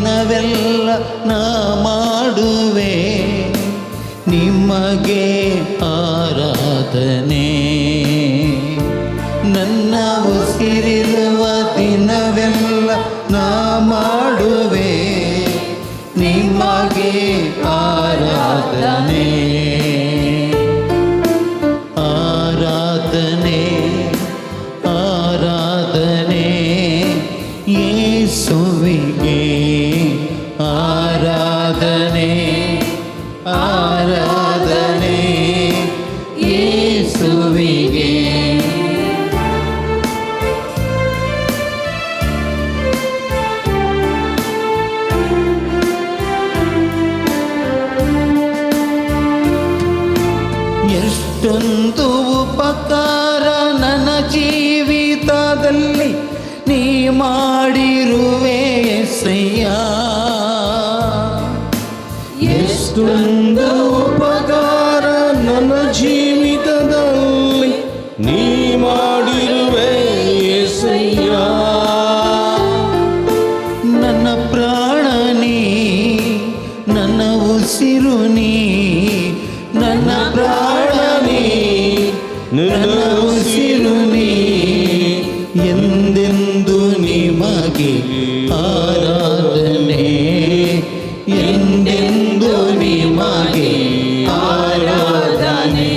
ದಿನವೆಲ್ಲ ನಾ ಮಾಡುವೆ ನಿಮಗೆ ಆರಾಧನೆ. ನನ್ನ ಉಸಿರಿರುವ ದಿನವೆಲ್ಲ ನಾ ಮಾಡುವೆ ನಿಮಗೆ ಆರಾಧನೆ. ಆರಾಧನೆ, ಆರಾಧನೆ ಯೇಸುವಿಗೆ. ಆರಾಧನೆ, ಆರಾಧನೆ ಯೇಸುವಿಗೆ. ಎಷ್ಟೊಂದು ಉಪಕಾರ ನನ್ನ ಜೀವಿತದಲ್ಲಿ ನೀ ಮಾಡಿರುವೆ ಯೇಸಯ್ಯ. ಎಷ್ಟೊಂದು ಉಪಕಾರ ನನ್ನ ಜೀವಿತದಲ್ಲಿ ನೀ ಮಾಡಿರುವೆ ಏಸಯ್ಯ. ನನ್ನ ಪ್ರಾಣ ನೀ, ನನ್ನ ಉಸಿರು ನೀ. ನನ್ನ ಪ್ರಾಣ ನೀ, ನನ್ನ ಉಸಿರು ನೀ. ಎಂದೆಂದು ನಿಮಗೆ ಆರಾಧನೆ, ಎಂದೆಂದು ನಿಮಗೆ ಆರಾಧನೆ.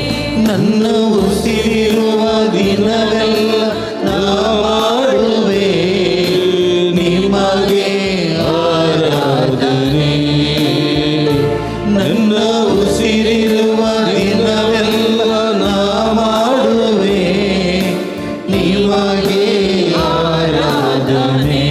ನನ್ನ ಉಸಿರಿರುವ ದಿನವೆಲ್ಲ ನಾ ಮಾಡುವೆ ನಿಮಗೆ ಆರಾಧನೆ. ನನ್ನ ಉಸಿರಿರುವ ದಿನವೆಲ್ಲ ನಾ ಮಾಡುವೆ ನಿಮಗೆ ಆರಾಧನೆ.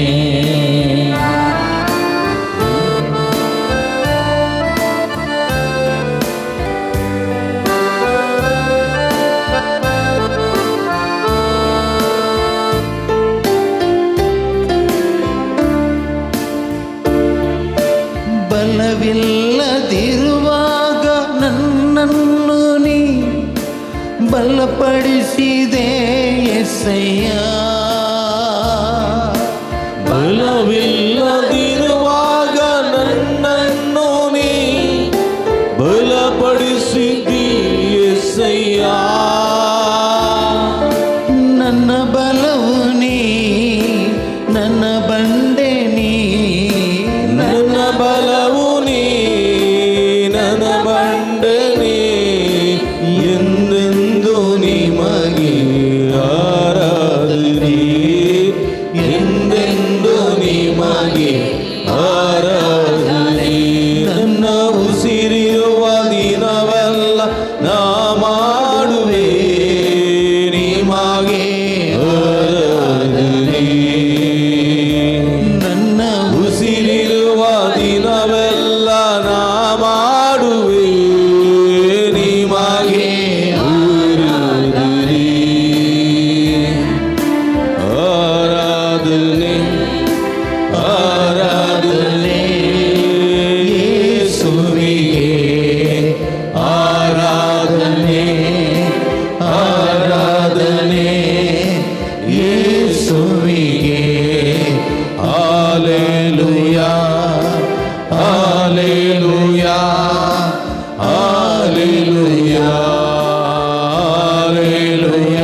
ಬಲವಿಲ್ಲದಿರುವಾಗ ನನ್ನನ್ನು ನೀ ಬಲಪಡಿಸಿದೆ ಯೇಸಯ್ಯ. ಬಲವಿಲ್ಲದಿರುವಾಗ ನನ್ನನ್ನು ನೀ ಬಲಪಡಿಸಿದ್ದೀ ಯೇಸಯ್ಯ. ನನ್ನ ಬಲವು ನೀ, ನನ್ನ ಬಂಡೆ ನೀ. ನನ್ನ ಬಲವು ನೀ, ನನ್ನ ಬಂಡೆ ನೀ. ಎಂದೆಂದು ನಿಮಗೆ ಆರಾಧನೆ, ಎಂದೆಂದು ನಿಮಗೆ ಆರಾಧನೆ. ನನ್ನ ಉಸಿರಿರುವ ದಿನವೆಲ್ಲ ನಾ ಮಾಡುವೆ ನಿಮಗೆ ಆರಾಧನೆ. ನನ್ನ ಉಸಿರಿರುವ ದಿನವೆಲ್ಲ ನಾ ಮಾಡುವೆ ನಿಮಗೆ ಆರಾಧನೆ. ಆರಾಧನೆ, ಆರಾಧನೆ ಯೇಸುವಿಗೆ. ಆರಾಧನೆ, ಆರಾಧನೆ ಯೇಸುವಿಗೆ. Hallelujah, hallelujah, hallelujah, hallelujah,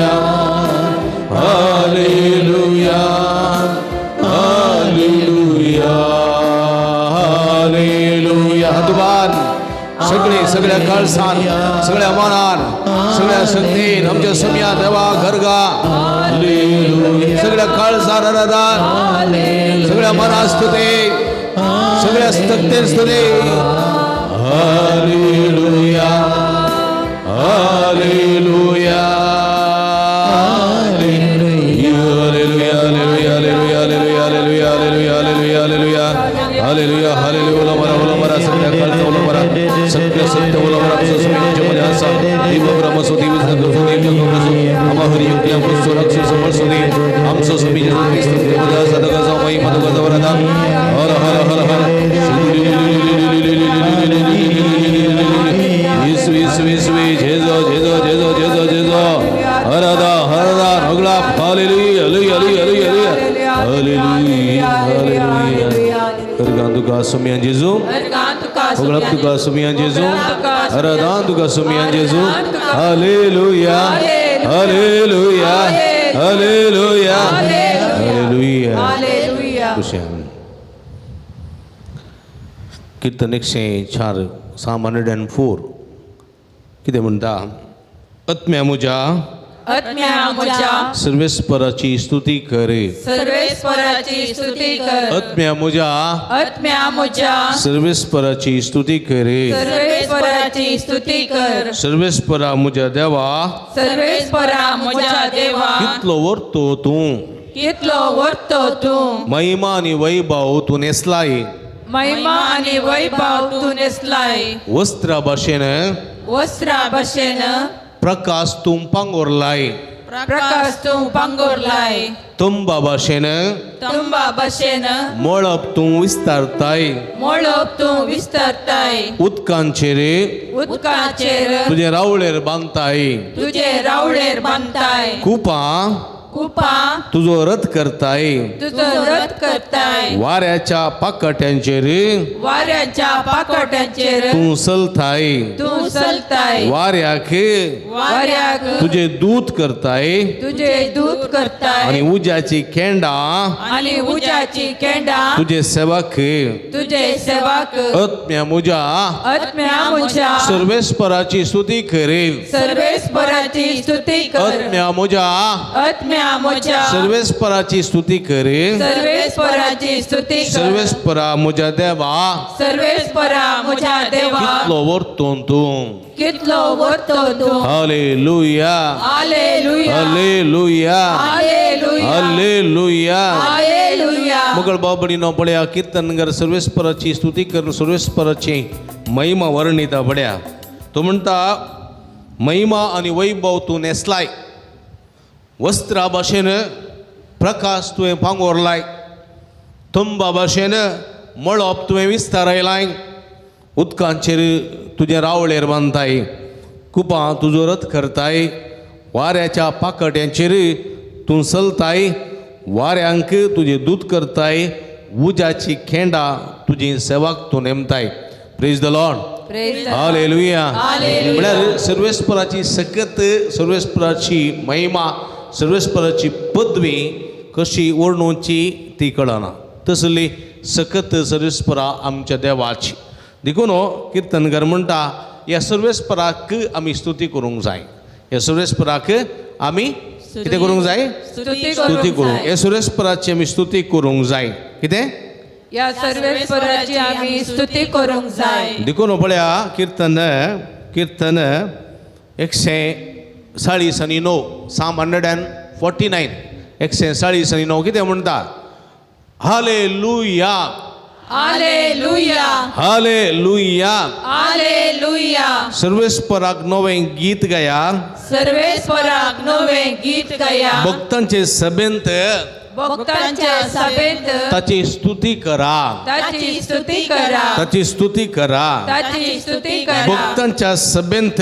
hallelujah, hallelujah, hallelujah. हात सगळे, सगळ्या काळसान, सगळ्या मनान, सगळ्या शक्तीन आमच्या समिया देवा घरगा. सगळ्या काळसान आराधन, सगळ्या मनात स्तुती, सगळ्या शक्तीन स्तुती. Hallelujah, hallelujah, hallelujah, hallelujah, hallelujah, hallelujah, hallelujah, hallelujah, hallelujah, hallelujah, hallelujah. उलो मारा, उलो मारा, सगळ्या काळचा उलो मारा, सत्य सत्य उलो मारा. आमचो स्वामी आसा देव ब्रह्म असो, देव असो, देव जगम असो, आमा हरी युक्ती आमचो सुरक्ष समर्थ देव आमचो स्वामी जेजू क्रिस्त देव सदगा महिमा तुका वरदा. हर हर हर हर. Yesu, Yesu, Yesu, Jeju, Jeju, Jeju, Jeju, Jeju. Harda Harda Nagla. Hallelujah, hallelujah, hallelujah, hallelujah, hallelujah. अर्गां तुका सुमया जेजू, होगळप तुका सुमया जेजू, आराधन तुका सुमया जेजू. Hallelujah, hallelujah, hallelujah, hallelujah. Hallelujah. खुशाल. कीर्तन 104, साम 104 कितें म्हणटा? आत्म्या म्हज्या, आत्म्या म्हज्या, सर्वेस्पराची स्तुती कर. सर्वेस्पराची स्तुती कर. आत्म्या म्हज्या, आत्म्या म्हज्या, सर्वेस्पराची स्तुती कर. सर्वेस्पराची स्तुती कर. सर्वेस्परा म्हज्या देवा, सर्वेस्परा म्हज्या देवा, कितलो वर्तो तूं, कितलो वर्तो तूं, महिमा आनी वैभव तूं नेसलाय. महिमा आनी वैभव तूं नेसलाय. वस्त्रा भाशेन वस्त्रा भशेन प्रकाश तूं पांगोरलाय. प्रकाश तूं पांगोरलाय. तुंबा भाशेन तुंबा भशेन मळब तूं विस्तारताय. मळब तूं विस्तारताय. उदकांचेर उदकाचेर तुजे रावळेर बांदताय. तुजे रावळेर बांदताय. कुपां कुपां तुजो रथ करताय. तुजो रथ करताय. वाऱ्याच्या पाकट्यांचेर वाऱ्याच्या पाकोट्यांचेर तूं चलताय. तूं चलताय. वाऱ्याक वाऱ्याक तुजे दूत करताय. तुजे दूत करताय. आनी उज्याची केंडां आनी उज्याची केंडां तुजे सेवक. तुजे सेवाक. आत्म्या म्हज्या, आत्म्या म्हज्या, सर्वेस्पराची स्तुती करील. सर्वेस्पराची स्तुती कर. आत्म्या म्हज्या, आत्म्या म्हज्या, सर्वेस्पराची स्तुती करील. सर्वेस्पराची स्तुती कर. सर्वेस्परा म्हज्या देवा, सर्वेस्परा म्हज्या देवा, कितलो वर्तून तूं, कितलो वर्तो तूं. Hallelujah, hallelujah, hallelujah, hallelujah, hallelujah. Hallelujah. मगळ बाबडीनो पळया कीर्तनगर सर्वेस्पराची स्तुती करून सर्वेस्पराची महिमा वर्णिता पळया. तो म्हणटा महिमा आनी वैभव तूं नेसलाय, वस्त्रा भाशेन प्रकाश तुवें पांगोरलाय, तुंबा भाशेन मळब तुवें विस्तारयलाय, उदकांचेर तुजें रावळेर बांदताय, कुपां तुजो रथ करताय, वाऱ्याच्या पाकट्यांचेर तूं चलताय, वाऱ्यांक तुजें दूत करताय, उज्याची खेंडां तुजी सेवाक तूं नेमताय. Praise the Lord. Praise the hallelujah. Hallelujah. म्हळ्यार सर्वेस्पराची सकत, सर्वेस्पराची महिमा, सर्वेस्पराची पदवी कशी वर्णुची ती कळना, तसली सकत सर्वेस्परा आमच्या देवाची. देखून किर्तनकार म्हणटा ह्या सर्वेस्पराक आमी स्तुती करूंक जाय. ह्या सर्वेस्पराक आमी कितें करूंक जाय? स्तुती स्तुती करूंक करूंक. जाय. ह्या सर्वेस्पराची आमी स्तुती करूंक जाय. कितें? ह्या सर्वेस्पराची आमी स्तुती करूंक जाय. देखून पळया कीर्तन, कीर्तन 149, साम 149, 149 कितें म्हणटा? Hallelujah, hallelujah, hallelujah. Hallelujah. सर्वेस्पराक नवें गीत गाया. सर्वेस्पराक नवें गीत गाया. भक्तांचे सभेंत भक्तांच्या सभेंत ताची स्तुती करा. ताची स्तुती करा. ताची स्तुती करा. ताची स्तुती करा. भक्तांच्या सभेंत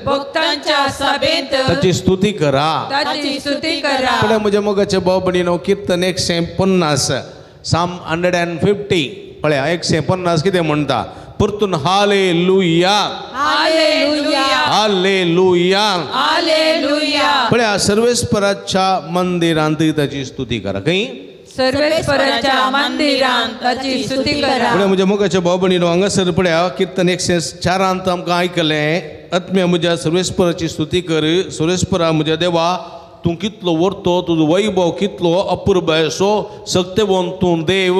भक्तांच्या सभेंत ताची स्तुती करा. ताची स्तुती करा. पळय म्हज्या मोगाचे भाव भयणीनो, कीर्तन 150, साम 150, पळया 150 कितें म्हणटा? परतून हालेलुया, हालेलुया, हालेलुया. हालेलुया. पळया सर्वेस्पराच्या मंदिरांत ताची स्तुती करा. खंय? सर्वेस्पराच्या मंदिरांत ताची स्तुती करा. पळया म्हज्या मोगाच्या भाव भयणीनो, हांगासर पळया कीर्तन 104 आमकां आयकलें, आत्म्या म्हज्या सर्वेस्पराची स्तुती कर, सर्वेस्परा म्हज्या देवा तूं कितलो वर्तो, तुजो वैभव कितलो अपुरबाय सो सक्तेवंत तूं देव,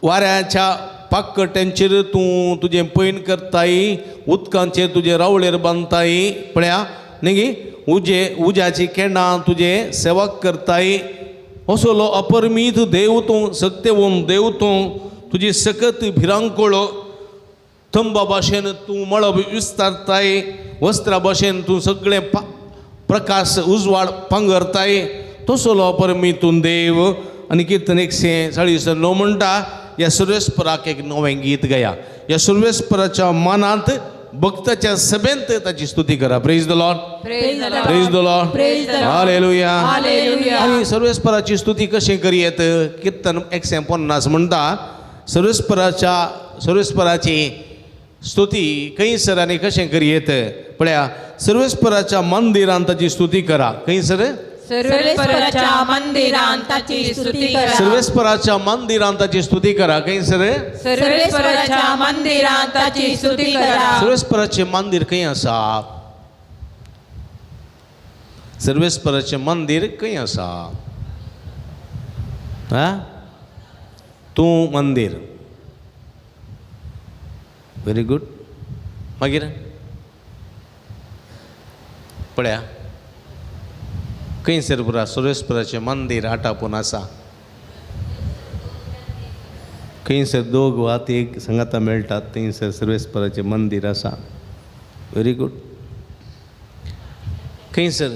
वाऱ्याच्या पाकट्यांचेर तूं तुजें पैण करताय, उदकांचेर तुजें रावळेर बांदताय, पळया न्ही गी उजे उज्याची केंडां तुजें सेवक करताय, असलो अपरमीत देव तूं, सक्तेवंत देव तूं, तुजी सकत भिरांकूळ, थंबा भाशेन तूं मळब विस्तारताय, वस्त्रा भाशेन तूं सगळें प्रकाश उजवाड पांगरताय, तसलो अपरमीत तूं देव. आनी कीर्तन 149 म्हणटा ह्या सुर्वेस्पराक एक नवें गीत गाया. ह्या सुर्वेस्पराच्या मनांत भक्ताच्या सभेंत ताची स्तुती करा. Praise the Lord, praise the Lord, praise the Lord, praise the Lord. Hallelujah. Hallelujah. आनी सर्वेस्पराची स्तुती कशी करयेत? कीर्तन 150 म्हणटा सर्वेस्पराच्या सर्वेस्पराची स्तुती खंयसर आनी कशें करयेत पळया. सर्वेस्पराच्या मंदिरान ताची स्तुती करा. खंयसर? सर्वेस्पराच्या मंदिरान ताची स्तुती करा. सर्वेस्पराच्या मंदिरान ताची स्तुती करा. खंयसर? सर्वेस्पराच्या मंदिरान ताची स्तुती करा. सर्वेस्पराचें मंदीर खंय आसा? सर्वेस्पराचें मंदीर खंय आसा? हा, तूं मंदीर. Very good. मागीर पळया खंयसर पुरा सर्वेस्पराचें मंदीर आटापून आसा. खंयसर दोग वा एक सांगाता मेळटात थंयसर सर्वेस्पराचें मंदीर आसा. Very good. खंयसर?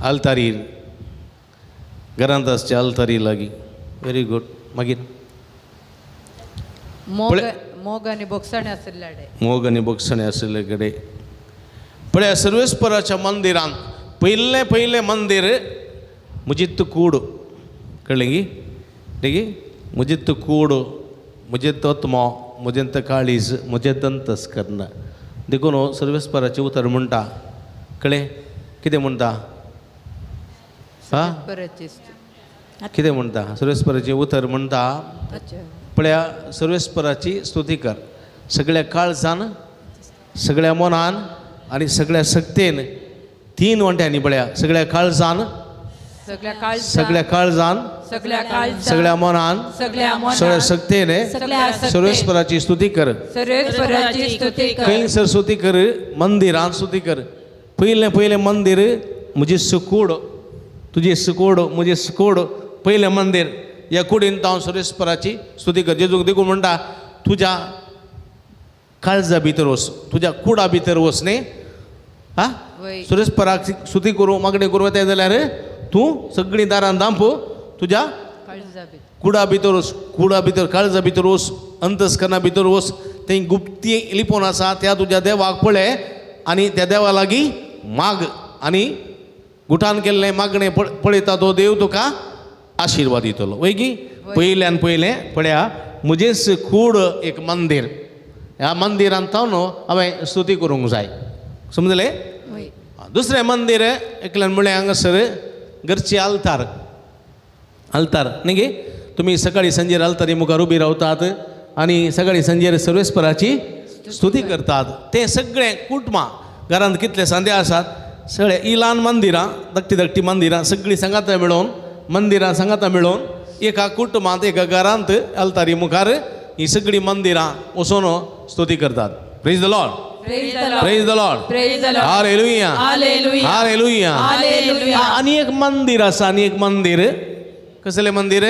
आल्तारीर, घरांत आसचे आल्तारी लागीं. Very good. मागीर मोग मोग आनी भोगसणे आशिल्ले कडेन. मोग आनी भोगसणे आशिल्ले कडेन. पळया सर्वेस्पराच्या मंदिरांत पयलें पयलें मंदीर म्हजीत कूड. कळ्ळें गी? गी म्हजें कूड, म्हजें तत्मो, म्हजें काळीज, म्हजें दंतस्कर्ण. देखून सर्वेस्पराचें उतर म्हणटा. कळ्ळें? कितें म्हणटा? हा, कितें म्हणटा? सर्वेस्पराचें उतर म्हणटा. पळया सर्वेस्पराची स्तुती कर सगळ्या काळजान, सगळ्या मनान आनी सगळ्या शक्तेन. तीन वांट्यांनी पळया, सगळ्या काळजान, सगळ्या काळजान, सगळ्या मनान, सगळ्या शक्तेन सर्वेस्पराची स्तुती कर. खंयसर स्तुती कर? मंदिरान स्तुती कर. पयलें पयलें मंदीर म्हजी सुकूड, तुजी सुकूड, म्हजी सुकूड पयलें मंदीर. ह्या कुडीन हांव सर्वेस्पराची स्तुती कर. जेजूक देखून म्हणटा तुज्या काळजा भितर वच, तुज्या कुडा भितर वच न्ही. हा, सर्वेस्पराक स्तुती करूं मागणी करूं वताय जाल्यार तूं सगळीं दारान दांप, तुज्या कुडा भितर वच, कुडा भितर, काळजा भितर वच, अंतस्करणा भितर वच. थंय गुप्ती लिपोवन आसा त्या तुज्या देवाक पळय आनी त्या देवा लागीं माग आनी गुठान केल्लें मागणें पळयता तो देव तुका आशिर्वाद दितलो. वय गी? पयल्यान पयलें पळया म्हजेंच कूड एक मंदीर. ह्या मंदिरांत न्हू हांवें स्तुती करूंक जाय. समजलें? दुसरें मंदीर एकल्यान म्हणलें हांगासर घरची आल्तार. आल्तार न्ही गे? तुमी सकाळी सांजेर आल्तारी मुखार उबी रावतात आनी सकाळी सांजेर सर्वेस्पराची स्तुती करतात. तें सगळें कुटुंबां घरांत कितले सांदे आसात सगळे ही ल्हान मंदिरां, धाकटी धाकटी मंदिरां सगळीं सांगाता मेळोवन, मंदिरां सांगाता मेळोवन एका कुटुंबांत एका घरांत आल्तारी मुखार ही सगळीं मंदिरां वचून स्तुती करतात. Praise the Lord. Praise the Lord. Hallelujah. Hallelujah. आनी एक मंदीर आसा. आनी एक मंदीर कसलें मंदीर?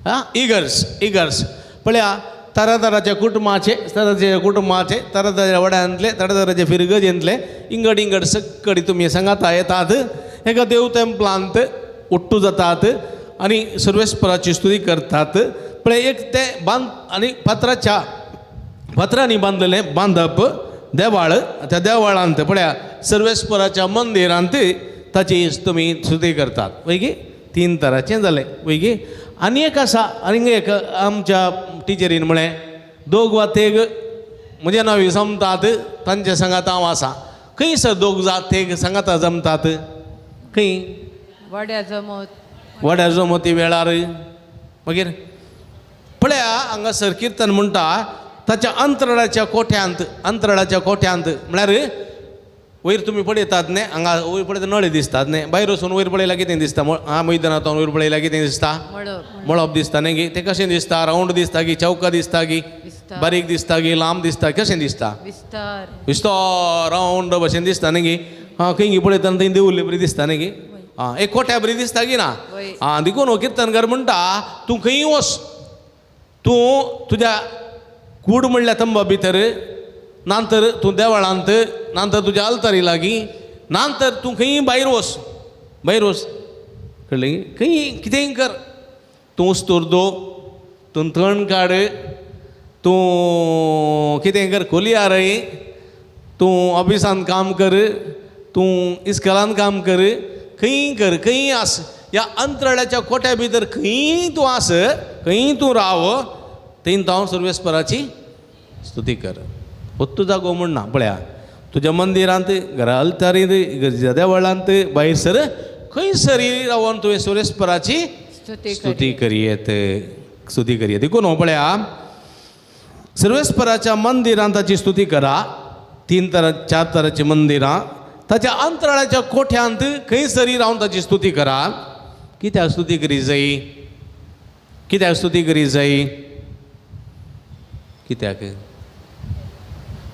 हा, इगर्स. इगर्स पळया तरातराच्या कुटुंबाचे, तरातराच्या कुटुंबाचे, तरातराच्या वड्यांतले, तरातराचे फिरगजेंतले इंगड इंगड सगळी तुमी सांगाता येतात एका देव तेंपलांत उट्टू जातात आनी सर्वेस्पराची स्तुती करतात. पळय एक तें बांद आनी फातराच्या फातरांनी बांदलेलें बांदप देवाळ. त्या देवाळांत पळया सर्वेस्पराच्या मंदिरांत ताची तुमी स्तुती करतात. वय गी? तीन तराचें जालें. वय गी? आनी एक आसा. आनी एक आमच्या टिचरीन म्हळें दोग वा तेग म्हज्या नांवी जमतात तांचे सांगात हांव आसा. खंयसर दोग जा तेग सांगाता जमतात? खंय? वाड्या जमत. वाड्या जमती वेळार. मागीर पळया हांगासर किर्तन म्हणटा ताच्या अंतराळाच्या कोठ्यांत. अंतराळाच्या कोठ्यांत म्हळ्यार वयर तुमी पळयतात न्ही, हांगा वयर पळयता नळे दिसतात न्ही, भायर वचून वयर पळयल्यार कितें दिसता? हा, मैदानांत वयर पळयल्यार कितें दिसता? मळब दिसता न्ही गी? तें कशें दिसता? रावंड दिसता गी, चौका दिसता गी, बारीक दिसता गी, लांब दिसता, कशें दिसता? विस्तार रावंड भशेन दिसता न्ही गी? आं, खंय गी पळयतना थंय देवुल्ले बरी दिसता न्ही गी? आं, एक कोट्या बरी दिसता गी ना? आं, देखून हो किर्तनकार म्हणटा तूं खंय वच, तूं तुज्या कूड म्हणल्या तंबा भितर, ना तर तूं देवळांत, ना तर तुज्या आल्तारी लागीं, ना तर तूं खंय भायर वच. भायर वच. कळ्ळें? खंय कितेंय कर, तूं उस्तूर दो, तूं तण काड, तूं कितें कर, खोली आरय, तूं ऑफिसांत काम कर, तूं इस्कॉलांत काम कर, खंय कर, खंय आस, ह्या अंतराळाच्या कोट्या भितर खंय तूं आस, खंय तूं राव, थंय हांव सर्वेस्पराची स्तुती कर. ஒத்து जागो म्हण ना. पळया तुज्या मंदिरांत, घरा अल्तारींत, इगर्जेच्या देवळांत, भायर सर खंयसरी रावन तुवें सर्वेस्पराची स्तुती करयेत, स्तुती करयेत. देखून पळया सर्वेस्पराच्या मंदिरांत ताची स्तुती करा. 3 तरा 4 तराची मंदिरां, ताच्या अंतराळाच्या कोठ्यांत खंयसरी रावन ताची स्तुती करा. कित्याक स्तुती करी जाय? कित्याक स्तुती करी जाय? कित्याक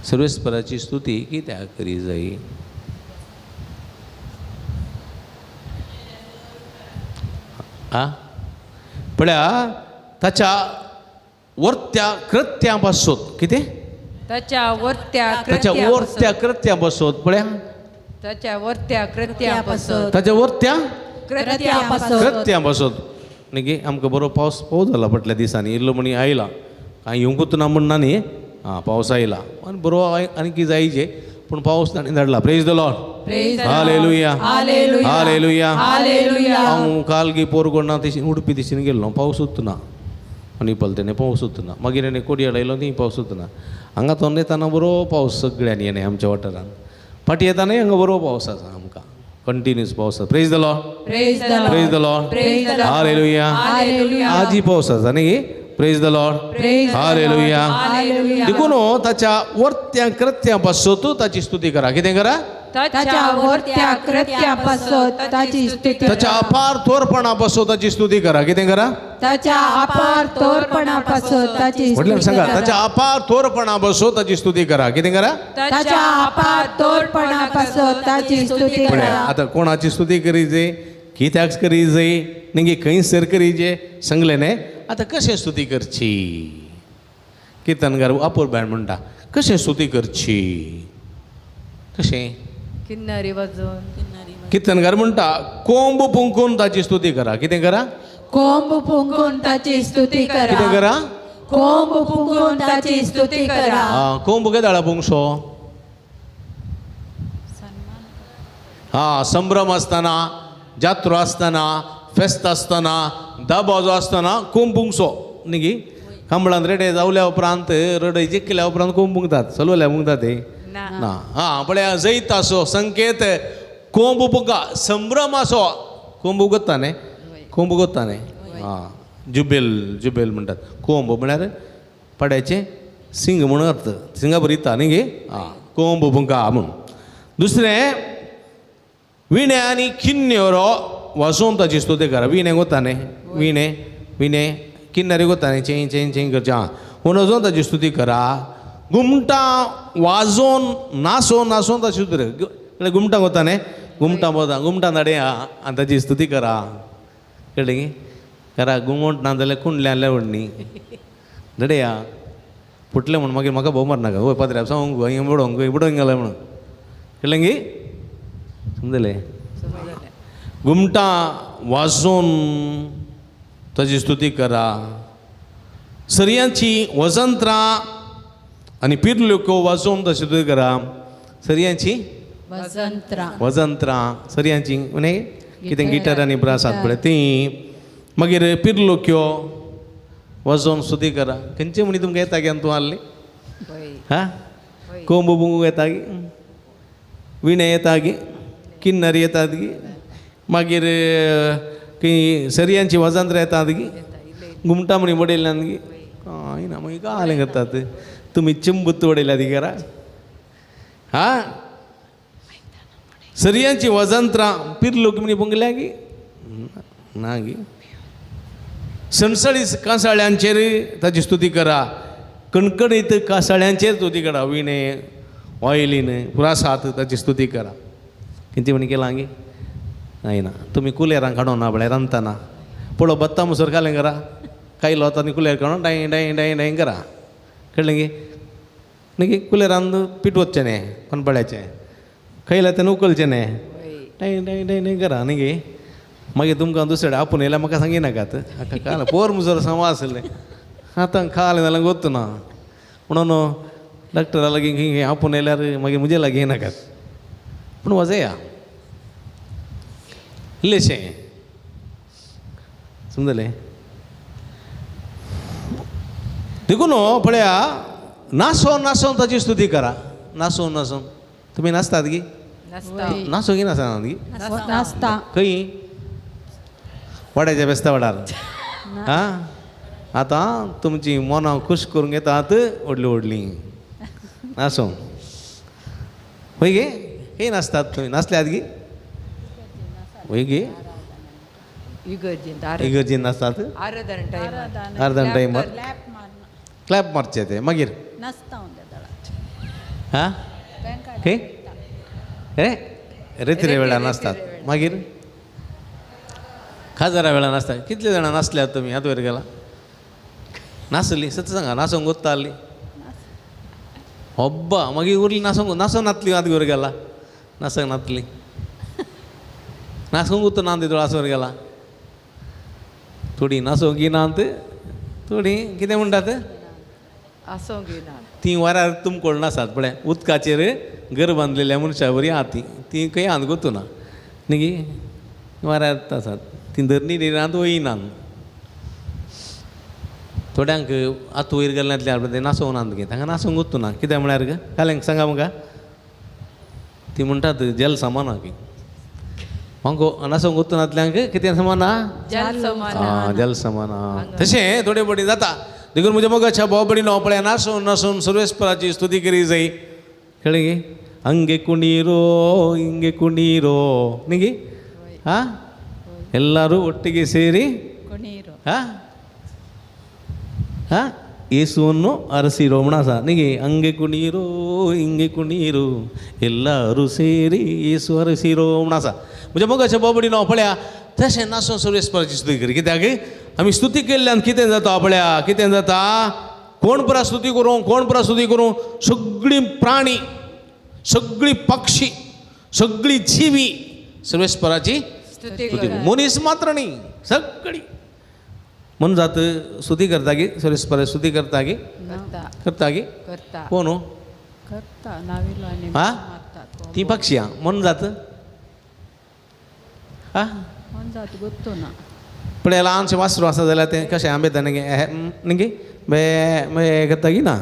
सर्वेस्पराची स्तुती कित्याक करी जाय? आ पळया ताच्या वर्त्या कृत्यां पासत. कितें? ताच्या वर्त्या ताच्या वर्त्या कृत्यां पासत. पळया ताच्या वर्त्या कृत्यां पासत, ताच्या वर्त्या कृत्यां पासत, कृत्यां पासत. न्ही आमकां बरो पावस पावस जाला फाटल्या दिसांनी, इल्लो म्हणी आयला, कांय येवंकूच ना म्हण ना न्ही. आं पावस आयला आनी बरो आनी कितें जायचे, पूण पावस ताणें धाडला. Praise the Lord. Hallelujah, hallelujah. हांव काल गी पोरगोंडा दिशेन, उडपी दिशेन गेल्लो, पावसूच ना. आनी पलतेने पावसूच ना. मागीर आनी कोडयाळ आयलो ती पावसूच ना. हांगा तोंड येताना बरो पावस सगळ्यांनी येणे आमच्या वाठारान. फाटीं येतानाय हांगा बरो पावस आसा आमकां, कंटिन्यूस पावस आसा. Praise the Lord, praise the Lord, hallelujah. आजी पावस आसा न्ही. Praise the Lord, hallelujah. देखून ताच्या वर्त्या कृत्यां पासत ताची स्तुती करा. कितें करा? ताच्या वर्त्या कृत्यां पासत ताची स्तुती करा. ताच्या अपार थोरपणा पासत ताची स्तुती करा. कितें करा? ताच्या अपार थोरपणा पासत ताची म्हटल्यार सांगा, ताच्या अपार थोरपणा पासत ताची स्तुती करा. कितें करा? ताच्या अपार थोरपणा पासत ताची स्तुती करा. आतां कोणाची स्तुती करी जाय, कित्याक करी जाय, न्ही खंयसर करी जाय सांगलें न्ही. आतां कशें स्तुती करची? किर्तनकार अपूर्बाय म्हणटा कशें स्तुती करची? कशें? किन्नरी वाजोवन. किर्तनकार म्हणटा कोंब पुंकून ताची स्तुती करा. कितें करा? कोंब पुंकून ताची स्तुती करा. कितें करा? कोंब पुंकून ताची स्तुती करा. आं कोंब केदाळा पुंगसो? हां संभ्रम आसतना, जात्रो आसतना, फेस्त आसतना, दबाजो आसतना कोंब पुंगसो न्ही. कांबळान रेडे जावल्या उपरांत, रडय जिखल्या उपरांत कोंब पुंगतात, चलवल्या पुंगतात ते ना. हां पळया जैत आसो संकेत कोंब पुंगा, संभ्रम आसो कोंब उगता न्ही, कोंब उगता न्ही. हां जुबेल, जुबेल म्हणटात. कोंब म्हळ्यार पाड्याचें सिंग म्हणून अर्थ, सिंगा बरयता न्ही गे. हां कोंब पुंगा म्हूण. दुसरें विणे आनी किन्न्योरो वाजोवन ताची स्तुती करा. विणे गोता न्ही, विणे विणे किन्नरी गोता न्ही, चें चें चें करचें. हां म्हूण वाजोवन ताची स्तुती करा. घुमटां वाजोवन नासोवन नासोवन ताची स्तुती करा. घुमटां गोता न्ही, घुमटां बोता, घुमटां धाडया आनी ताची स्तुती करा. कळ्ळें की? करा. घुमट ना जाल्यार कुंडल्यान लेवड न्ही धाडया फुटलें म्हूण मागीर म्हाका भोव मारनाका. वय पात्र्या सांगूंक हिंगा बडोवंक बडोवंक गेलें म्हणून. कळ्ळें की? समजलें? घुमटां वाजोवन ताची स्तुती करा. सरयांची वजंत्रां आनी पिरल्यो वाजोवन ताची स्तुती करा. सरयांची वजंत्रां, वजंत्रां सरयांची न्ही कितें गिटार आनी ब्रास आसात पळय तीं. मागीर पिरलोक्यो वाजोवन स्तुती करा. खंयचे म्हणी तुमकां येता की तूं आहली? हां कोंब बुंगू येता की, विणे येता की, किन्नरी येतात की, मागीर खंय सरयांची वजंत्रां येतात की, घुमटां म्हणी बडयल्यान की, कांय ना मागीर गालें करतात तुमी चिंबूत वडयल्या ती करा. हां सरयांची वजंत्रां पिरलोक म्हणी पुंगल्या की ना गी. सणसणीत कांसाळ्यांचेर ताची स्तुती करा. कणकणीत कांसाळ्यांचेर स्तुती करा. विणे ऑयलीन पुरासात ताची स्तुती करा. कितें म्हणी केलां गी? ना तुमी कुलेरां काडूं ना पळय रांदतना पळो बत्ता मुसर खालें करा, कायलो आतां आनी कुलेर काडून डाय डाय डाय डाय करा. कळ्ळें गी? न्ही कुलेरान पीठ वचचें न्ही कोणपाड्याचें, खयला तेन्ना उकलचें न्ही, डाय डाय डाय डाय करा न्ही गे. मागीर तुमकां दुसरे आपूण येयल्यार म्हाका सांगिनाकात. आतां काल पोर मुसर समा आसलें, आतां खालें जाल्यार गोत्त ना म्हणून डॉक्टरा लागीं खंय खंय आपूण येयल्यार मागीर म्हजे लागीं येनाकात. पूण वजया इल्लेशें समजलें? देखून पळया नासोन नासोन ताची स्तुती करा. नासोन नासोन तुमी नाचतात की? नासो की नासना की? नाचता. खंय? वाड्याच्या बेस्ता वाडार. आं आतां तुमची मनां खूश करूंक येतात व्हडली व्हडली नासो. हय गे? खंय नाचतात तुमी? नाचल्यात गी? हय गे? इगर्जेन नाचतात अर्दन टायमार क्लॅप मारचे ते मागीर हां खंय हे रेतिरे वेळार नाचतात मागीर खाजरा वेळार नाचतात. कितले जाणां नाचल्यात तुमी हात वयर गेला? नासली सत सांगा नाचोंक गोत्ताली हब्बा मागीर उरली नाचोंक नाचोंक नातली हात वयर गेला नाचोंक नातली नाचोंक गुत्तो ना तितूळ हात वयर गेला. थोडी नाचोंक येनात थोडी कितें म्हणटात ती वाऱ्यार तुमकोळ नासात पळय उदकाचेर घर बांदलेल्या मनशा बरी आहा ती ती खंय हात गोतू ना न्ही वाऱ्यार आसात ती धरणी निरांत वयनात. थोड्यांक आतां वयर गेल्ल्यांतल्या ते नाचोंक नात गे तांकां नाचोंक गोतू ना. कितें म्हळ्यार काल्यांक सांगा म्हाका ती म्हणटात जल समाना की म्हाका नाचोंक गोतू नातल्यांक कितें समाना जल समाना. तशें थोडे फावटी जाता. देखून म्हज्या मोगाच्या भाव भयणीनो पळया नासून नासून सर्वेस्पराची स्तुती करी जाय. कळ्ळें गे? अंगे कुणीरो इंगे कुणीरो न्ही गे? आं ಎಲ್ಲರೂ ಒಟ್ಟಿಗೆ ಸೇರಿ ಹಾಂ ಯೇಸುವನ್ನು ಅರಸಿರೋ म्हण आसा न्ही गे? ಅಂಗೆ ಕುಣೀರೋ ಹಿಂಗೆ ಕುಣೀರು ಎಲ್ಲರೂ ಸೇರಿ ಯೇಸು ಅರಸಿರೋ म्हण आसा. म्हज्या मोगाच्या भाव भयणीनो पळया तशें नासून सर्वेस्पराची स्तुती करी. कित्याक आमी स्तुती केल्ल्यान कितें जाता पळया कितें जाता कोण पुरा स्तुती करूं कोण पुरा स्तुती करूं सगळीं प्राणी सगळीं पक्षी सगळीं जिवी सर्वेस्पराची स्तुती करूं. मनीस मात्र न्ही सगळी मनजात स्तुती करता की सर्वेस्पराची स्तुती करता की करता की कोण आं ती पक्षी आं मनजात आं पळय ल्हानशें वासरू आसा जाल्यार तें कशें आंबेता न्ही न्ही बे बे करता की ना?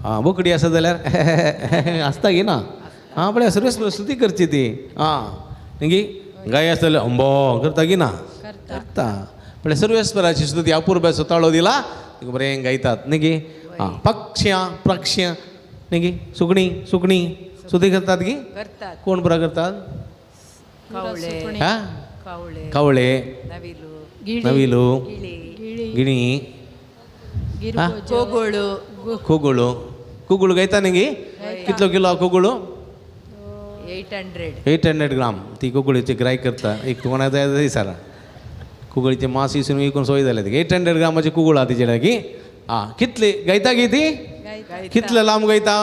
आं बोकडी आसा जाल्यार आसता की ना? आं पळय सर्वेस्पर स्तुती करची ती. आं न्ही गाय आसा जाल्यार अंबो करता की ना? करता. पळय सर्वेस्पराची स्तुती अपुरबायेचो ताळो दिला बरें गायतात न्ही गे? आं पक्ष्यां पक्ष्यां न्ही गे सुकणीं सुकणीं स्तुती करतात की? कोण पुरा करतात? आं कावळे नविलू गिणी कोगुळू. कोगुळू गायता न्ही गे? कितलो किलो कोगुळू? 800 ग्राम. ती कोगुळीची ग्राय करता एक कोणा जाय जाय सारा कुगळीचे मास इसून विकून सोय जाले. 800 ग्रामाची कुगुळ आहा तिचे की. आं कितली गायता गी ती? कितले लांब गायता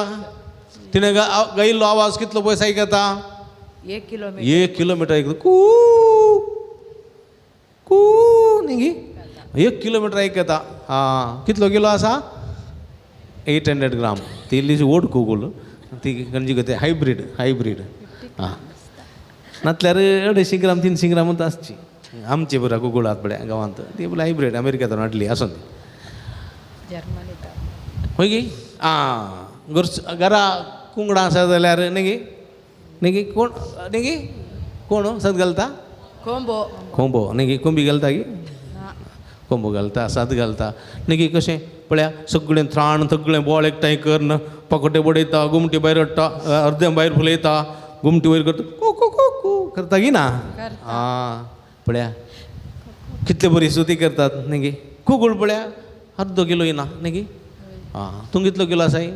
तिणें गायिल्लो आवाज कितलो पयस आयकता? 1 किलोमिटर आयकता. कू कू न्ही गी 1 किलोमिटर आयकता. आं कितलो किलो आसा? 800 ग्राम. ती इल्लीशी ओड कुगुळ ती खंयची गती हायब्रीड हायब्रीड. आं नातल्यार 250 ग्राम 300 ग्रामूच आसची आमचे पुरा कुगुळ आहात पळय गांवांत ती पळय हायब्रीड अमेरिकेंतल्यान हाडली आसून ती. हय गी? आं घरा कुंगडां आसा जाल्यार न्ही गे न्ही गे कोण न्ही गे कोण सद घालता? कोंबो. कोंबो न्ही गे? कोंबी घालता गी? कोंबो घालता साद घालता न्ही गे? कशें पळया सगळें त्राण सगळें बोळ एकठांय करून पकोटे बडयता गुमटी भायर हाडटा अर्दें भायर फुलयता गुमटी वयर करता कू कू कू कू करता की ना? आं पळया कितले बरी स्तुती करतात न्ही गे? कुगुळ पळया अर्दो किलो येना न्ही गे? आं तूं कितलो किलो आसाय?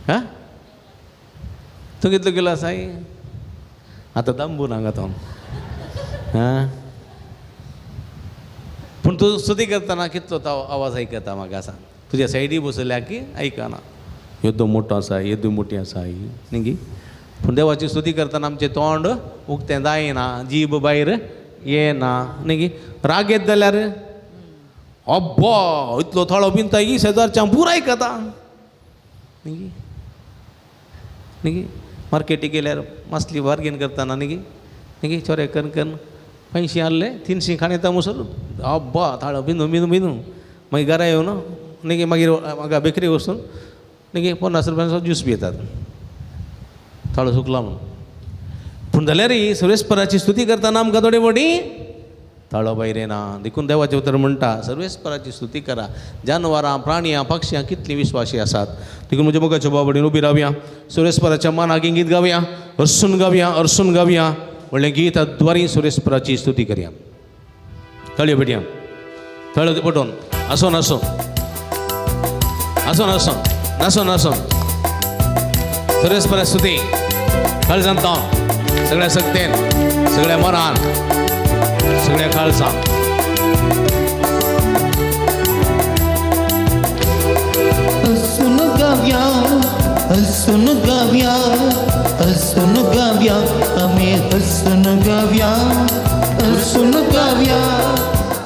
हां तूं कितलो किलो आसाय? आतां दांबू नाका तो. हां पूण तूं स्तुती करतना कितलो तो आवाज आयकता म्हाका सांग. तुज्या सायडी बसल्या की आयकना येदो मोठो आसा येदो मोठी आसा न्ही गी? पूण देवाची स्तुती करतना आमचें तोंड उक्तें जायना जीब भायर येना न्ही गी? राग येत जाल्यार अब्बा इतलो थोडो पिंता की शेजारच्यान पुराय आयकता न्ही गी? न्ही गी? मार्केटीक गेल्यार मासली बार्गेन करतना न्ही गी? न्ही गी? चोरे करून करून 500 आहले 300 खाण येता मुसर अब्बा थाळो बिंदू बिंदू बिंदू. मागीर घरा येवन न्ही मागीर म्हाका बेकरी वचून न्ही 50 रुपयांचो ज्यूस पियेतात, थाळो सुकला म्हणून. पूण जाल्यार सर्वेस्पराची स्तुती करतना आमकां थोडे फावटी ताळो भायर येना. देखून देवाचें उतर म्हणटा सर्वेस्पराची स्तुती करा. जानवरां, प्राणयां, पक्षयां कितलीं विश्वासी आसात. देखून म्हज्या मोगाच्या बाबडीन उबी रावया, सर्वेस्पराच्या मनाक गीत गावया, हरसून गावया, हरसून गावया. व्हडलें गीत द्वारी सर्वेस्पराची स्तुती करया. ताळयो पेटया, ताळयो पटोवन. आसोन आसोन आसोन आसोन नासोन नासोन. सर्वेस्परा स्तुती काळजांत तावन, सगळ्या सक्तेन, सगळ्या मनान, सगळ्या काळजान. हसून गाव्या, हसून गाव्या, हसून गाव्या, आम्ही हसून गाव्या, हसून गाव्या,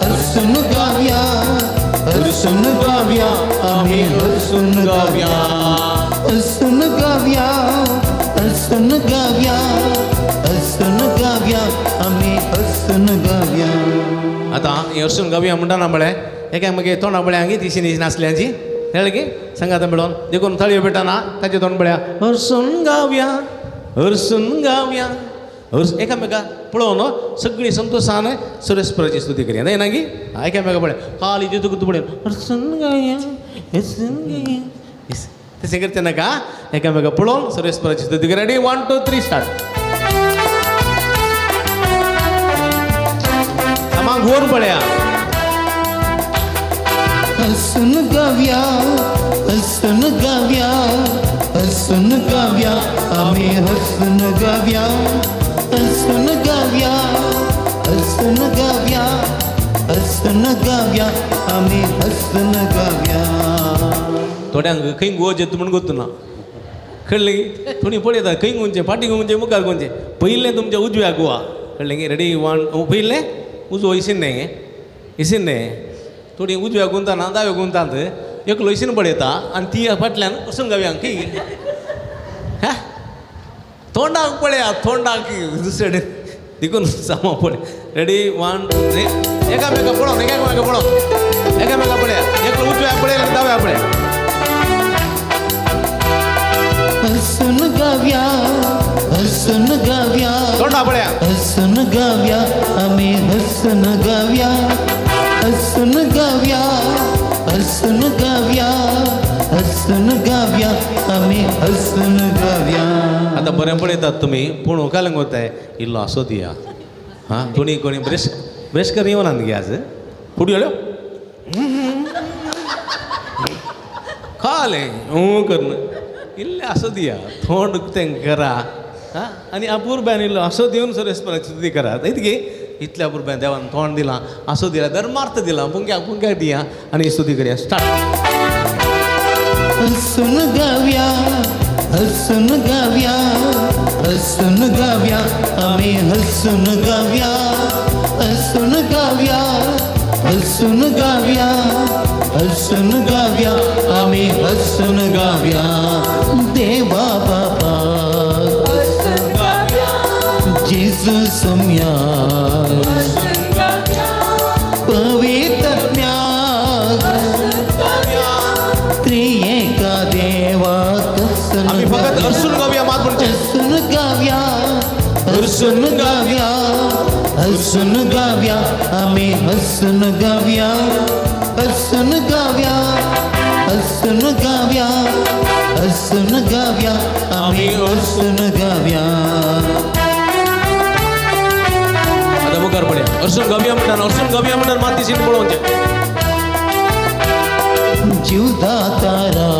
हसून गाव्या, हसून गाव्या, आम्ही हसून गाव्या, हसून गाव्या, हसून गाव्या, हसून गाव्या, आम्ही हसून गाव्या. आतां हें हरसून गावया म्हणटा ना म्हळें एका मागीर तोंडा पळया गी तिशी नासल्यांची कळ्ळें की सांगात मेळोन. देखून थळयो पेटना ताचें तोंड पळया हरसून गावया, हरसून गावया, हरस एकामेका पळोवन सगळीं संतोशान सर्वेस्पराची स्तुती करया. न्हय ना गी एकामेका पळय खाली जेजू तूं पळय हरसून गावया, हरसून गावया, तशें करचें नाका. एकामेका पळोवन सर्वेस्पराची स्तुती करया. Ready, 1 2 3 start. सामांक घुंवोन पळया. हसून गाव्या, हसून गाव्या, हसून गाव्या, आम्ही हसून गाव्या, हसून गाव्या, हसून गाव्या, हसून गाव्या, आम्ही हसून गाव्या. थोड्यांक खंय गोज येता म्हूण गोत्तुना कळ्ळें की थोडी पळयता खंय गुंचे फाटी गुंचे मुखार गुंचे. पयलें तुमच्या उजव्या गोवा कळ्ळें की रेडी 1 पयलें उजवो इसीन न्हय इसीन न्हय थोडी उजव्या गुंताना दाव्या गुंतांत एकलो इसीन पळयता आनी ती फाटल्यान वचून गावया खंय हा तोंडाक पळया, तोंडाक दुसरे कडेन देखून सामा पळय. रेडी 1 2 3 एकामेका पळोवन, एकामेका पळोवन, एकामेका पळया. एकलो उजव्या पळय, दाव्या पळया. हसून गाव्या, हसून गाव्या, तोंडा पळया. हसून गाव्या, आम्ही हसून गाव्या, हसून गाव्या, हसून गाव्या, हसून गाव्या, आम्ही हसून गाव्या. आतां बरें पळयतात तुमी पूण कालंग वताय इल्लो आसो दिया. हां कोणी कोणी ब्रश ब्रश कर येवनात गे आज फुडी जाल्यो खालें हूं करून इल्लें आसो दिया तोंड उक्तें करा. हां आनी अपुरबायन इल्लो आसो दिवन सर्वेस्पराची स्तुती करात. इतकी इतल्या अपुरबायन देवान तोंड दिलां, आसो दिला, धर्मार्थ दिला, पुंक्याक पुंक्याक दिया आनी स्तुती करया. स्टार्ट. हसून गाव्या, हसून गाव्या, हसून गाव्या, आम्ही हसून गाव्या, हसून गाव्या, हसून गाव्या, हसून गाव्या, आम्ही हसून गाव्या. देवा बाबा जेजू सोम्या पवित्र त्रिएका देवा. आम्ही फकत हरसून गावया मात म्हणचे. हसून गाव्या, हसून गाव्या, हसून गाव्या, आम्ही हसून गाव्या, हसून गाव्या, हसून गाव्या, हसून गाव्या, आम्ही हसून गाव्या. आतां मुखार पळया हरसून गावया म्हणटात, हरसून गावया म्हणटात मात दिशीन पळोवचें. जीवदातारा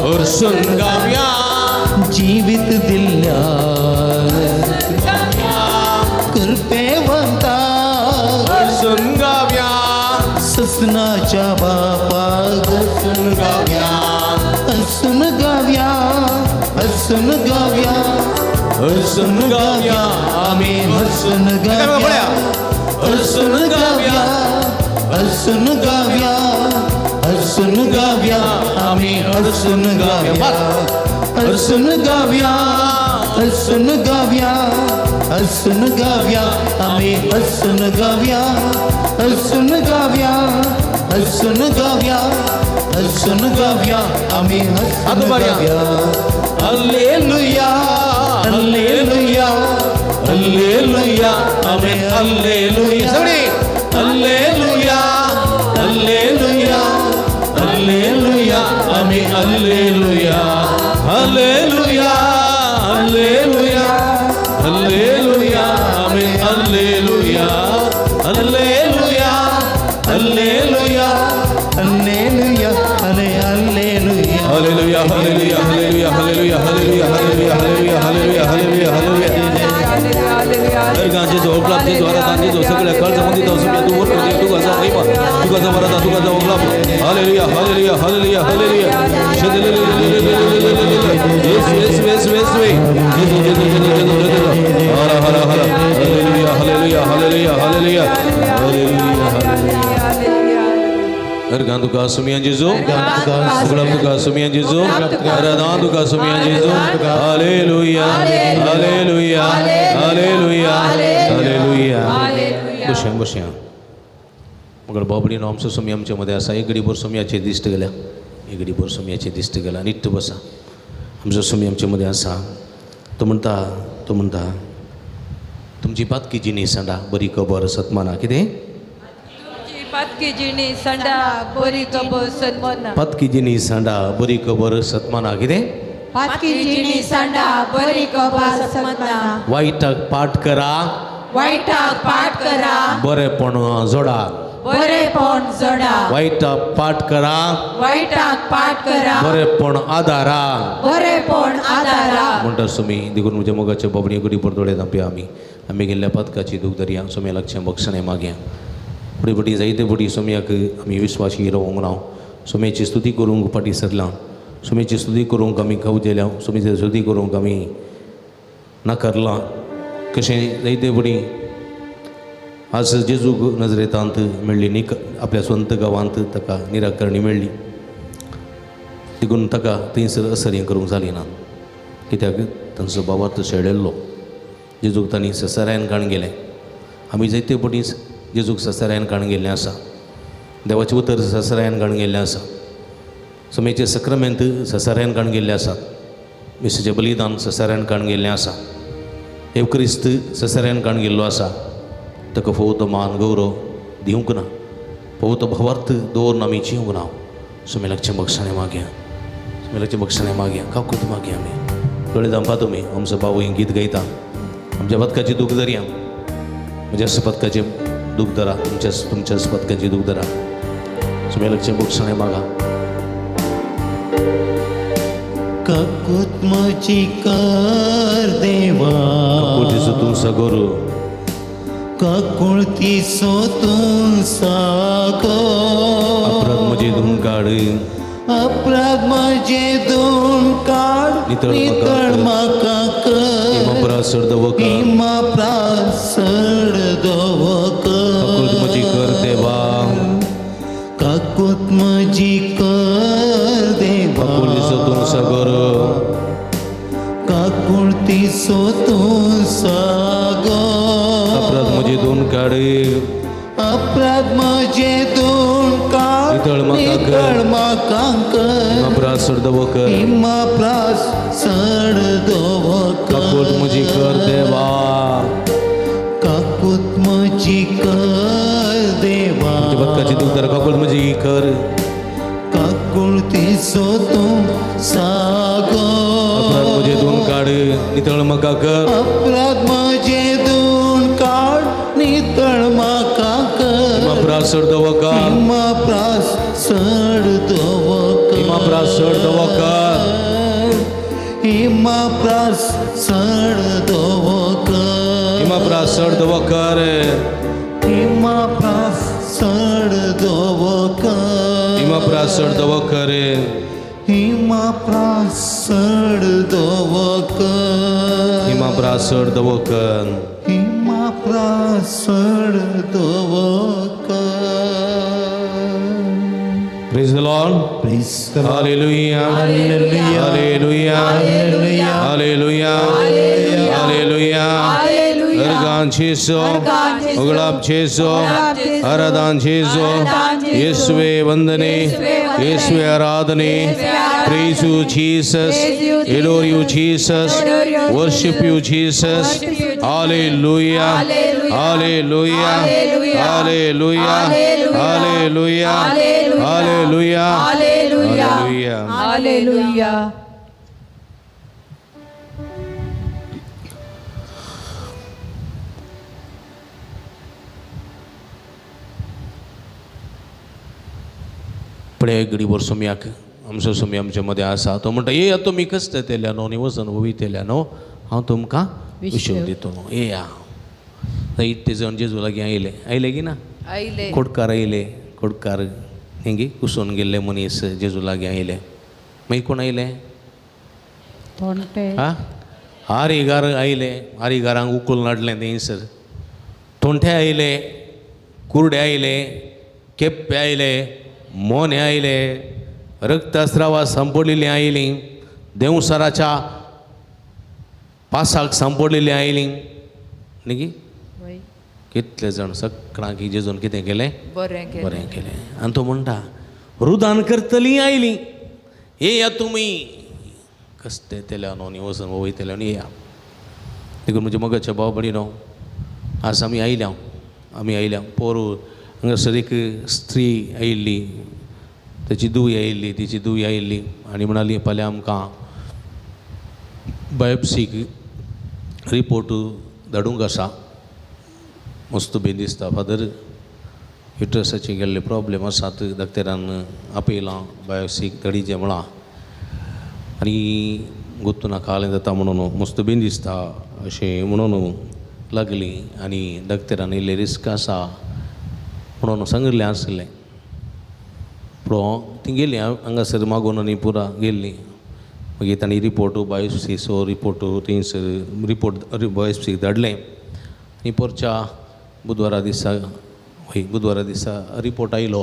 हरसून गावया, जीवित दिल्या कृपेवंता हरसून गावया, ससनाच्या बापा हरसून गावया, हसून गाव्या, हसून गाव्या, हरसून गावया, आम्ही हसून गाव्या, हसून गाव्या, हसून गाव्या, हसून गाव्या, आम्ही हसून गाव्या, हसून गाव्या, हसून गाव्या, हसून गावया आमी हसून गावया हसून गावया हसून गावया हसून गावया आमी हसून आतां बरया. गावया. Hallelujah, hallelujah, hallelujah, आमी हल्लेलुया. सगळी हल्लेलुया, हल्लेलुया, हल्लेलुया, आमी hallelujah, hallelujah, hallelujah, hallelujah, आमी हल्लेलुया, हल्लेलुया, hallelujah, hallelujah, अरे hallelujah. Hallelujah, hallelujah, hallelujah, hallelujah, hallelujah, hallelujah, hallelujah, hallelujah, hallelujah, hallelujah. अर्गांचे ओगलाप जेजू आराधन जेजू सगळ्या कळजामध्ये जाऊ सुम्या तू वर कर तू गाजा महिमा तू गाजा वरदा तू गाजा ओगलाप. Hallelujah, hallelujah, hallelujah, hallelujah. Yesu, Yesu, Yesu, Yesu, Jezu, Jezu, Jezu, Jezu, जेजू. हर हर हर. Hallelujah, hallelujah, hallelujah, hallelujah, hallelujah, hallelujah. अर्गां तुका सुमिया जेजू, उगडाप तुका सुमिया जेजू, आराधना तुका सुमिया जेजू. Hallelujah, hallelujah, hallelujah, hallelujah. बसया, बसया. मगर बाबडीनो आमचो सुमी आमच्या मध्ये आसा. एक घडीभर सुमयाचे दिश्ट गेल्या, एक घडीभर सुमयाचे दिश्ट गेल्या. निट्ट बसा. आमचो सुमी आमच्या मध्ये आसा. तो म्हणटा, तो म्हणटा, तुमची पातकी जिणी सांडा बरी खबर सतमाना. कितें? तुमची पातकी जिणी सांडा बरी खबर सन्माना. पातकी जिणी सांडा बरी खबर सतमाना. कितें? पातकी जिणी सांडा बरी खबर सन्माना. वायटाक पाठ करा, वायटाक पाठ करा, बरेपण जोडा. बरेपण जोडा. वायटाक पाठ करा, वायटाक पाठ करा, बरेपण आदारा, बरेपण आदारा. म्हणटा सुमी. देखून म्हज्या मोगाच्या बाबणी गुडी परतोडे दांपया आमी आमी गेल्ल्या पदकाची दूख दरया. सोम्या लागचें बक्षणें मागया. फुडें फुडें जायते फुडें सोम्याक आमी विश्वासी रावंक ना. सोम्याची स्तुती करूंक फाटीं सरलां. सोम्याची स्तुती करूंक आमी खावजेल्या. सोम्याची स्तुती करूंक आमी नाकारलां. कशें जायते फुडें आज जेजूक नजरेतांत मेळ्ळी न्ही, आपल्या स्वंत गांवांत ताका निराकरणी मेळ्ळी. देखून ताका थंयसर असर हें करूंक जाली ना, कित्याक तांचो बाबार्थ शेळेल्लो. जेजूक तांणी ससाऱ्यान काण गेलें. आमी जायते फावटी जेजूक ससाऱ्यान काण गेल्लें आसा. देवाचें उतर ससाऱ्यान काण गेल्लें आसा. समेचें सक्रमेंत ससाऱ्यान काण गेल्लें आसा. मिसाचें बलिदान ससाऱ्यान काण गेल्लें आसा. एवक्रिस्त ससाऱ्यान काण गेल्लो आसा. ताका फावो तो मान गौरव दिवंक ना, फावो तो भावार्थ दवरून आमी जिवंक ना. सुमेलाकचें बक्षाणें मागया, सुमेलाकचें बक्षाणें मागया, काकूत मागया. आमी दोळे धांपा तुमी. आमचो बाबू हें गीत गायता. आमच्या पदकाची दूख धरया. म्हज्या पदकाचें दूख धरा, तुमच्या तुमच्या पदकाची दूख धरा. सुमेलाकचें बक्षाणें मागा. काकूत म्हजी कर देवा, काकुळतीचो तूं सगोरू, काकुळतीचो तूं सागो, अपराध म्हजे धुवून काड, अपराध म्हजे धुवून काड, नितळ नितळ म्हाका कर, हिमा सड दवकर, हिमा सड दवकर. काकूत म्हजी कर देवा, काकूत म्हजी कर देवा, काकुळतीचो तूं सगोरू, काकुळतीचो तूं सागो, अपराध म्हजे धुवून काड, अपराध म्हजे धुवून काड, नितळ म्हाका कर. नितळ म्हाका कर, हिमा सड दवकर, हिमा सड दवकर. काकूत म्हजी कर देवा, काकूत म्हजी कर देवा, तुमच्या पदकाची दूख धरा. काकूत म्हजी कर, काकुळतीचो तूं सागो, अपराध म्हजे धुवून काड, नितळ म्हाका कर, अपराध म्हजे धुवून काड, नितळ म्हाका कर, हिमा सड दवकर, हिमा सड दवकर, हिमा सड दवकर, हिमा सड दवकर, हिमा सड दवकर, हिमा सड दवकर, हिमा सड दवकर, हिमा सड दवकर, हिमा सड दवकर, हिमा सड दवकर. Praise the Lord. Praise the Lord. Hallelujah. Hallelujah. Hallelujah. Hallelujah. Hallelujah. Hallelujah. Hallelujah. Organ जेजू, उगडाप जेजू, आराधन जेजू, येसुवे वंदने, येसुवे आराधने. Praise you Jesus, adore you Jesus, worship you Jesus. Hallelujah, hallelujah, hallelujah, hallelujah, hallelujah, hallelujah. Hallelujah. पळय घडीभर सोम्याक आमचो सोमी आमचे मदें आसा. तो म्हणटा, येया तुमी कश्ट येतल्या न्हू आनी वजन वयतल्या न्हू, हांव तुमकां विशव दितलो, येया. इतले जाण जेजू लागीं आयले. आयले की ना? आयले. कोटकार आयले, कोटकार हेंगी कुसून गेल्ले मनीस जेजू लागीं आयले. मागीर कोण आयले? आं, आरीगार आयले. आरीगारांक उकलून हाडलें थंयसर. तोंठे आयले, कुर्डे आयले, केप्पे आयले, मोने आयले, रक्तस्रावा सांपडलेलीं आयलीं, देंवसाराच्या पासाक सांपडलेलीं आयलीं. न्ही, कितले जाण सगळ्यांक जेजून कितें केलें? बरें केलें, बरें केलें. आनी तो म्हणटा, रुदान करतलीं आयलीं, येया तुमी कश्ट येतल्या न्हू आनी वचून वयतले न्हू, येया. देखून म्हज्या मोगाच्या भाव भयणीनो, आज आमी आयल्या, आमी आयल्या. पोरू हांगासर एक स्त्री आयिल्ली, ताची धूव आयिल्ली, तिची धूव आयिल्ली आनी म्हणाली, फाल्यां आमकां बायोप्सीक रिपोर्ट धाडूंक आसा, मस्त बी दिसता फादर, युट्रसाचे गेल्ले प्रॉब्लेम आसात, डॉक्टरान आपयलां बायोप्सीक धाडीचें म्हळां आनी गुत्तू कालें जाता म्हणून मस्त बी दिसता अशें म्हणून लागली आनी डॉक्टरान इल्लें रिस्क आसा म्हणून सांगिल्लें आसलें. पूण ती गेली हांगासर मागून आनी पुरा गेल्ली. मागीर तांणी रिपोर्ट बायोप्सीचो रिपोर्ट थंयसर रिपोर्ट बायोप्सीक धाडलें आनी पोरच्या बुधवारा दिसा, हय बुधवारा दिसा रिपोर्ट आयलो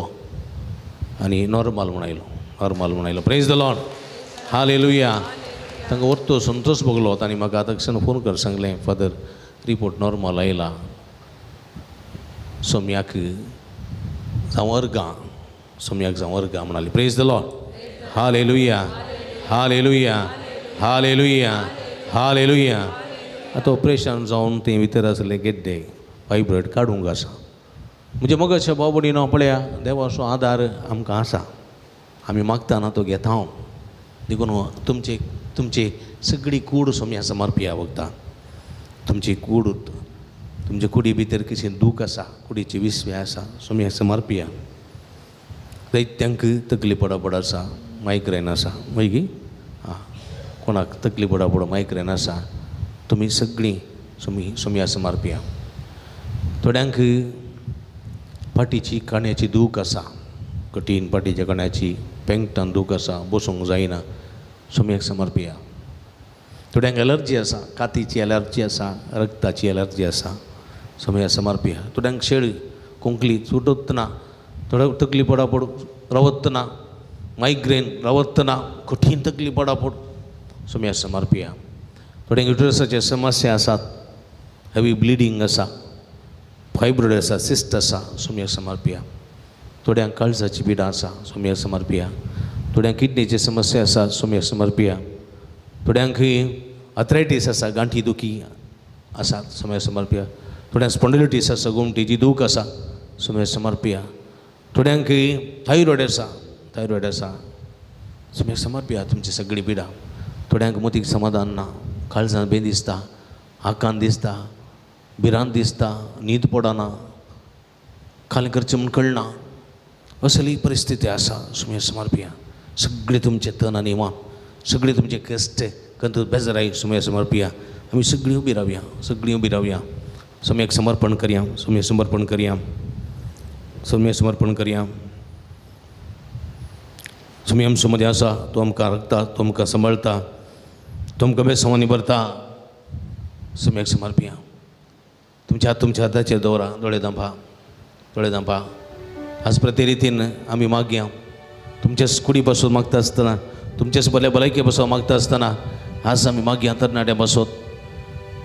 आनी नॉर्मल म्हूण आयलो, नॉर्मल म्हूण आयलो. Praise the Lord, hallelujah. तांकां वरतो संतोश भोगलो. तांणी म्हाका तक्षण फोन कर सांगलें, फादर रिपोर्ट नॉर्मल आयला, सोम्याक जावं अर्गां, सोम्याक जावं अर्गां म्हणाली. Praise the Lord, hallelujah, hallelujah, hallelujah, hallelujah. आतां ऑपरेशन जावन तें भितर आसलें गेड्डे फायब्रॉयड काडूंक आसा. म्हणजे मोगाच्या भाव भयणीनो, पळया देवाचो आदार आमकां आसा, आमी मागतना तो घेता हांव. देखून तुमचे तुमची सगळी कूड सोम्या समर्पिया बघता. तुमची कूड, तुमचे कुडी भितर कशी दूख आसा, कुडीची विस्वे आसा, सोम्या समर्पिया. दैत्यांक तकली पडापड आसा, मायग्रेन आसा, मागीर आं कोणाक तकली पडापड मायग्रेन आसा, तुमी सगळीं सोमी सोम्या समर्पिया. थोड्यांक फाटीची काण्याची दूख आसा, कठीण फाटीच्या काण्याची पेंगटान दूख आसा, बसूंक जायना, सोम्याक समर्पिया. थोड्यांक एलर्जी आसा, कातीची एलर्जी आसा, रक्ताची एलर्जी आसा, सोम्या समर्पिया. थोड्यांक शेळ कोंकली सुटत ना, थोड्या तकली पडापड रावत ना, मायग्रेन रावत ना, कठीण तकली पडापड, सोम्या समर्पिया. थोड्यांक युटरसाचे समस्या आसात, हेवी ब्लिडींग आसा, फायब्रॉयड आसा, सिस्ट आसा, सोम्या समर्पिया. थोड्यांक काळजाची पिडा आसा, सोम्या समर्पिया. थोड्यांक किडनीची समस्या आसा, सोम्या समर्पिया. थोड्यांक आर्थरायटीस आसा, गांठी दुखी आसा, सोम्या समर्पिया. थोड्यांक स्पॉन्डिलिटीस आसा, गोमटीची दूख आसा, सोम्या समर्पिया. थोड्यांक थायरॉयड आसा, थायरॉयड आसा, सोम्या समर्पिया तुमची सगळी पिडा. थोड्यांक मतीक समाधान ना, काळजान बें दिसता, आकांत दिसता, भिरांत दिसता, न्हीद पडना, खाली करचें म्हूण कळना, असली परिस्थिती आसा, सोम्या समर्पिया. सगळे तुमचे तन आनी मान, सगळे तुमचे कश्ट कंत बेजाराय सोम्या समर्पिया. आमी सगळीं उबी रावया, सगळीं उबी रावया, सोम्याक समर्पण करया, सोम्या समर्पण करया, सोम्या समर्पण करया. सोम्या आमचो मदें आसा, तो आमकां राखता, तो आमकां सांबाळटा, तो आमकां बेसवांनी भरता. सोम्याक समर्पिया. तुमच्या हात तुमच्या हाताचेर दवरा, दोळे धांपा, दोळे धांपा. आज प्रति रितीन आमी मागया, तुमच्याच कुडी पासून मागता आसतना, तुमच्याच बऱ्या भलायके पासून मागता आसतना, आज आमी मागया तरणाट्या पासून,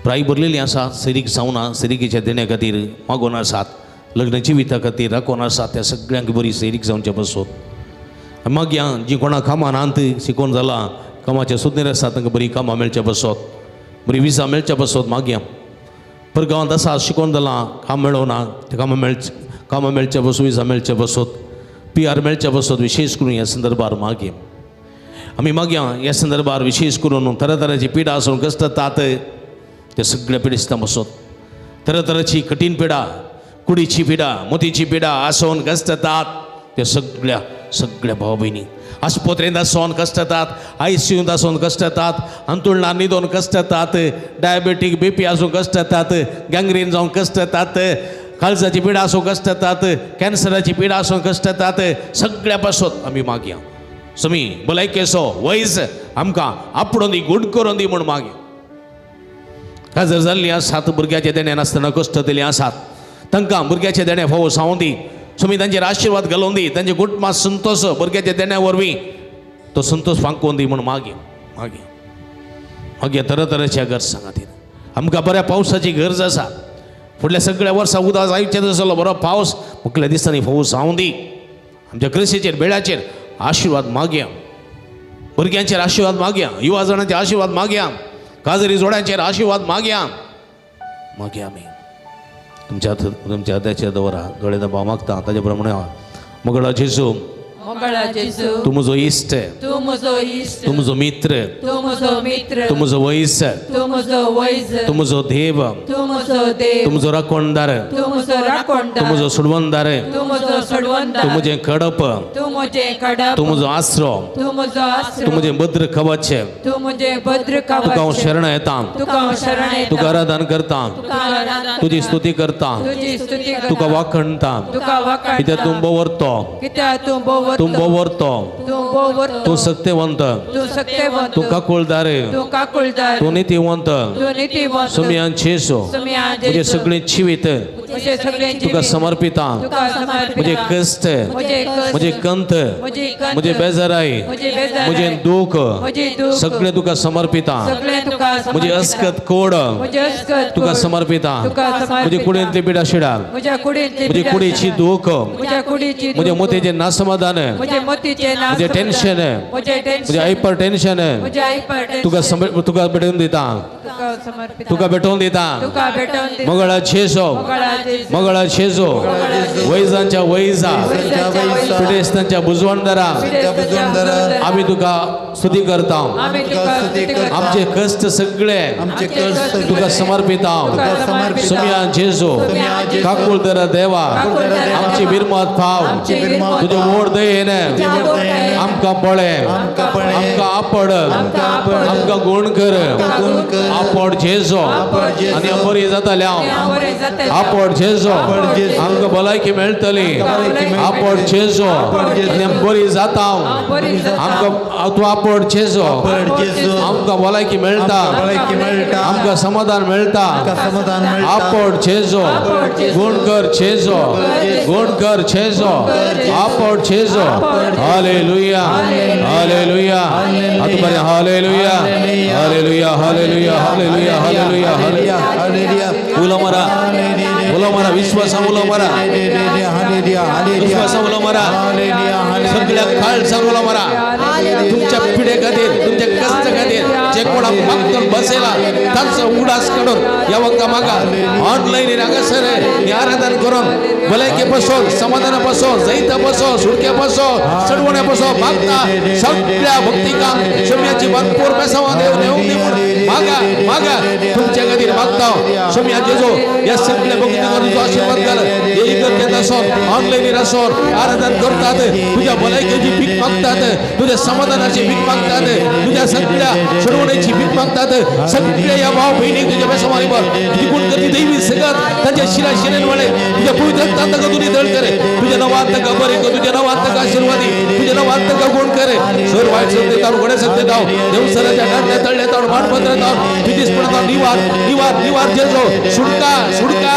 प्राय भरलेली आसा, सैरीक जावना, सैरिकेच्या देण्या खातीर मागोन आसात, लग्न जिविता खातीर राखोन आसात, त्या सगळ्यांक बरी सैरीक जावचे बसोत. मागीर जी कोणा कामां नात, शिकोवन जालां, कामाचे सुदनेर आसा, तांकां बरी कामां मेळचे बसोत, बरी विजा मेळचे बसोत. मागीर परगांवांत आसा, शिकोवन जालां, काम मेळोना, ते कामां मेळचे बसो, विजा मेळचे बसोत, PR मेळचे बसोत. विशेष करून ह्या संदर्भार मागीर आमी मागया ह्या संदर्भार विशेष करून तरातराची पिडा आसून कश्ट तात ते सगळ्या पिडेस्तां बसोत. तरातराची कठीण पिडा, कुडीची पिडा, मोतीची पिडा आसून कश्ट तात ते सगळ्या सगळ्या भाव भयणी आस्पत्रेंत आसून कश्ट येतात, ICUंत आसून कश्ट येतात, अंतुळणार न्हिदोन कश्ट येतात, डायबेटीक BP आसून कश्ट येतात, गँग्रीन जावन कश्ट येतात, काळजाची पिडा आसून कश्ट येतात, कॅन्सराची पिडा आसून कश्ट येतात, सगळ्या पासत आमी मागया. समी भलायकेचो वैज आमकां आपडोन दी, गुड करून दी म्हूण मागया. काजर जाल्लीं आसात, भुरग्याचे देणें नासतना कश्ट दिल्लीं आसात, तांकां भुरग्याचे देणें फावो सावूं दी. सुमी तांचेर आशिर्वाद घालून दी, तांचे कुटुंबात संतोष भुरग्याच्या देण्या वरवीं तो संतोष फांकोवन दी म्हूण मागीर मागीर मागीर तरातराच्या गरजां खातीर आमकां बऱ्या पावसाची गरज आसा. फुडल्या सगळ्या वर्सा उदक जायचें आसलो बरो पावस मुखल्या दिसांनी फावो जावं दी. आमच्या कृशीचेर बेळाचेर आशिर्वाद मागया, भुरग्यांचेर आशिर्वाद मागया, युवा जाणांचे आशिर्वाद मागया, काजरी जोड्यांचेर आशिर्वाद मागया. मागया आमी तुमच्या तुमच्या हाताचेर दवरा, दोळे दाबा मागता ताजे प्रमाणे. मोगळा जेजू, मोगळा जेजू, तूं म्हजो इश्ट, तूं म्हजो इश्ट, तूं म्हजो मित्र, तूं म्हजो मित्र, तूं म्हजो वैज, तूं म्हजो वैज, तूं म्हजो देव, तूं म्हजो देव, तूं म्हजो राखणदार, तूं म्हजो राखणदार, तूं म्हजो सोडवणदार, तूं म्हजो सोडवणदार, तूं म्हजें कडप, तूं म्हजें कडप, तूं म्हजो आसरो, तूं म्हजो आसरो, तूं म्हजें भद्र कवच, तूं म्हजें भद्र कवच, तुका हांव शरण येता, तुका हांव शरण येता, तुका आराधन करता, तुका आराधन, तुजी स्तुती करता, तुजी स्तुती करता, तुका वाखणता, तुका वाखणता, कित्याक तूं भोंवरतो, कित्याक तूं भोंवरतो, तूं भोंवरतो, तूं भोंवरतो, तूं सत्यवंत, तूं सत्यवंत, तूं काकुळदार, तूं काकुळदार, तूं नितीवंत, तूं नितीवंत, सुमयान जेजू, सुमयान म्हजें जेजू, सगळें जिवीत म्हजें सगळें तुका जिवीत समर्पिता, तुका समर्पिता, म्हजें कश्ट, म्हजें कश्ट, म्हजें कंत, म्हजी कंत, म्हजें बेजाराय, म्हजें बेजाराय, म्हजें दूख, म्हजें दूख, सगळें तुका समर्पिता, सगळें तुका समर्पिता, म्हजी अस्कत कोड म्हजें अस्कत तुका कोड, समर्पिता, तुका समर्पिता, म्हजी कुडींतली पिडा शिडा, म्हज्या कुडींतली म्हजी पिडा कुडीची शिडा, दूख, म्हज्या कुडीची म्हज्या दूख, मोतीचें नासमाधान, म्हज्या मोतीचें म्हजें टेन्शन, म्हजें टेन्शन, म्हजें हायपर टेन्शन, म्हजें हायपर टेन्शन, तुका तुका भेटोवन दिता, तुका समर्पिता, तुका भेटोवन दिता. तुका भेटोवन दिता. मोगळा जेजू, मोगळा जेजू, मोगळा जेजू, वैजांच्या वैजा, पिडेस्तांच्या बुजवणदारा, आमी तुका स्तुती करता, आमी तुका स्तुती करता, आमचे कश्ट सगळे आमचे कश्ट तुका समर्पिता. तुका समर्पिता. सुमया जेजू, काकुळदरा देवा, आमची बिरमत पाव, तुजे व्हड दयेन आमकां पळे, आमकां आपड, आमकां गुण कर, आपड जेजू, आनी बरी जातली हांव, आपड जेजू, आमकां भलायकी मेळटली, आपड जेजू, आनी बरी जाता हांव, आमकां तूं आपड जेजू, आमकां भलायकी मेळटा, आमकां समाधान मेळटा, आपड जेजू, गुण कर जेजू, गुण कर जेजू, आपड जेजू. हालेलुया, हालेलुया, हात बरे, hallelujah, hallelujah, hallelujah, hallelujah, hallelujah, hallelujah. उलो मारा, उलो मारा, विश्वासा उलो मारा, विश्वासा उलो मारा, सगळ्या काळजान उलो मारा. तुमच्या पिडे खातीर, तुमच्या कश्ट खातीर जे कोणा मागतून बसयला तांचो उडास काडून ह्या वखदा मागा. ऑनलायन हांगासर हे आराधन करून भलायके पासून, समाधाना पासून, जैता पासून, सुटके पासून, चडवण्या पासून मागता. सगळ्या भक्तिकांक शम्याची भरपूर बेसावा देव नेवंक दी म्हूण मागा, मागा, तुमच्या खातीर मागता. शम्या जेजू ह्या सगळ्या भक्तिकांक तुजो आशिर्वाद घाल. हे इगर्जेंत आसोन, ऑनलायनीर आसोन आराधन करतात, तुज्या भलायकेची भीक मागतात, तुज्या समाधानाची भीक मागतात, तुज्या सगळ्या सोडवण्याची भीक मागतात. सगळ्या ह्या भाव भयणीक तुज्या बेसावानी भर, ती गुण करती दैवी सगळं रगत तांच्या शिरा शिरेन वळे तुझ्या पवित्र रक्तान ताका तूं नितळ करे. तुझ्या नांवान ताका बरें कर, तुझ्या नांवान ताका आशीर्वादी, तुझ्या नांवान ताका गुण करे. सर वायट सत्य ताण घोड्या सत्य धाव देवसराच्या डांडल्या तळल्या ताण मानपत्र ताण विधिस्पणा निवार निवार निवार जेजो सुटका सुटका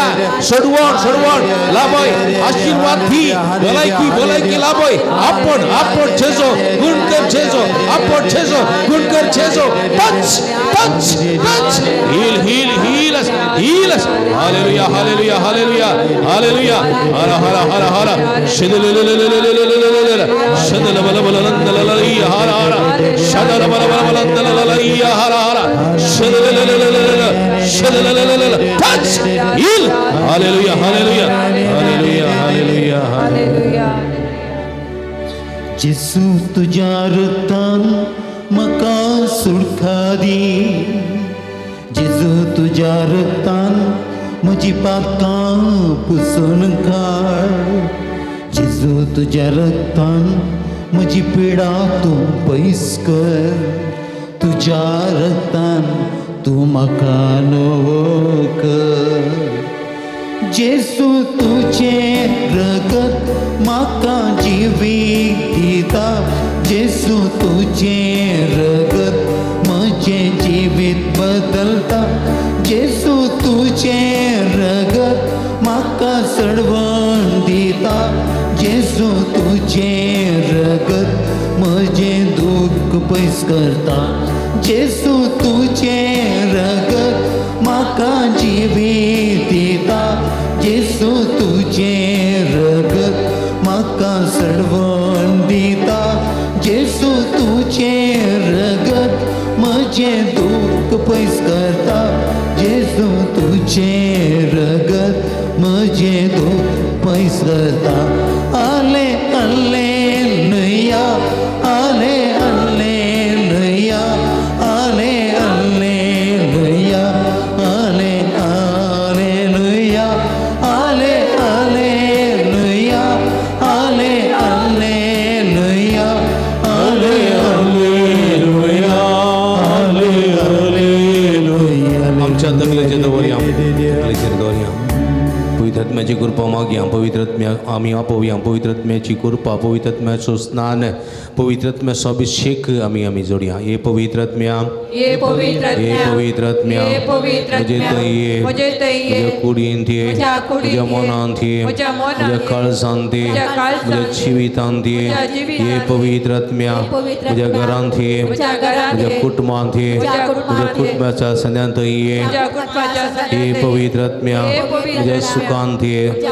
सडवण सडवण लाभय आशीर्वाद दी भलायकी भलायकी लाभय. आपण आपण जेजो गुण कर जेजो आपण जेजो गुण कर Jeju. Touch touch touch heal heal heal heal. Hallelujah hallelujah hallelujah hallelujah. हर हर हर हर शदलललललललललल शदलबलबललललललय हर हर शदलबलबलललललय हर हर शदलललललल शदललललल touch heal. Hallelujah hallelujah hallelujah hallelujah. Hallelujah. जेसू तुज्या रक्तान म्हाका सुटका दी. जेजू तुज्या रक्तान म्हजी पातकां पुसून काड. जेजू तुज्या रक्तान म्हजी पिडा तूं पयस कर. तुज्या रक्तान तूं म्हाका नवो कर. जेसू तुजें रगत म्हाका जिवीत दिता. जेसू तुजें रगत म्हजें जिवीत बदलता. जेसू तुजें रगत म्हाका सडवण दिता. जेसू तुजें रगत म्हजें दुख्ख पयस करता. जेसू तुजें रगत म्हाका जिवीत दिता. जेसू तुजें रगत म्हाका सडवण दिता. जेसू तुजें रगत म्हजें दुख्ख पयस करता. जेसू तुजें रगत म्हजें दुख्ख पयस करता. आले अल्लेलुया आले अल्लेलुया आले अल्लेलुया आले अल्लेलुया आले अल्लेलुया आले अल्लेलुया आले अल्लेलुया आले अल्लेलुया. आमच्या तकलेचेर दवरया, तकलेचेर दवरया. पवित्र आत्म्याची कृपा मागया. पवित्र आत्म्या आमी आपोवया. पवित्र आत्म्याची कृपा, पवित्र आत्म्याचो स्नान, पवित्र आत्म्याचो अभिषेक आमी आमी जोडया. हे पवित्र आत्म्या, ये पवित्र हे आत्म्या, पवित्र आत्म्या, हे पवित्र म्हजे आत्म्या, थंय ये, म्हजे थंय ये, म्हज्या कुडींत ये, म्हज्या कुडींत म्हज्या ये, मनांत ये, म्हज्या मनांत म्हज्या ये, काळजांत ये, म्हज्या काळजांत म्हज्या ये, जिवितांत ये. म्हज्या जिवितांत हे ये, पवित्र आत्म्या, हे पवित्र म्हज्या आत्म्या, घरांत ये, म्हज्या घरांत म्हज्या ये, कुटुंबांत ये, म्हज्या कुटुंबांत म्हज्या ये, कुटुंबाच्या सन्यांत ये. म्हज्या कुटुंबाच्या हे सगळ्यांत ये, पवित्र आत्म्या, हे पवित्र म्हज्या आत्म्या, सुखांत ये, म्हज्या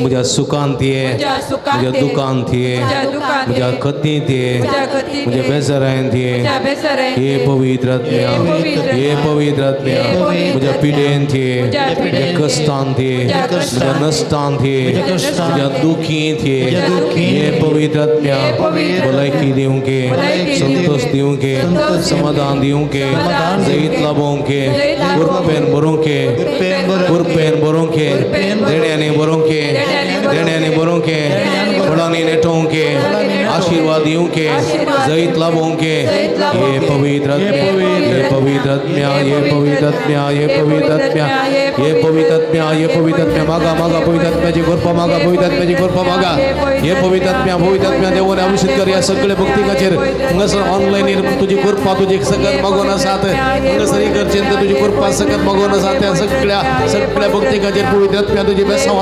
म्हज्या सुखांत ये, म्हज्या सुखांत म्हज्या ये, दुखांत ये, म्हज्या दुखांत म्हज्या ये, खतींत ये, म्हज्या खतींत म्हज्या ये, बेजारांत ये. म्हज्या बेजारांत हे ये, पवित्र आत्म्या, हे पवित्र हे पवित्र आत्म्या, हे पवित्र म्हज्या पिडेंत ये, म्हज्या म्हज्या पिडेंत ये, कश्टांत ये, म्हज्या कश्टांत म्हज्या ये, नश्टांत ये, म्हज्या नश्टांत म्हज्या ये, दुखींत ये. म्हज्या दुखींत हे ये, पवित्र आत्म्या, हे पवित्र भलायकी दिवंके, भलायकी संतोष दिवंके, दिवंके, संतोष समाधान दिवंके, समाधान जैत दिवंके, लाभोवंके, जैत लाभोवंके, कृपेन भरोवंके, कृपेन भरोवंके, देण्यांनी भरोवंके, देण्यांनी भरोवंके, फळांनी नेटोवंके, आशीर्वाद दिवंके, जैत लाभोवंके. हे पवित्र आत्म्या, हे पवित्र आत्म्या, हे पवित्र आत्म्या, हे पवित्र आत्म्या, हे पवित्र आत्म्या, हे पवित्र आत्म्या. मागा मागा पवित्र आत्म्याची कृपा मागा, पवित्र आत्म्याची कृपा मागा. हे पवित्र आत्म्या, पवित्र आत्म्या देवाने अभिषेक कर या सगळे भक्तिकाचेर. हांगासर ऑनलायनीर तुजी कृपा तुजी सगळ्यात मागून आसात. हांगासर इगर्जेंत तुजी कृपा सगळ्यात मागून आसात. त्या सगळ्या सगळ्या भक्तिकाचेर पवित्र आत्म्या तुजी बेसांव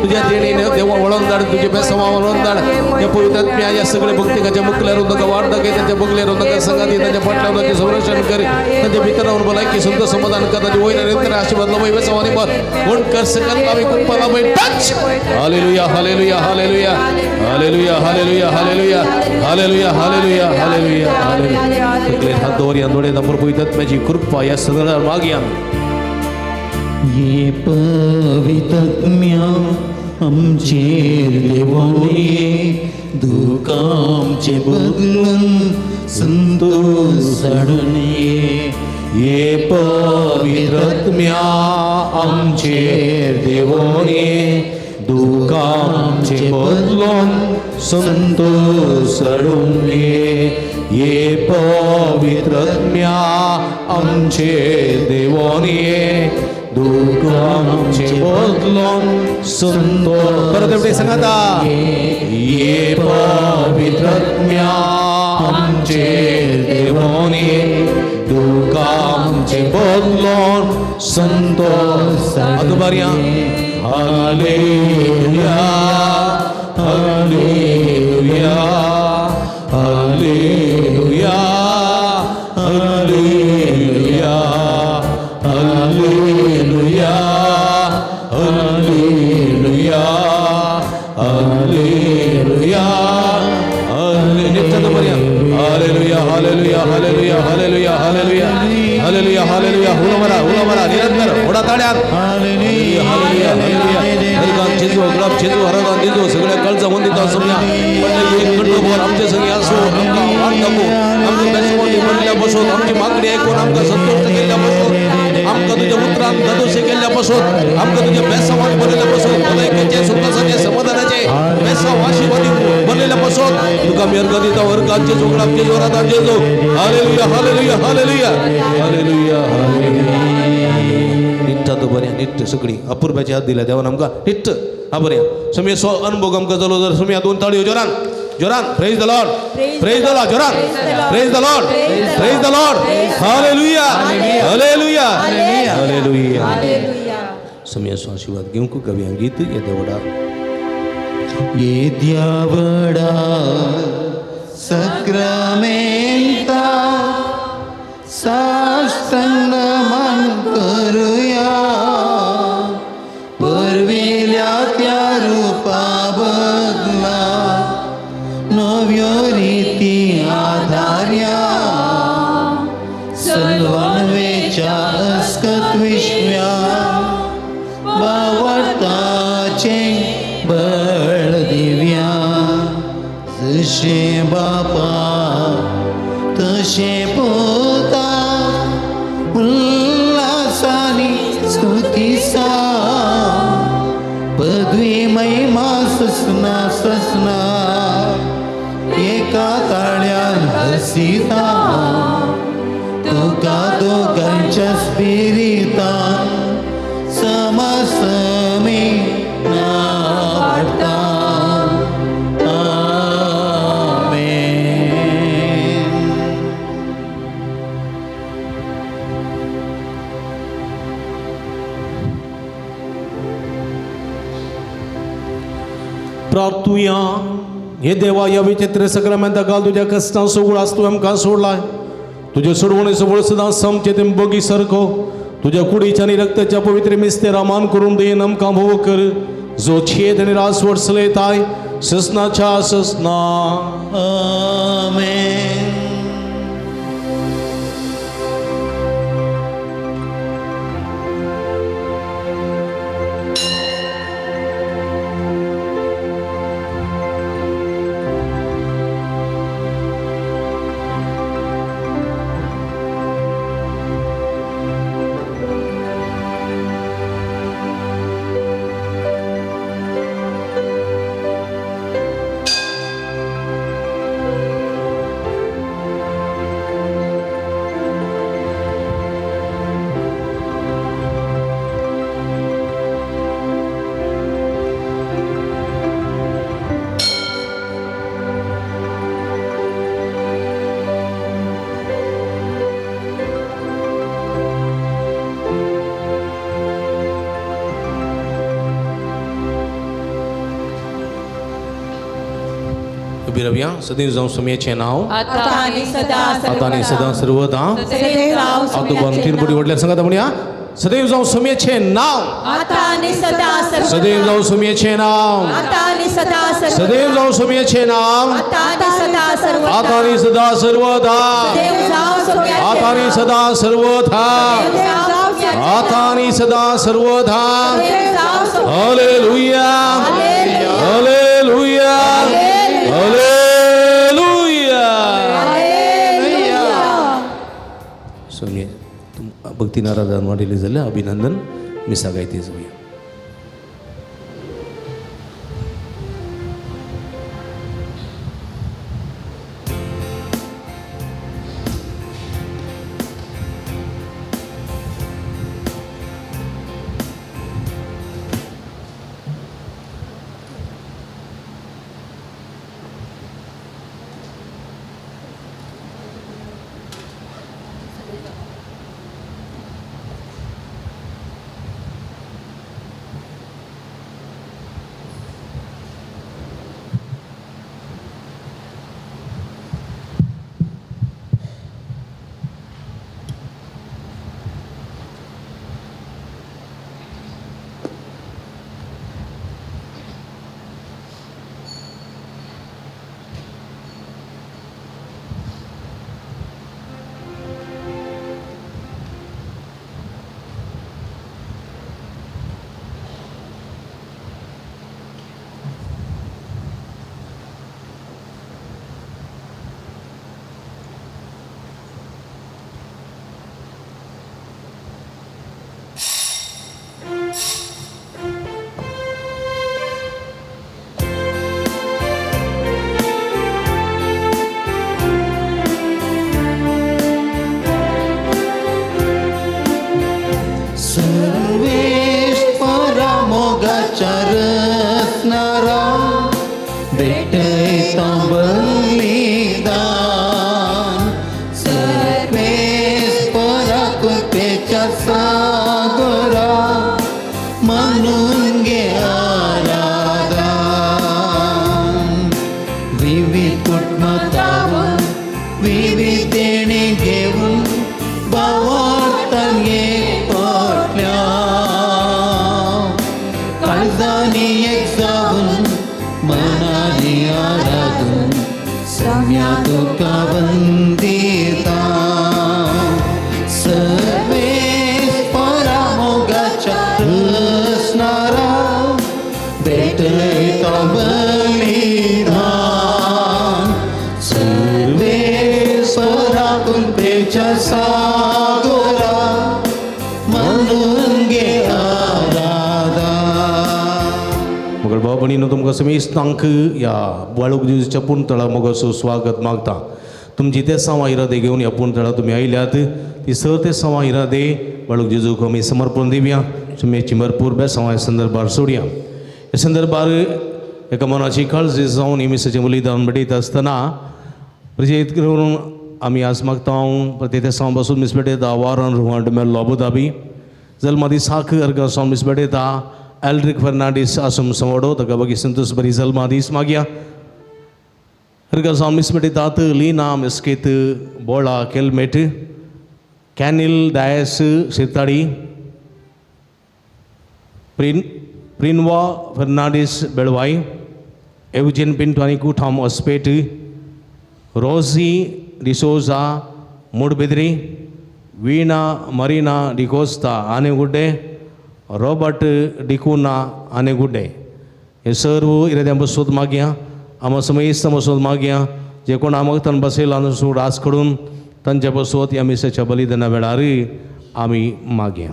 तुज्या देणीन देवा वळोवन धाड, तुजी बेसांव वळोवन धाड. या पवित्र आत्म्या या सगळ्या भक्तिकाच्या मुखल्यार ताका वाट दाखय, त्यांच्या बगल्यार ताका संगाती, त्यांच्या फाटल्यार ताचें संरक्षण कर, तांच्या भितरावन भलायकी संतोष समाधान कर, ताचे वयर निरंतर आशीर्वाद लाभय, बेसांवानी भर गुण कर सकत लावी कृपा लाभय. Touch. Hallelujah hallelujah hallelujah hallelujah hallelujah hallelujah hallelujah hallelujah hallelujah hallelujah. तकलेर हात दवरया, दोळे दांपून पवित्र आत्म्याची कृपा या सगळ्या मागया. ये पवित्रत्म्या आमचेर देवोनी दुःख आमचे बदलून संतोष हाडून ये. ये पवित्रत्म्या आमचेर देवोनी दुःख आमचे बदलून संतोष हाडून ये. ये पवित्रत्म्या आमचे देवोनी दुखांचे बदलोन संतोष. परत एकटे सांगाता, ये पवित्रत्म्या आमचेर देवोनी दुखांचे बदलोन संतोष. आतां hallelujah, hallelujah, hallelujah, hallelujah, hallelujah, hallelujah, hallelujah, hallelujah, hallelujah, hallelujah, hallelujah, hallelujah, hallelujah, hallelujah. हुलमरा हुलमरा निरंतर होडा ताड्यात. Hallelujah, hallelujah. हरगान जेजू, गुलाब जेजू, हरगान जेजू, सगळ्या कळजा वंदिता समया एक खंडोबर आमचे संगी असो, आमकां वाट दाखो, आमकां बेसवंती म्हणल्या बसोत, आमची मागणी ऐकून आमकां संतुश्ट केल्ल्या बसोत, आमकां तुज्या उतरान दादोशी केल्ल्या बसोत, आमकां तुज्या बेसावान भरलेल्या बसोत, भलायकेचे, संतोषाचे, समाधानाचे बेसाव आशीर्वादी भरलेल्या बसोत. तुका आमी अर्घ दिता, हरगान जेजू, गुलाब जेजू, हरगान जेजू. Hallelujah, hallelujah, hallelujah, hallelujah, hallelujah. निट्ट तो बरें, निट्ट सगळी अपुर्बाची हात दिल्या देवान आमकां निट्ट. हा बरें समी सो अनुभव आमकां जालो जर समी दोन ताळयो जोरान जोरान. Praise the Lord, praise the Lord, जोरान praise the Lord, praise the Lord. Hallelujah, hallelujah, hallelujah. समी सो आशीर्वाद घेवंक कवी गीत येद्या येद्या व्हडा सक्रामेंता साष्टांग नमन करुया, परवेल्या त्या रुपा बदला नव्यो रिती आधार्या, सलवणवेच्या अस्कत विश्व्या बावटाचे बळ दिव्या, जशें बापा तशें पुता उल्हासानी स्तुतीसा, पदवी महिमा ससना ससना एका ताळ्यान हसिता, तुका दोगांच्या स्पिरितान समसमी नावाडटा. आमेन. प्रार्थुया. हे देवा, या विचित्र सक्रमेंता काल तुज्या कश्टां सगळो आस तूं आमकां सोडलाय. तुजे सोडवणे सगळो सदां समचे ते बगी सारको तुज्या कुडीच्या आनी रक्ताच्या पवित्र मिस्तेरा मान करून देन आमकां भोव कर, जो छेद आनी रासवट चलयताय ससनाच्या ससना. आमेन. उबी रावया. सदैव जावं सुमयेचें नांव आता आनी सदा आता आनी सदां सर्वदा. सदैव जावं आतोबान तीन बोटी व्हडल्यार सांगात म्हणया, सदैव जावं सुमयेचें नांव, आता आनी सदा सर्वदा, सदैव जावं सुमयेचें नांव, आता आनी सदा सर्वदा, सदैव जावं सुमयेचें नांव, आता आनी सदा सर्वदा, आता आनी सदा सर्वदा, सदैव जावं सुमयेचें आता आनी सदा सर्वदा, आता आनी सदा सर्वदा. Hallelujah, hallelujah, hallelujah. सोनिया, तुम भक्ती नाराजन वाडिल्ली जाल्यार अभिनंदन. मिसा गायती जावया. मोगाच्या रसनारा भेटयता बलिदान सर्वेस्परा कृपेच्या सागरा म्हणून घे आराधन. विविध कुटुंबांत विविध देणे घेऊन भावार्थान एकवटल्या काळजांनी एक जावन मनाने आराधून सम्या तुका वंदिता. सर्वेस्परा मोगाच्या रसनारा भेटयता बलिदान सर्वेस्परा कृपेच्या सागरा म्हणून घे आराधन. मगळ भाव भयणीनो, तुमकां समेस्तांक ह्या बाळूक दिवच्या पुणतळा मोगाचो स्वागत मागता. तुमची ते सवा इरादे घेवन ह्या पुणतळा तुमी आयल्यात, ती सर ते सवा इरादे बाळूक जेजूक आमी समर्पण दिवया. सुमेची भरपूर बेसांव ह्या संदर्भार सोडया. ह्या संदर्भार एका मनाची काळजी जावन ही मिसाचें बलिदान भेटयता आसतना प्रेरीत करून आमी आज मागता. प्रत्येक तेसांव बसून मीस भेटयता वारन रुवांड मेल्लो अबुधाबी. जल्मा दिसाक अर्गां सावन मीस भेटयता एल्ड्रिक फर्नांडीस आसम संवडो, ताका बागी संतोष बरी जल्मा दीस मागया. अर्गां सावन मीस भेटयतात लीना मिस्केत बोळा केलमेट, कॅनिल डायस सिरताडी, प्रिनवा फर्नांडीस बेळवाई, एवजेन पिंटो आनी कुठाम aspect, rosy D'Souza मुडबिद्री, veena Marina D'Costa Anegudde, Robert डिकुना Anegudde. हे सर्व इराद्यां बसून मागया. आमा समेस्त बसून मागया. जे कोण आमगतान बसयला रास कडून तांच्या बसवत ह्या मिसाच्या बलिदाना वेळार आमी मागया.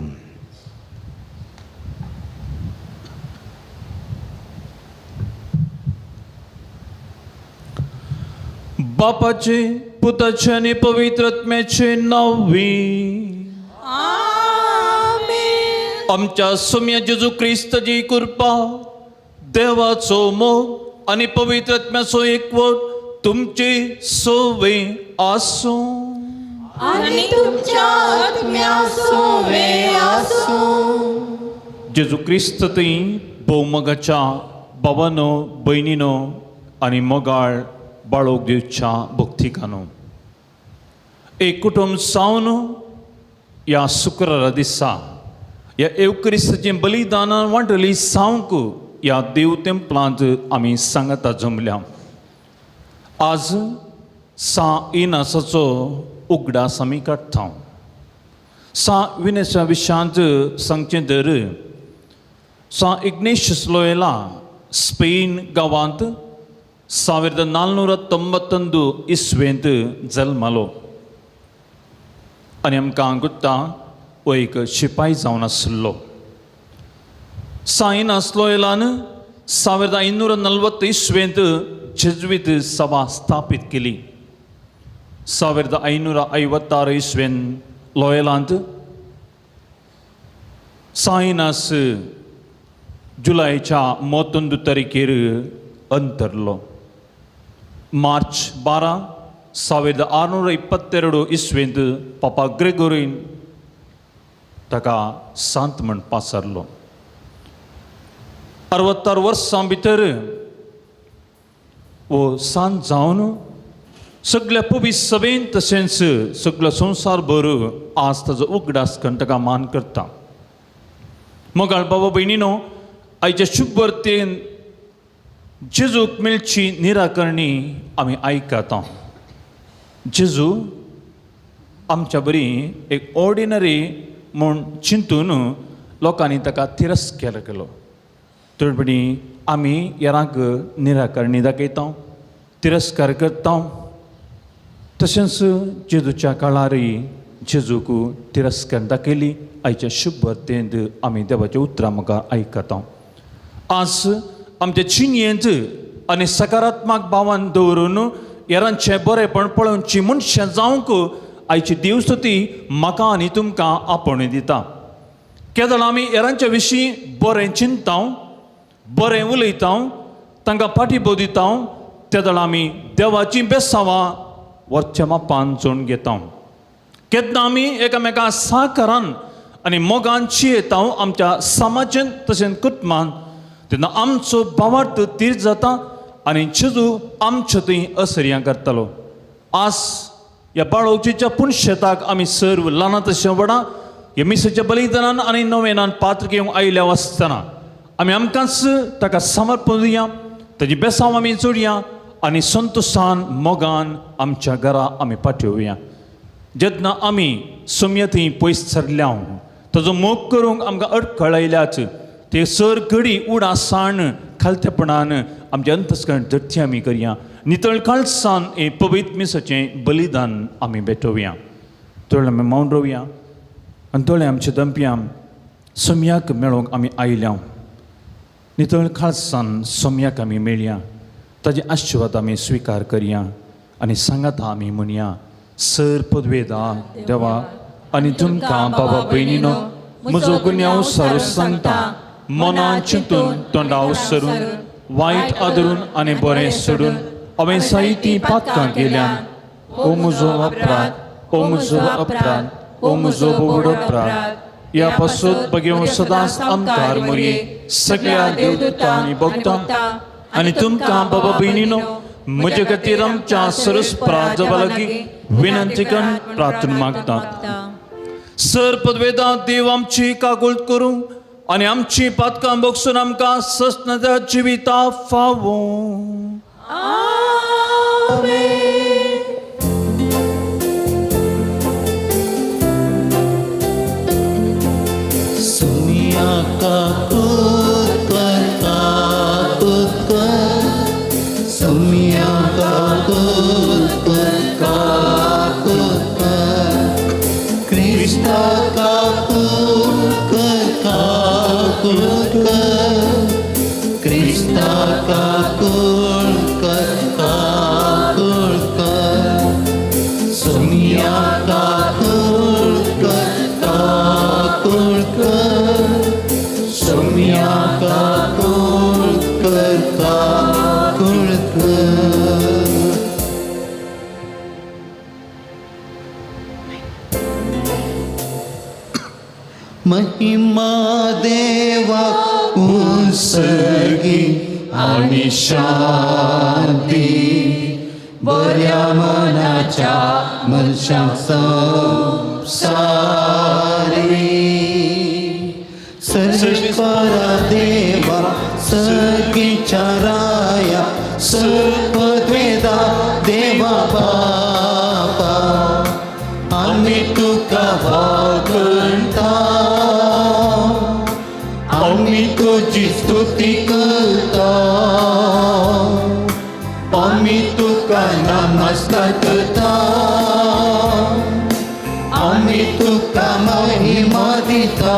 बापाचे, पुताचे आनी पवित्र आत्म्याचे नांवी. आमच्या सोम्या जेजू क्रिस्ताची कृपा, देवाचो मोग आनी पवित्र आत्म्याचो एकवट तुमचे सोवे आसूं. आनी तुमच्या आत्म्या सोवे आसूं. जेजू क्रिस्त थंय भोवमोगाच्या बाबानो, भयणीनो आनी मोगाळ बाळोक दिवच्या भक्तिकानो, एक कुटुंब सावन ह्या शुक्रारा दिसा ह्या एवक्रिस्ताचें बलिदानान वांटली सावंक ह्या देव तेंपलांत आमी सांगाता जमल्या. आज सा इनासाचो उगडास आमी काडटा. सा विनेसा विशांत सांगचें तर सा इग्नेशियस लोयला स्पेन गांवांत 1491 इसवेंत जल्मालो आनी आमकां गुत्ता हो एक शिपाय जावन आसलो. साईनास लोयलान 1540 इसवेंत जेज्वीत सभा स्थापीत केली. 1556 इसवेन लोयलांत साईनास जुलयच्या 31 तारखेर अंतरलो. मार्च 12 1622 इसवेंत पापा ग्रेगोरीन ताका सांत म्हण पासारलो. 66 वर्सां भितर हो सांत जावन सगळ्या पवित्र सभेन तशेंच सगळो संवसार भर आज ताजो उगडास करून ताका मान करता. मोगाळ बाबा भयणीनो, आयच्या शुभवर्तेन जेजूक मेळची निराकरणी आमी आयकता. जेजू आमच्या बरी एक ऑर्डिनरी म्हूण चिंतून लोकांनी ताका तिरस्कार केलो. थोडपणी आमी हेरांक निराकरणी दाखयता, तिरस्कार करता. तशेंच जेजूच्या काळारय जेजूक तिरस्कार दाखयली. आयच्या शुभवर्तेंत आमी देवाच्या उतरां मुखार आयकता. आज आमच्या जिणेंत आनी सकारात्मक भावान दवरून हेरांचें बरेंपण पळोवची मनशां जावंक आयची देवस्तुती म्हाका आनी तुमकां आपोवणें दिता. केदळ आमी हेरांच्या विशीं बरें चिंतता, बरें उलयता, तांकां पाठिंबो दिता, तेदळा आमी देवाचीं बेसांवां वरच्या मापान जोडून घेता. केन्ना आमी एकामेका साकारान आनी मोगान चियेता आमच्या समाजान तशेंच कुटुंबान, तेन्ना आमचो भावार्थ तीर जाता आनी जेजू आमच्यो थंय असर्यां करतालो. आज ह्या बाळोवचीच्या पुणशेताक आमी सर्व ल्हानां तशें व्हडां ह्या मिसाच्या बलिदानान आनी नवेनान पात्र घेवंक आयिल्ल्या आसतना आमी आमकांच ताका समर्पण दिया, ताजी बेसांव आमी जोडया आनी संतोशान मोगान आमच्या घरा आमी पाठोवया. जेन्ना आमी सोम्या थंय पयस सरल्या, ताजो मोग करूंक आमकां अडखळ आयल्याच, ते सर घडी उडा साण खालतेपणान आमच्या अंतस्करण धरती आमी करया. नितळ काळसान हें पवित्र मिसाचें बलिदान आमी भेटोवया. दोळे आमी मावन रोवया आनी दोळे आमचे दंपया. सोम्याक मेळोवंक आमी आयल्या, नितळ खालसान सोम्याक आमी मेळया, ताजे आशिर्वाद आमी स्विकार करया आनी सांगाता आमी म्हणया. सर पदवेदा देवा आनी तुमकां बाबा भयणीनो म्हजो गुन्यांव सारू सांगता, मनान चिंतून तोंडाव सरून वायट आदरून आनी बरें सोडून हांवें साहिती पातकां केल्यान. ओ म्हजो अपराध, ओ म्हजो अपराध, ओ म्हजो बोड अपराध. ह्या पासून बगेवं सदांच आमकार मोरये सगळ्या देवदूतां आनी भक्तां आनी तुमकां बाबा भयणीनो म्हजे खातीर आमच्या सरस्परा जबा लागीं विनंती करून प्रार्थना मागता. सर पदवेदा देव आमची कागोळ करूं आनी आमची पातकां बगसून आमकां सस्नाच्या जिविता फावो. सुमिया का पुत्र का पुत्र, सुमिया का पुत्र का पुत्र, क्रिस्ता का पुत्र का पुत्र, क्रिस्ता का पुत्र का पुत्र, सुमिया का पुत्र का पुत्र, सुमिया का पुत्र का पुत्र. महिमा देवा उत्सर्गी आणि शांती बऱ्या मनाच्या मनशांक संवसारी. सर्वेश्वरा देवा सगीच्या राया सर्वद्वेदा देवा बापा आमी तुका वागणता, आमी तुजी स्तुती करता, आमी तुका नमस्कार करता, आमी तुका महिमा दिता.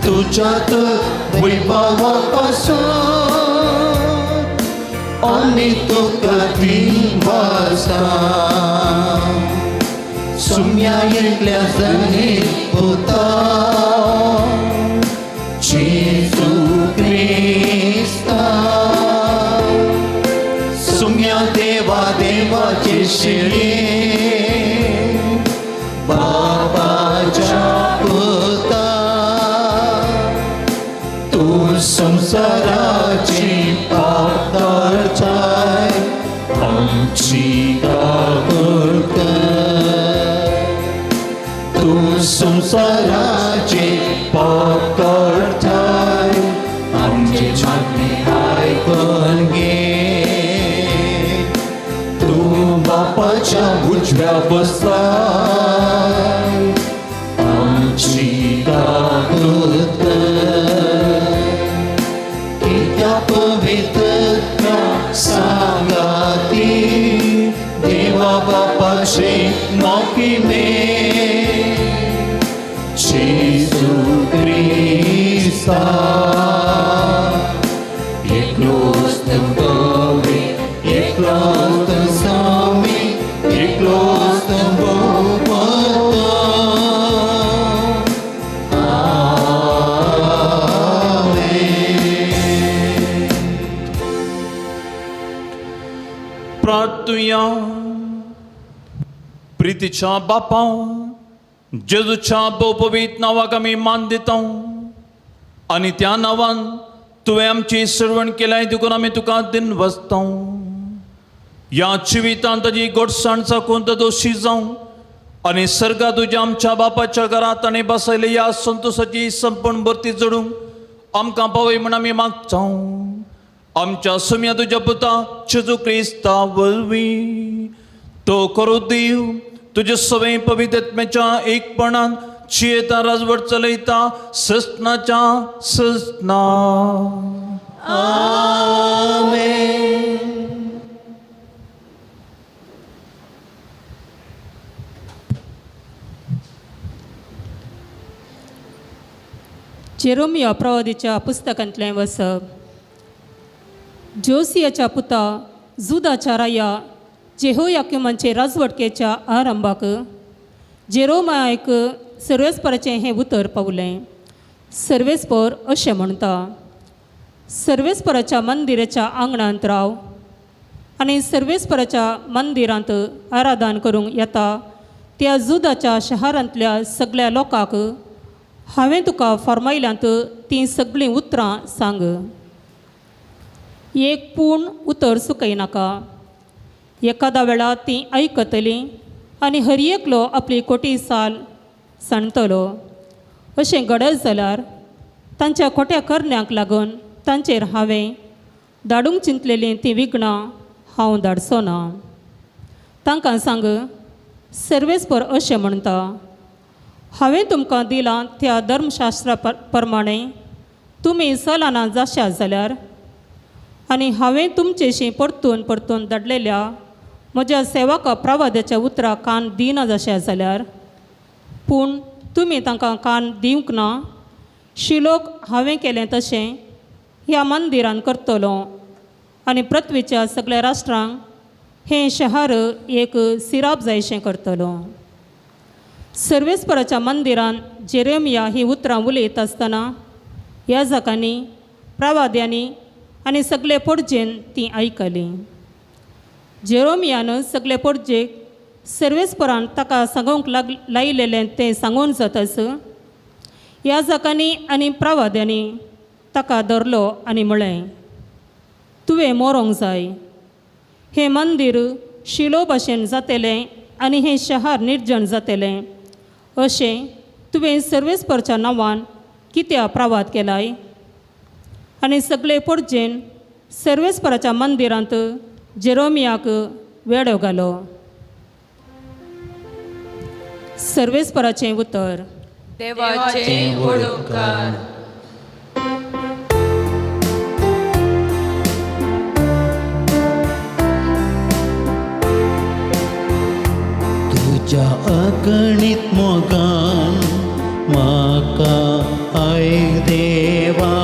तुज्यात वैभवापासून आमी तुका दिवासा. सुम्या एकल्या जनी पुता जेजू क्रिस्ता, सुम्या देवा देवाचे शिळे बाबाच्या पुता, तूं संवसाराची पाप काडचाय आमची काकूळ कर. तूं संवसाराचे पाप काडचाय आमचे मागणें आयकून घे. तूं बापाच्या उजव्या बसलाय आमची काकूळ कर. कित्या पवित्र सांगाती देवा बापाचे मोकिमे जेजू क्रिस्ता, एकलोच तुमकोवी, एकलोच स्वामी, एकलोच तुमको. आमेन. प्रार्थुया. प्रितीच्या बापा, जेजूच्या भोवपवीत नांवाक आमी मान दिता आनी त्या नांवान तुवें आमची सर्वण केल्याय देखून आमी तुका दिन वसता. ह्या जिवितांत ताजी गोडसाण चाकून तो दोशी जावं आनी सर्गा तुज्या आमच्या बापाच्या घरांत आनी बसयले ह्या संतोशाची संपूर्ण भरती जोडूंक आमकां पावय म्हूण आमी मागता. आमच्या सुम्या तुज्या पुता जेजू क्रिस्ता वरवीं तो करू दिव तुजे सवय पवित्रत्म्याच्या एकपणान जियेता राजवट चलयता ससनाच्या ससना. आमेन. जेरोमिया प्रवादीच्या पुस्तकांतलें वसप. जोसियाच्या पुता जुदाच्या राया जेहोयाकिमांचे राजवटकेच्या आरंभाक जेरोमायक सर्वेस्पराचें हें उतर पावलें. सर्वेस्पर अशें म्हणटा, सर्वेस्पराच्या मंदिराच्या आंगणांत राव आनी सर्वेस्पराच्या मंदिरांत आराधन करूंक येता त्या जुदाच्या शहरांतल्या सगळ्या लोकांक हांवें तुका फर्मायल्यांत तीं सगळीं उतरां सांग. एक पूण उतर चुकयनाका. एकादा वेळा तीं आयकतलीं आनी हर एकलो आपली कोटी साल सांडतलो. अशें घडत जाल्यार तांच्या खोट्या करण्यांक लागून तांचेर हांवें धाडूंक चिंतलेलीं तीं विघ्नां हांव धाडचो ना. तांकां सांग, सर्वेस्पर अशें म्हणटा, हांवें तुमकां दिलां त्या धर्मशास्त्रा प्रमाणे तुमी चलना जाशात जाल्यार आनी हांवें तुमचेशी परतून परतून धाडलेल्या म्हज्या सेवका प्रवादाच्या उतरां कान दिना जाशात जाल्यार, पूण तुमी तांकां कान दिवंक ना, शिलोक हांवें केलें तशें ह्या मंदिरान करतलो आनी पृथ्वीच्या सगळ्या राष्ट्रांक हें शहर एक सिराप जायशें करतलो. सर्वेस्पराच्या मंदिरान जेरेमिया ही उतरां उलयत आसतना याजकांनी, प्रवाद्यांनी आनी सगळे पोडजेन तीं आयकलीं. जेरोमियान सगळे पोडजेक सर्वेस्परान ताका सांगूंक लायलेलें तें सांगून जातच याजकांनी आनी प्रवाद्यांनी ताका धरलो आनी म्हळें, तुवें मरोंक जाय. हें मंदीर शिलो भाशेन जातलें आनी हें शहर निर्जन जातलें अशें तुवें सर्वेस्परच्या नांवान कित्याक प्रवाद केलाय? आनी सगळे पोडजेन सर्वेस्पराच्या मंदिरांत जेरोमियाक वेडो घालो. सर्वेस्पराचें उतर. देवाचे उपकार. तुज्या अगणीत मोगान म्हाका आयक देवा,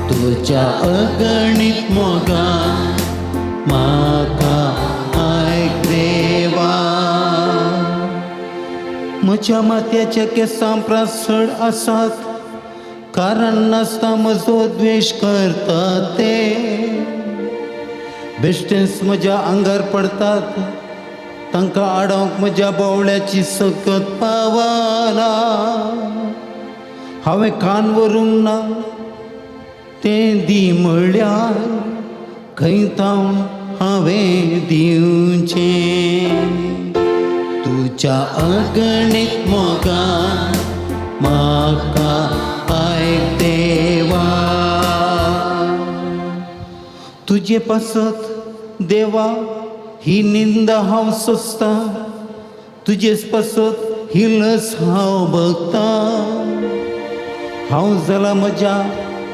तुज्या अगणीत मोगान म्हाका आयक देवा. म्हज्या माथ्याच्या केसां परस चड आसात, कारण नासता म्हजो द्वेश करता ते. बेश्टेंच म्हज्या आंगार पडतात, तांकां आडोवंक म्हज्या बोवळ्याची सकत पावना. हांवें कान व्हरूंक ना तें दी म्हळ्यार खंय तावन हांवें दिवचें. तुज्या अगणीत मोगान म्हाका आयक देवा. तुजे पासत देवा ही निंदा हांव सोंसता, तुजेच पासत ही लस हांव भोगता. हांव जाला म्हज्या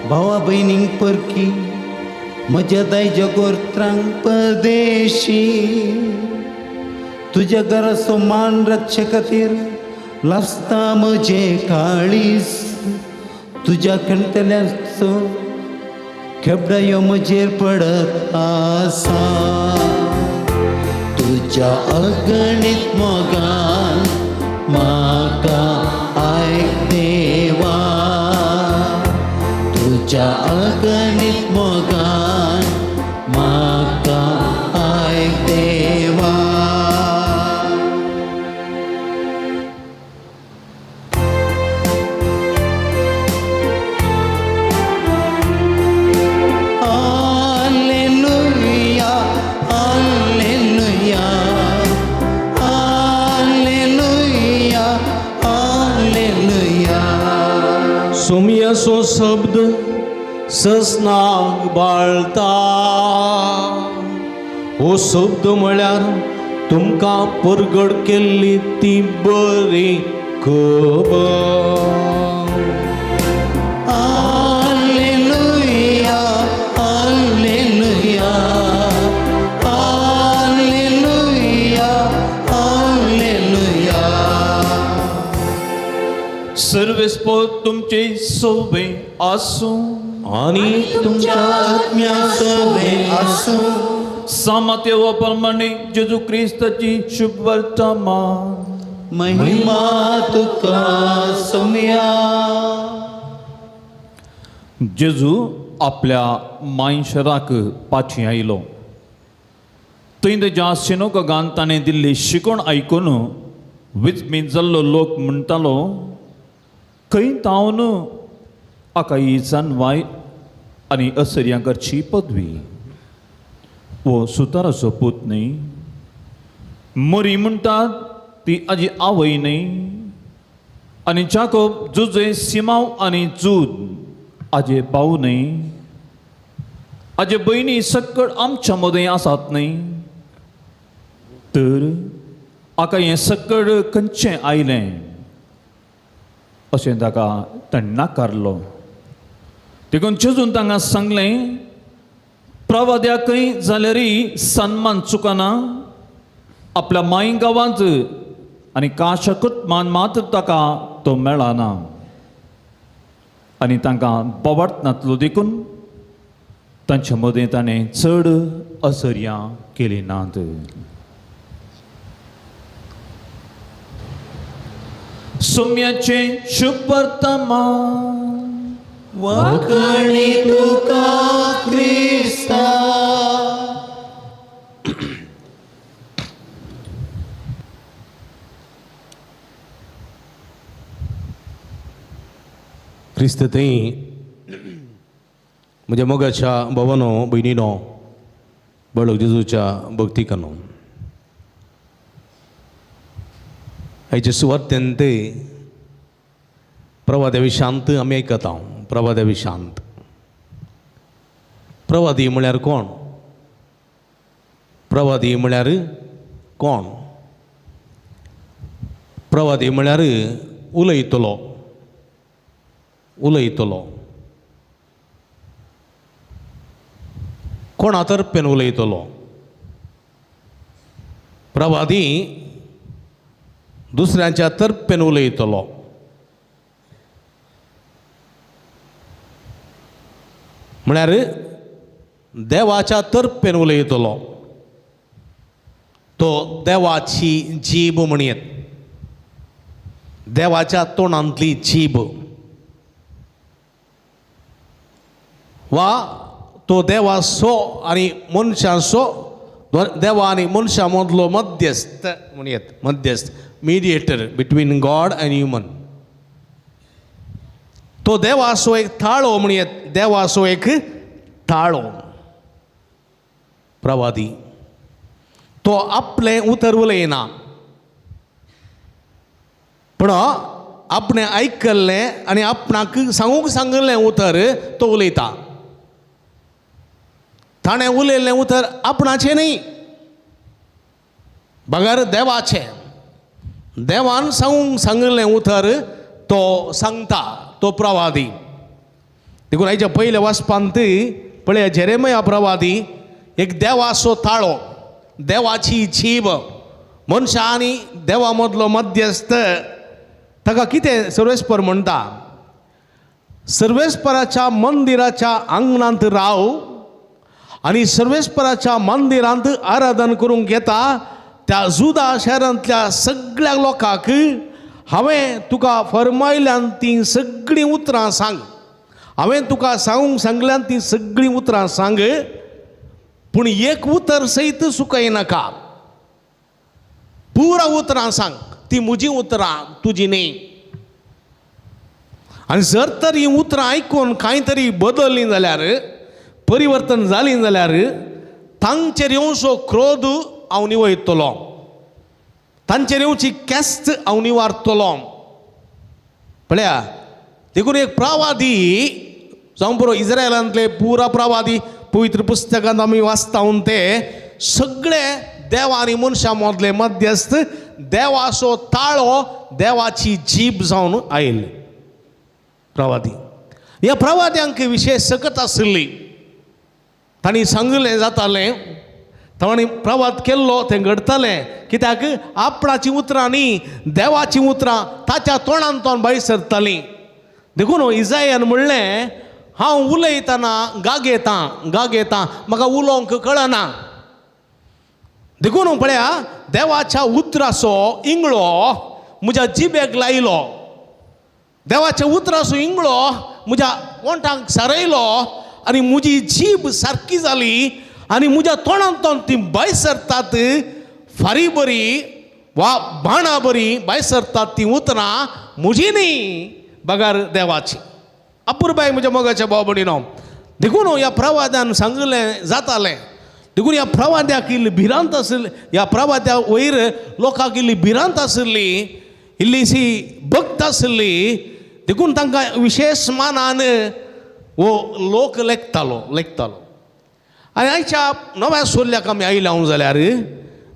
भावा भयणींक परकी, म्हज्या दायज्या गोत्रांक परदेशी. तुज्या घराचो मान राखचे खातीर लासता म्हजें काळीज, तुज्या खणटल्याचो खेपडायो म्हजेर पडत आसा. तुज्या अगणीत मोगान म्हाका आयक देवा, तुज्या अगणीत मोगान म्हाका सोमयाचो शब्द ससनाक बाळता. हो शब्द म्हळ्यार तुमकां परगट केल्ली ती बरी खबर. Alleluia, alleluia, alleluia, alleluia. सर्वेस्पोर तुमचे सोबे आसूं. आनी तुमच्या आत्म्या सवे आसूं. सामतेवा प्रमाणे जेजू क्रिस्ताची शुभवर्तमान. महिमा तुका सोमया. जेजू आपल्या मायशराक पाची आयलो. थंय तेज्या सिनोगान ताणें दिल्ली शिकवण आयकून विस्मीत जाल्लो लोक म्हणटालो, खंय तावन हाका ही जानवाय आनी असर्यां करची पदवी? हो सुताराचो पूत न्हय? मरी म्हणटात ती आजी आवय न्हय? आनी जाकोब, जुजे, सिमाव आनी जूद आजे भाव न्हय? आजे भयणी सक्कड आमच्या मदें आसात न्हय? तर हाका हें सक्कड खंयचें आयलें? अशें ताका ताणें नाकारलो. देखून जेजून तांकां सांगलें, प्रवाद्याकय जाल्यारय सन्मान चुकना, आपल्या माय गांवांत आनी काशकूत मान मात ताका तो मेळना. आनी तांकां बोवाट नातलो देखून तांचे मदें ताणें चड असर्यां केली नात. सुम्याचें शुभवर्तमान. वाकणी तुका क्रिस्ता. क्रिस्त थंय म्हज्या मोगाच्या भवनो भयणीनो, बळक जेजूच्या भक्तिकानो, आयचे सुवातेंत प्रवाद्या विशांत आमी आयकता. प्रवाद्या विशांत, प्रवादी म्हळ्यार कोण? प्रवादी म्हळ्यार कोण? प्रवादी म्हळ्यार उलयतलो, उलयतलो. कोणा तर्फेन उलयतलो? प्रवादी दुसऱ्यांच्या तर्फेन उलयतलो. म्हळ्यार देवाच्या तर्फेन उलयतलो. तो देवाची जीब म्हणयेत, देवाच्या तोंडांतली जीब, वा तो देवाचो आनी मनशांचो, देवा आनी मनशां मदलो मध्यस्थ म्हणयेत, मध्यस्थ, mediator between God and human. तो देवाचो एक थाळो म्हणयेत, देवाचो एक थाळो. प्रवादी तो आपलें उतर उलयना, पूण आपणें आयकल्लें आनी आपणाक सांगूंक सांगिल्लें उतर तो उलयता. ताणें उलयल्लें उतर आपणाचें न्हय, बगर देवाचें. देवान सांगूंक सांगिल्लें उतर तो सांगता, तो प्रवादी. देखून आयच्या पयल्या वाचपांत पळया, जेरेमया प्रवादी एक देवाचो ताळो, देवाची जीब, मनशां आनी देवा मदलो मध्यस्थ. ताका कितें सर्वेस्पर म्हणटा? सर्वेस्पराच्या मंदिराच्या आंगणांत राव आनी सर्वेस्पराच्या मंदिरांत आराधन करूंक येता त्या जुदा शहरांतल्या सगळ्या लोकांक हांवें तुका फरमायल्यान तीं सगळीं उतरां सांग, हांवें तुका सांगूंक सांगल्यान तीं सगळीं उतरां सांग, पूण एक उतर सयत चुकयनाका. पुरा उतरां सांग, ती म्हजीं उतरां, तुजी न्ही. आनी जर तर हीं उतरां आयकून कांय तरी बदल्लीं जाल्यार, परिवर्तन जालीं जाल्यार, तांचेर येवचो क्रोध हांव निवयतलो, तांचेर येवची केस्त हांव निवारतलो. पळया, देखून एक प्रवादी जावं पुरो, इस्रायलांतले पुरा प्रवादी पवित्र पुस्तकांत आमी वाचता ते सगळे देवा आनी मनशां मदले मध्यस्थ, देवाचो ताळो, देवाची जीब जावन आयिल्ले प्रवादी. ह्या प्रवाद्यांक विशेश सकत आशिल्ली. तांणी सांगलें जातालें, तांणी प्रवाद केल्लो तें घडतालें. कित्याक आपणाचीं उतरां न्ही, देवाचीं उतरां ताच्या तोंडान तोंड भायर सरतालीं. देखून इजायान म्हणलें, हांव उलयतना गागेतां गागेतां, म्हाका उलोवंक कळना. देखून पळया, देवाच्या उतराचो इंगळो म्हज्या जिबेक लायलो, देवाच्या उतराचो इंगळो म्हज्या ओंठांक सारयलो आनी म्हजी जीब सारकी जाली आनी म्हज्या तोंडान तोंड ती भायर सरतात फारी बरी वा बाणा बरी भायर सरतात ती उतरां म्हजी न्ही बगर देवाची. अपुरबाय म्हज्या मोगाच्या भाव भयणीनो. देखून ह्या प्रवाद्यान सांगलें जातालें. देखून ह्या प्रवाद्याक इल्ली भिरांत आशिल्ली, ह्या प्रवाद्या वयर लोकांक इल्ली भिरांत आशिल्ली, इल्लीशी भक्त आशिल्ली. देखून तांकां विशेश मानान हो लोक लेखतालो लेखतालो. आनी आयच्या नव्या सोल्ल्याक आमी आयल्या हांव जाल्यार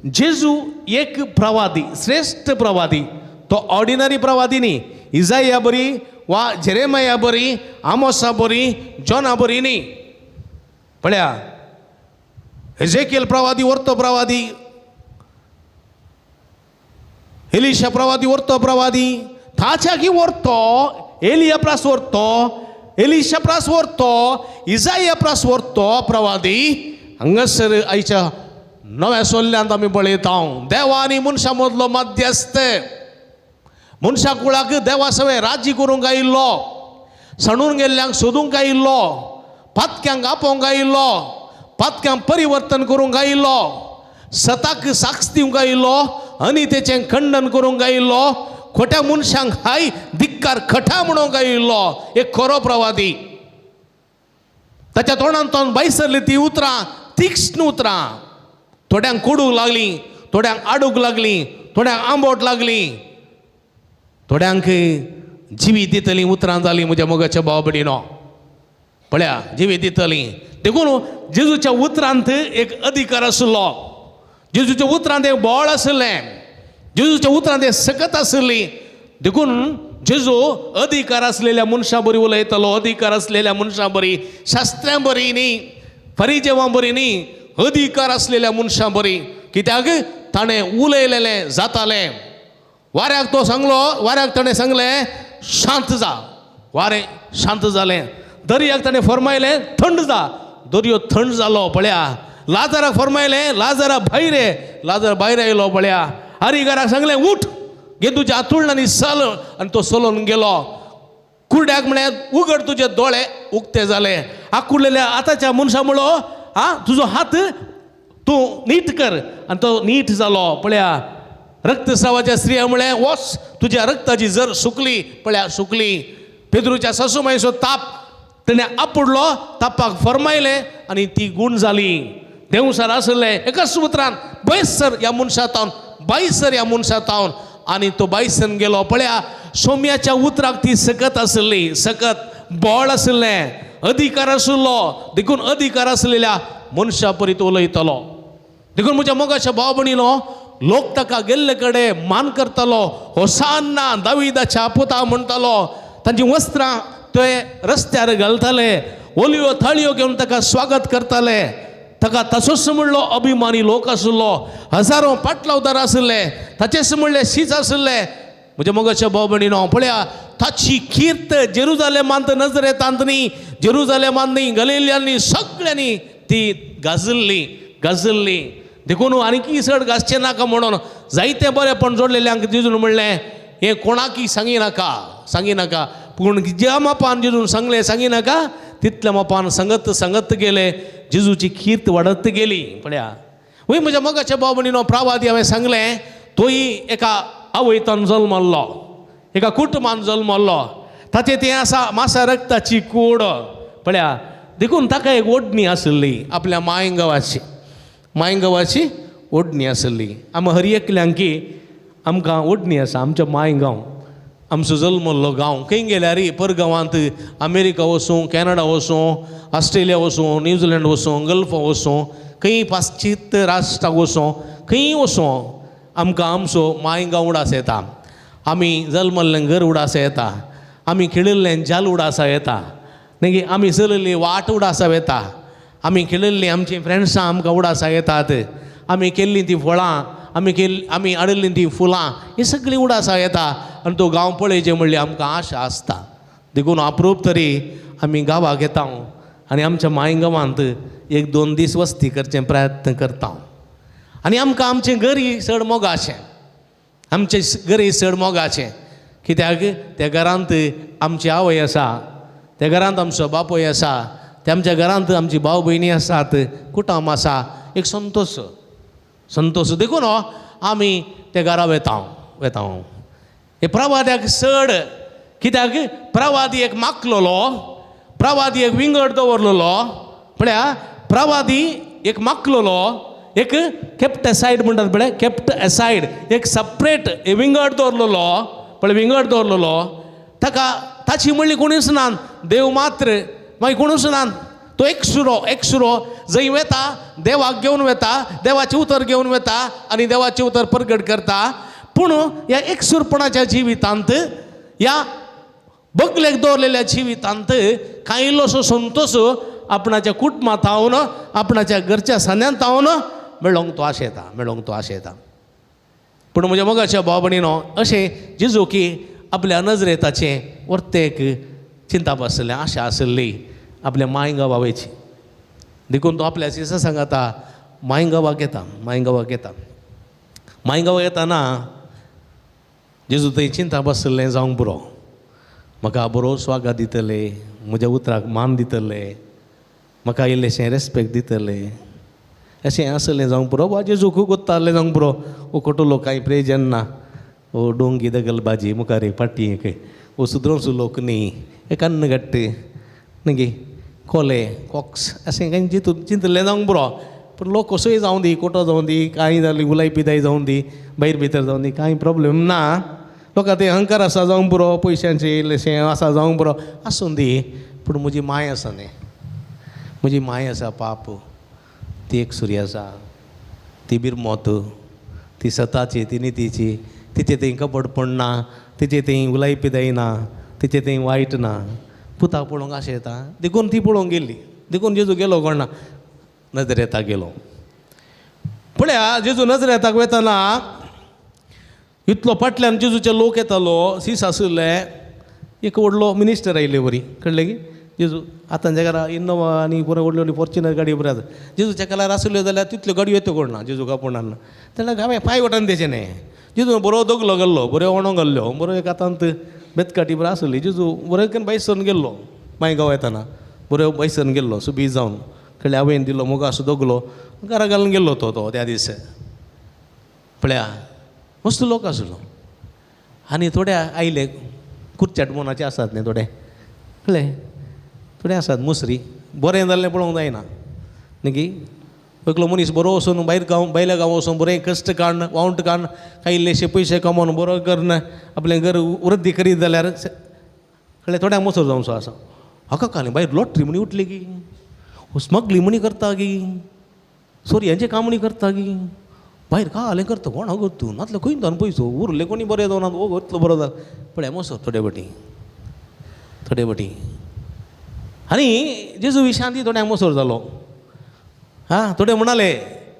जेजू एक प्रवादी, श्रेश्ठ प्रवादी. तो ऑर्डिनरी प्रवादी न्ही, इजाया बरी वा जेरेमाया बरी, आमोसा बरी, जॉना बरी न्ही. पळया, हेजेकियल प्रवादी वर्तो प्रवादी, एलिशा प्रवादी वर्तो प्रवादी, ताच्याकी वर्तो एलिया प्रास वर्तो, एलिशा प्रास वर्तो, इजाया प्रास वर्तो प्रवादी. हांगासर आयच्या नव्या सोल्ल्यांत आमी पळयता देवा आनी मनशां मदलो मध्यस्थ. मनशा कुळाक देवा सवें राजी करूंक आयिल्लो, सणून गेल्ल्यांक सोदूंक आयिल्लो, पातक्यांक आपोवंक आयिल्लो, पातक्यांक परिवर्तन करूंक आयिल्लो, सताक साक्ष दिवंक आयिल्लो आनी तेचें खंडन करूंक आयिल्लो, खोट्या मनशांक हाय धिक्कार खटा म्हणूंक आयिल्लो एक खरो प्रवादी. ताच्या तोंडान तोंड भायर सरली ती उतरां तीक्ष्ण उतरां. थोड्यांक कोडूंक लागलीं, थोड्यांक आडूंक लागलीं, थोड्यांक आंबोट लागलीं, थोड्यांक जिवी दितलीं उतरां जालीं म्हज्या मोगाच्या भाव भयणीनो. पळया, जिवी दितलीं. देखून जेजूच्या उतरांत एक अधिकार आशिल्लो, जेजूच्या उतरांत एक बळ आशिल्लें, जेजूच्या उतरांत एक सकत आशिल्ली. देखून जेजू अधिकार आसलेल्या मनशां बरी उलयतालो, अधिकार आसलेल्या मनशां बरी, शास्त्र्यां बरी न्ही, फरिजेवां बरी न्ही, अधिकार आसलेल्या मनशां बरी. कित्याक ताणें उलयलेलें जातालें. वाऱ्याक तो सांगलो, वाऱ्याक ताणें सांगलें शांत जा, वारें शांत जालें. दर्याक ताणें फरमायलें थंड जा, दर्यो थंड जालो. पळया, लाजराक फरमायलें लाजरा भायर ये, लाजर भायर आयलो. पळया, हरिघराक सांगलें उठ, घे तुज्या आतुळण आनी चल, आनी तो चलोवन गेलो. कुर्ड्याक म्हळें उगड तुजे दोळे, उक्ते जाले. आकुडलेल्या आतांच्या मनशा म्हणलो आं तुजो हात तूं नीट कर, आनी तो नीट जालो. पळया, रक्तस्रावाच्या स्त्रिया म्हळें वच, तुज्या रक्ताची जर सुकली. पळया, सुकली. पेद्रूच्या सासूमायचो ताप तेणें आपुडलो, तापाक फरमायलें आनी ती गूण जाली. देंवसार आसलें एकाच उतरान बैसर ह्या मनशा तावन, बायसर ह्या मनशा तावन, आनी तो बायसन गेलो. पळया, सोम्याच्या उतराक ती सकत आशिल्ली, सकत बळ आशिल्लें, अधिकार आशिल्लो. देखून अधिकार आसलेल्या मनशा परी तो उलयतालो. देखून म्हज्या मोगाच्या भाव भयणीनो, लोक ताका गेल्ले कडेन मान करतालो, होसान्ना दाविदाच्या पुता म्हणटालो. तांची वस्त्रां ते रस्त्यार घालताले, ओलयो थाळयो घेवन ताका स्वागत करताले. ताका तसोच म्हणलो अभिमानी लोक आशिल्लो, हजारो पाटलावदार आशिल्ले, ताचेच म्हणले शीच आशिल्ले. म्हज्या मोगाच्या भाव भयणीनो, पळया, ताची कीर्त जेरुजालेमांत नजरेतांत न्ही, जेरुजालेमांत न्ही, गलिलियांनी सगळ्यांनी ती गाजल्ली गाजल्ली. देखून आनीक चड गाजचें नाका म्हणून जायते बरेपण जोडलेल्यांक जेजून म्हणलें हें कोणाकय सांगी नाका, सांगी नाका. पूण ज्या मापान जेजून सांगलें सांगी नाका, तितल्या मापान सांगत सांगत गेले, जेजूची कीर्त वाडत गेली. पळया, वय म्हज्या मोगाच्या भाव भयणीनो, प्रवादी हांवें सांगलें तोय एका आवयतान जल्मल्लो, एका कुटुंबान जल्मल्लो, ताचें तें आसा मासा रक्ताची कूड. पळया, देखून ताका एक ओडणी आशिल्ली, आपल्या मायंगांवाची, मायंगांवाची ओडणी आशिल्ली. आमी हर एकल्यांकी आमकां ओडणी आसा, आमच्या मायगांव, आमचो जल्मल्लो गांव. खंय गेल्यार परगांवांत अमेरिका वचूं, कॅनडा वचूं, ऑस्ट्रेलिया वचूं, न्यूझिलंड वचूं, गल्फ वचूं, खंय पाश्चित्य राष्ट्राक वचूं, खंय वचूं, आमकां आमचो मांय गांव उडास येता. आमी जल्मल्लें घर उडास येता, आमी खेळिल्लें जाल उडासा येता, मागीर आमी चलयल्ली वाट उडासा येता, आमी खेळिल्लीं आमचीं फ्रेंड्सां आमकां उडासा येतात, आमी केल्लीं तीं फळां, आमी हाडिल्लीं तीं फुलां, हीं सगळीं उडासा येता. आनी तो गांव पळयचें म्हणल्यार आमकां आशा आसता. देखून अप्रूप तरी आमी गांवाक येता आनी आमच्या मांय गांवांत एक दोन दीस वस्ती करचें प्रयत्न करता. आनी आमकां आमचें घरय चड मोगाचें, आमचें घरय चड मोगाचें, कित्याक त्या घरांत आमची आवय आसा, त्या घरांत आमचो बापूय आसा, त्या आमच्या घरांत आमची भाव भयणी आसात, कुटुंब आसा, एक संतोश संतोश. देखून आमी त्या घरा वेता वेता. हे प्रवाद्याक चड, कित्याक प्रवादी एक माकलोलो, प्रवादी एक विंगड दवरलेलो, म्हळ्यार प्रवादी एक माकलोलो, एक केप्ट एसायड म्हणटात पळय, केप्ट एसायड, एक सपरेट विंगड दवरलेलो, पळय विंगड दवरलेलो. ताका ताची म्हणली कोणूच ना, देव मात्र, मागीर कोणूच ना. तो एकसुरो एकसुरो जंय वेता देवाक घेवन वेता, देवाचें उतर घेवन वेता आनी देवाचें उतर परगट करता. पूण ह्या एकसुरपणाच्या जिवितांत, ह्या बगलेक दवरलेल्या जिवितांत कांय इल्लोसो संतोश आपणाच्या कुटुंबांत हावन, आपणाच्या घरच्या सांद्यांत हावन मेळोंक तो आशेता, मेळोंक तो आशेता. पूण म्हज्या मोगाच्या भाव भयणीनो, अशें जेजू की आपल्या नजरेताचें वर्तेक चिंता आसलें, आशा आसली आपल्या मांय गांवाची. देखून तो आपल्या शिसा सांगाता मांय गांवाक येता, मांय गांवाक येता. मांय गांवाक येताना जेजू थंय चिंता बसलें जावंक पुरो, म्हाका बरो स्वागत दितले, म्हज्या उतराक मान दितले, म्हाका इल्लेशें रेस्पेक्ट दितले, अशें आसलें जावंक पुरो. वा जेजू खूब गोत्तालें जावंक पुरो, ओ कोटुलो कांय प्रयोजन ना, ओ डोंगी दगलबाजी मुखार एक पाटी एक, ओ सुद्रोसो लोक न्ही, एक अन्न घट्ट न्ही कोले कॉक्स, अशें कांय चिंतलें जावंक पुरो. पूण लोक कसोय जावं दी, कोटो जावं दी, कांय जाली उलाय पिताय जावं दी, भायर भितर जावं दी, कांय प्रोब्लेम ना. लोकां ते अहंकार आसा जावंक पुरो, पयशांचें इल्लेशें आसा जावंक पुरो, आसूं दी. पूण म्हजी माय आसा न्ही, म्हजी माय आसा पाप, ती एक सुरी आसा, ती बिरमोत, ती सताची, ती नितीची, तिचे थंय कपडपण ना, तिचे थंय उलाय पिताय ना, तिचे थंय वायट ना. पुताक पळोवंक आशें येता, देखून ती पळोवंक गेल्ली. देखून जेजू गेलो कोणा नजरेताक गेलो. पळया जेजू नजरेताक वेतना इतलो फाटल्यान जेजूचे लोक येतालो, सीस आशिल्ले, एक व्हडलो मिनिस्टर आयिल्ले वरी, कळ्ळें की जेजू आतांच्या घरा इनोवा आनी बरें व्हडली व्हडली फॉर्च्युनर गाडी बऱ्यो आसा. जेजूच्या कलार आशिल्ल्यो जाल्यार तितल्यो गाडयो येत्यो कोण ना जेजू कापून तेन्ना हांवें पांय वटान तेचें न्ही. जेजू बरो दगलो गेल्लो, बऱ्यो ओणो घाल्ल्यो, बरो एक हातांत बेतकाटी बरो आसली. जेजू बरो एक बायसन गेल्लो, मांय गांव येताना बरो बायसन गेल्लो, सुबी जावन, कळ्ळें. आवयन दिलो मोगो आसो दगलो घरा घालून गेल्लो तो तो त्या दीस. पळया मस्त लोक आसलो. आनी थोडे आयले कुर्चाट मोनाचे आसात न्ही थोडे, कळ्ळें, थोडे आसात मुसरी, बरें जाल्लें पळोवंक जायना न्ही की. एकलो मनीस बरो वचून भायर गांव, भायल्या गांव वचून बरें कश्ट काडून वावंट काडून कांय इल्लेशे पयशे कमोवन बरो करून आपलें घर वृद्धी करीत जाल्यार, कळ्ळें, थोड्यांक मोसर जावचो आसा. हाका कांय भायर लॉटरी म्हणी उठली की, स्मगली म्हणी करता की, सोरयांचें काम म्हणी करता की, भायर कालें करता कोण हांव करतू नातलें खंय जावन पयसो उरले कोणी बरें जावन ओ इतलो बरो जालो. पळय मोसर थोडे बटी थोडे बटी. आनी जेजू विशांती थोड्यांक मोसर जालो. हां, थोडे म्हणाले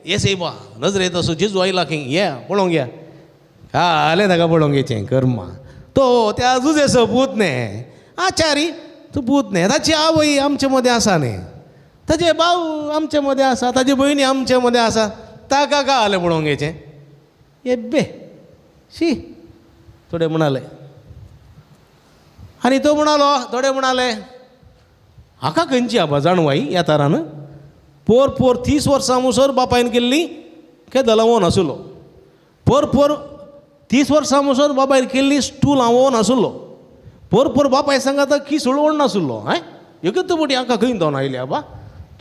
येस येबा नजरेत असो जेजू आयला की ये पळोवंक या, कालें ताका पळोवंक येचें कर्मा. तो त्या जुजेचो पूत न्ही, आचारी तो पूत न्ही, ताची आवय आमचे मदें आसा न्ही, ताजे भाव आमचे मदें आसा, ताजी भयणी आमचे मदें आसा, ताका कालें पळोवंक येचें येबे शी. थोडे म्हणाले. आनी तो म्हणालो, थोडे म्हणाले हाका खंयची आबा जाणवाय ह्या तारान, पोर पोर 30 वर्सां मुसर बापायन केल्ली केदलां वोन आसलो, पोर पोर 30 वर्सां मुसर बापायन केल्ली स्टूल हांव वोन आसलो, पोर पोर बापाय सांगाता किसूळ ओड नासलो, हांय एकच पटी हांकां खंय जावन आयली आबा.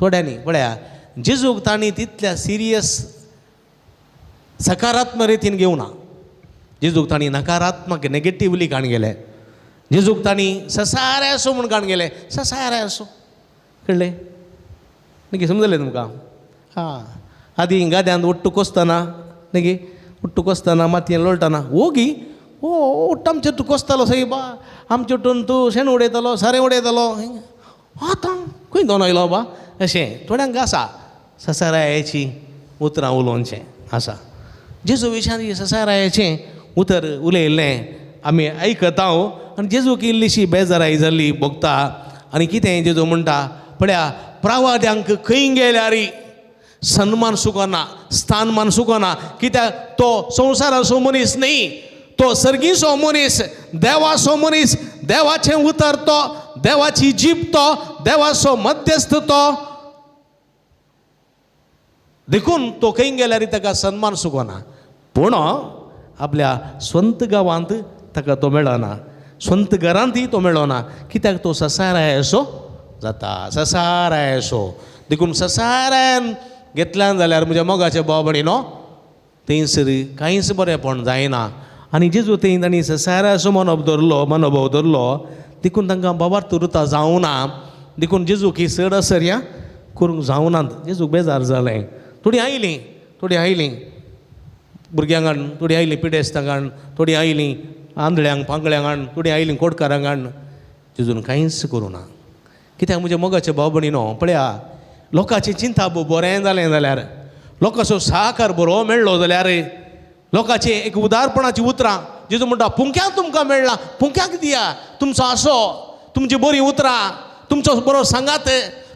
थोड्यांनी पळया जेजूक तांणी तितल्या सिरियस सकारात्मक रितीन घेवना. जेजूक तांणी नकारात्मक नेगेटिवली काण गेले. जेजूक तांणी ससारे असो म्हूण काण गेले, ससारे असो. कळ्ळें नगी? समजलें तुमकां? हां, आदीं गाद्यांत ಒಟ್ಟು कोसतना नगी, ಒಟ್ಟು कोसतना मातयेन लोळटना ओगी ओ ಒಟ್ಟು आमचे तूं कोसतालो सायबा, आमचे उठून तूं शेण उडयतालो, सारें उडयतालो, आतां खंय दोन आयलो बा. अशें थोड्यांक आसा ससारायाचीं उतरां उलोवचें आसा. जेजू विशांत ससारायाचें उतर उलयल्लें आमी आयकता आनी जेजूक इल्लीशी बेजाराय जाल्ली भोगता. आनी कितें जेजू म्हणटा पळया, प्रवाद्यांक खंय गेल्यार सन्मान सुकना, स्थानमान सुकना, कित्याक तो संवसाराचो मनीस न्ही, तो सर्गीचो मनीस, देवाचो मनीस, देवाचें उतर तो, देवाची जीब तो, देवाचो मध्यस्थ तो. देखून तो खंय गेल्यार ताका सन्मान सुकना. पूण आपल्या स्वंत गांवांत ताका तो मेळना, स्वंत घरांतय तो मेळना, कित्याक तो ससाराय असो जाता, ससाराय असो. देखून ससारायन घेतल्यान जाल्यार म्हज्या मोगाचे भाव भयणीनो थंयसर कांयच बरेंपण जायना. आनी जेजू थंय तांणी ससाराय असो मनोब धरलो, मनोभाव धरलो, देखून तांकां बाबार उरता जावना. देखून जेजूक ही चड असर ह्या करूंक जावनात. जेजूक बेजार जालें. थोडीं आयलीं, थोडीं आयलीं भुरग्यांक हाडून, थोडीं आयलीं पिडेस्तांक हाडून, थोडीं आयलीं आंधळ्यांक पांगळ्यांक हाडून, थोडीं आयलीं कोटकारांक हाडून. जेजून कांयच करूं ना. कित्याक म्हज्या मोगाचे भाव भयणीनो पळया, लोकांची चिंता बरें जालें जाल्यार, लोकांचो सहकार बरो मेळ्ळो जाल्यार, लोकांची एक उदारपणाची उतरां, जेजू म्हणटा पुंक्याक तुमकां मेळ्ळां, पुंक्याक दिया, तुमचो आसो, तुमची बरीं उतरां, तुमचो बरो सांगात,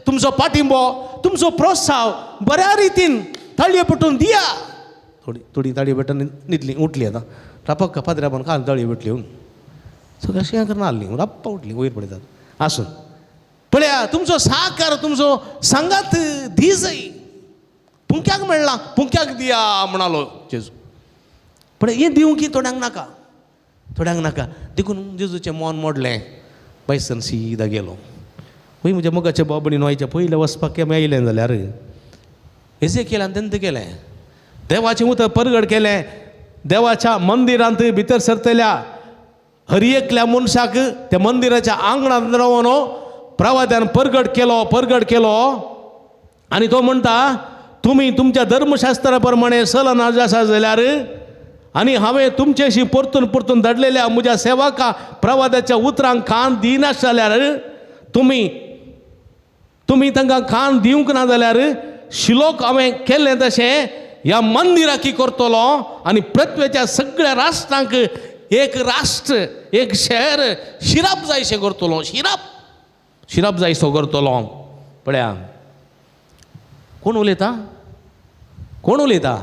तुमचो पाठिंबो, तुमचो प्रोत्साव बऱ्या रितीन ताळयो पेटून दिया. थोडी थोडी ताळयो पेटून न्हिदली, उठली आतां रापक्का पाद्र्यापान काल ताळयो पेटली सगळें अशें करना आहली, राप्पा उठली वयर पळयतात. आसून पळया तुमचो साकार, तुमचो सांगात दी जाय, पुंक्याक मेळ्ळां पुंक्याक दिया म्हणालो जेजू. पळय हें दिवंक की थोड्यांक नाका, थोड्यांक नाका. देखून जेजूचें मन मोडलें, बायसन सीदा गेलो. वय म्हज्या मोगाच्या भाव भयणीनो आयच्या पयलें वचपाक आमी आयलें जाल्यार एजेकियलान तेंत केलें, देवाचें उतर परगट केलें. देवाच्या मंदिरांत भितर सरतल्या हर एकल्या मनशाक त्या मंदिराच्या आंगणांत रावन प्रवाद्यान परगट केलो, परगट केलो. आनी तो म्हणटा तुमी तुमच्या धर्मशास्त्रा प्रमाणे चलना आसा जाल्यार आनी हांवें तुमच्याशी परतून परतून धाडलेल्या म्हज्या सेवका प्रवाद्याच्या उतरांक कान दिनासले जाल्यार, तुमी तुमी तांकां कान दिवंक ना जाल्यार शिलोक हांवें केल्लें तशें ह्या मंदिराकी करतलो आनी पृथ्वेच्या सगळ्या राष्ट्रांक एक राष्ट्र, एक शहर शिराप जायशें करतलो, शिराप शिराप जायसो करतलो. पळया कोण उलयता, कोण उलयता?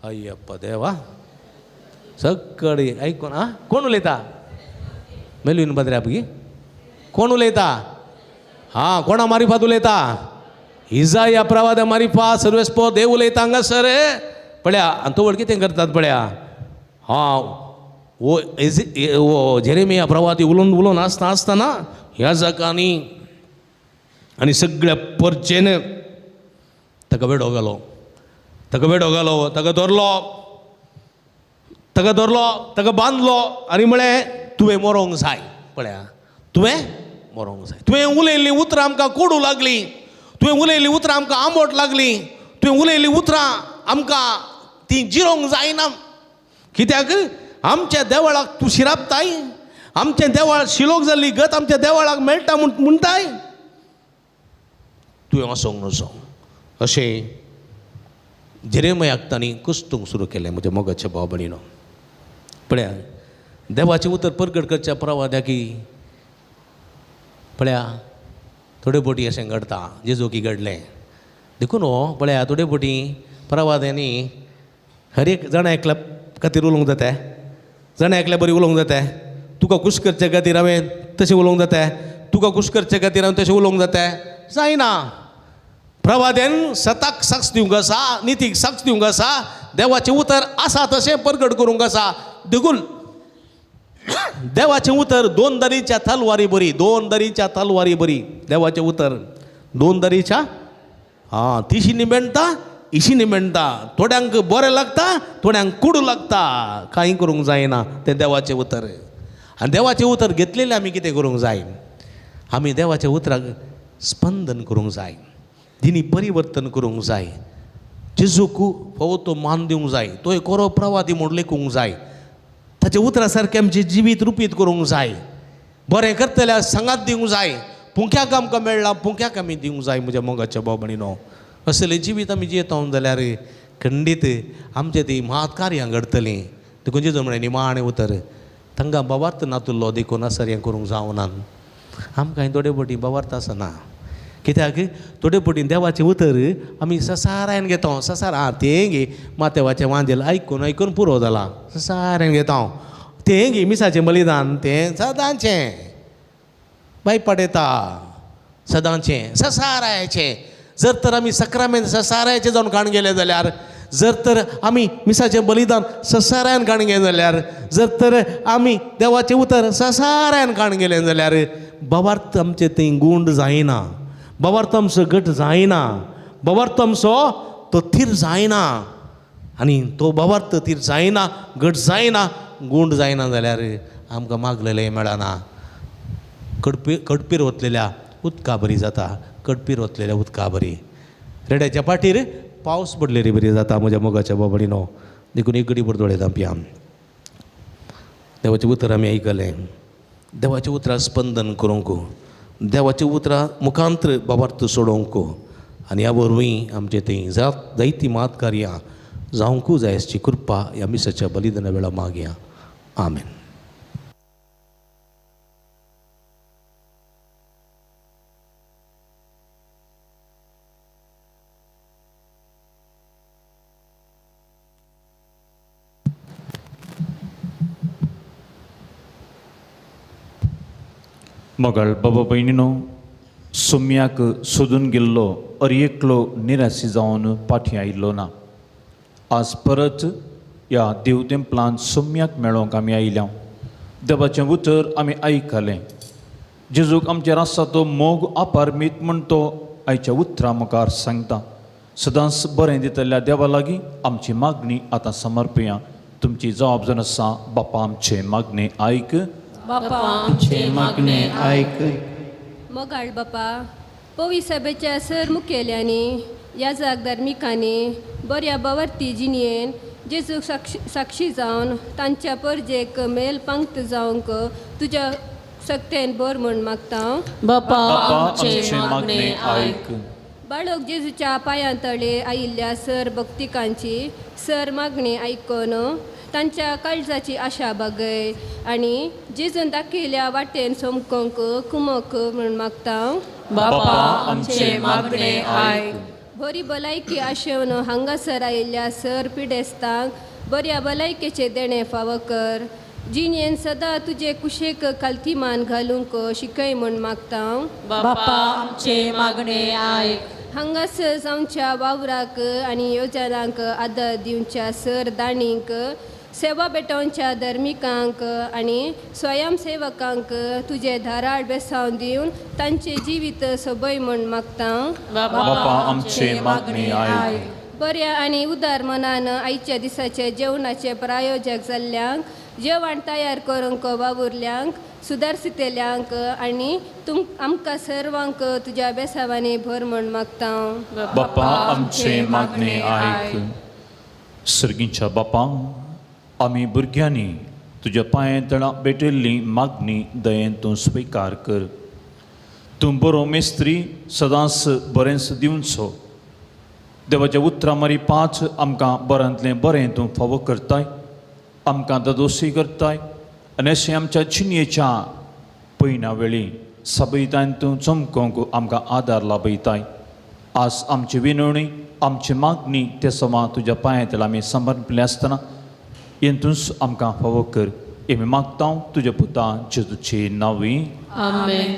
अय्यप्पा देवा, सगळी आयकून आं, कोण उलयता? मेलवीन बद्र्या बगी कोण उलयता? हां, कोणा मारिफात उलयता? इजाया प्रवाद्या मारिफात सर्वेस्पो देव उलयता हांगासर. पळया आनी तो व्हड कितें करतात पळया. हां, वो वो जेरेमिया प्रवादी उलोवन उलोवन आसता आसतना ह्या जाकांनी आनी सगळ्या परचेन ताका वेडो घालो, ताका वेडो घालो, ताका धरलो, ताका धरलो, ताका बांदलो आनी म्हळें तुवें मरोंक जाय. पळया तुवें मरोंक जाय, तुवें उलयल्लीं उतरां आमकां कोडू लागलीं, तुवें उलयल्लीं उतरां आमकां आंबट लागलीं, तुवें उलयल्लीं उतरां आमकां तीं जिरोंक जायना. कित्याक आमच्या देवळाक तूं शिरापताय, आमचें देवळ शिलोक जाल्ली गत आमच्या देवळाक मेळटा म्हूण म्हणटाय, तुवें वचोंक नजो. अशें जेरेमयाक तांणी कुस्तूंक सुरू केलें. म्हज्या मोगाच्या भाव भयणीनो पळया देवाचें उतर परगट करच्या प्रवाद्याकी पळया थोडे बोटी अशें घडटा जेजूकी घडलें. देखून हो पळया थोडे बोटी प्रवाद्यांनी हर एक जाणा एकल्या खातीर उलोवंक जाता, जाणा एकल्या बरी उलोवंक जाता, तुका खूश करचे खातीर हांवें तशें उलोवंक जाता, तुका खूश करचे खातीर हांवें तशें उलोवंक जाता, जायना. प्रवाद्यान सताक साक्ष दिवंक आसा, नितीक साक्ष दिवंक आसा, देवाचें उतर आसा तशें परगट करूंक आसा. देखून देवाचें उतर दोन दरीच्या तलवारी बरी, दोन दरीच्या तलवारी बरी. देवाचें उतर दोन दरीच्या, हां, तिशी निबेणटा इशिनी म्हणटा थोड्यांक बरें लागता, थोड्यांक कुडू लागता. कांय करूंक जायना तें देवाचें उतर. आनी देवाचें उतर घेतलेलें आमी कितें करूंक जाय? आमी देवाच्या उतराक स्पंदन करूंक जाय, तिणी परिवर्तन करूंक जाय, जेजूक फावो तो मान दिवंक जाय, तो एक बरो प्रवादी म्हूण लेखूंक जाय, ताच्या उतरा सारकें आमचें जिवीत रुपीत करूंक जाय, बरें करतल्या सांगात दिवंक जाय, पुंक्याक आमकां मेळ्ळां पुंक्याक आमी दिवंक जाय. म्हज्या मोगाच्या भाव भयणीनो, असलें जिवीत आमी जियेता जाल्यार खंडीत आमचें ती म्हात कार्यां घडटलीं. देखून जेजू म्हणलें निमाणें उतर तांकां बाबार्थ नातुल्लो देखून असर हें करूंक जावना. आमकां थोडे फावटी बाबार्थ आसना, कित्याक थोडे फावटी देवाचें उतर आमी ससारायन घेता. ससार आं तें गे मातेवाचें वांजेल आयकून आयकून पुरो जालां, ससारायन घेता. तें गे मिसाचें बलिदान तें सदांचें बायपाट येता, सदांचें ससारायचें. जर तर आमी सक्रामेंत ससारायचें जावन काण गेले जाल्यार, जर तर आमी मिसाचें बलिदान ससारायन काण गेले जाल्यार, जर तर आमी देवाचें उतर ससारायन काण गेलें जाल्यार बाबार्थ आमचें थंय गूंड जायना, बाबार्थ आमचो घट जायना, बाबार्थ आमचो तो थीर जायना. आनी तो बाबार्थ थीर जायना, घट जायना, गूंड जायना जाल्यार आमकां मागलेलें मेळना. कडपीर वतलेल्या उदका बरी जाता, कडपीर वतलेल्या उदका बरी, रेड्याच्या पाटीर पावस पडलेली बरी जाता. म्हज्या मोगाच्या बाबडीनो, देखून एक घडी भर दोळे धांपया. देवाचें उतर आमी आयकलें, देवाच्या उतरां स्पंदन करूंक, देवाच्या उतरां मुखांत्र बाबार्थ सोडोवंक आनी ह्या वरवीं आमचें थंय जायतीं मात कार्यां जावंकू जाय आसची कृपा ह्या मिसाच्या बलिदाना वेळार मागया. आमेन. मोगाळ बाबा भयणीनो, सोम्याक सोदून गेल्लो अर एकलो निराशी जावन पाठी आयिल्लो ना. आज परत ह्या देव तेंपलान सोम्याक मेळोवंक आमी आयल्या. देवाचें उतर आमी आयकलें. जेजूक आमचेर आसा तो मोग अपारमीत म्हूण तो आयच्या उतरां मुखार सांगता. सदांच बरें दितल्या देवा लागीं आमची मागणी आतां समर्पया. तुमची जबाबदारी आसा बापा आमचे मागणी आयक, बापा आमचे मागणे आयक. मोगाळ बापा, पवी सभेच्या सर मुखेल्यांनी याजक धार्मिकांनी बऱ्या बावर्ती जिणयेन जेजूक साक्षी जावन तांच्या परजेक मेल पांगत जावंक तुज्या सक्तेन बर म्हूण मागता. बापा आमचे मागणे आयक. बाळक जेजूच्या पांयां तळे आयिल्ल्या सर भक्तिकांची सर मागणी आयकून तांच्या काळजाची आशा बागय आनी जेजून दाखयल्या वाटेन सोमकोंक कुमक म्हूण मागता. बापा आमचे मागणे आयक. बरी भलायकी आशेवन हांगासर आयिल्ल्या सर पिडेस्तांक बऱ्या भलायकेचें देणें फावो कर. जिणेन सदां तुजे कुशेक कालतीमान घालूंक शिकय म्हूण मागता. बापा आमचे मागणे आयक. हांगासर जावच्या वावराक आनी योजनांक आदर दिवच्या सर दाणींक, सेवा भेटोवच्या धर्मिकांक आनी स्वयंसेवकांक तुजें धाराळ बेसांव दिवन तांचें जिवीत सोबय म्हूण मागता. बापा आमचे मागणे आयक. बऱ्या आनी उदार मनान आयच्या दिसाचे जेवणाचे प्रायोजक जाल्ल्यांक, जेवण तयार करूंक वावुरल्यांक, सुदारसितेल्यांक आनी आमकां सर्वांक तुज्या बेसावांनी भर म्हूण मागता. बापा आमचे मागणे आयक. सर्गींच्या बापा, आमी भुरग्यांनी तुज्या पांये तळा भेटिल्ली मागणी दयेन तूं स्विकार कर. तूं बरो मेस्त्री सदांच बरेंच दिवचो. देवाच्या उतरां मारी पांच आमकां बऱ्यांतलें बरें तूं फावो करताय, आमकां ददोशी करताय आनी अशें आमच्या जिणयेच्या पयना वेळी सबयतान तूं चमकोवंक आमकां आदार लाभयताय. आज आमची विनवणी आमची मागणी ते समा तुज्या पांयांतल्यान आमी समर्पले आसतना हेतूंच आमकां फावो कर. आमी मागता तुज्या पुता जेजूची नांवी. आमेन.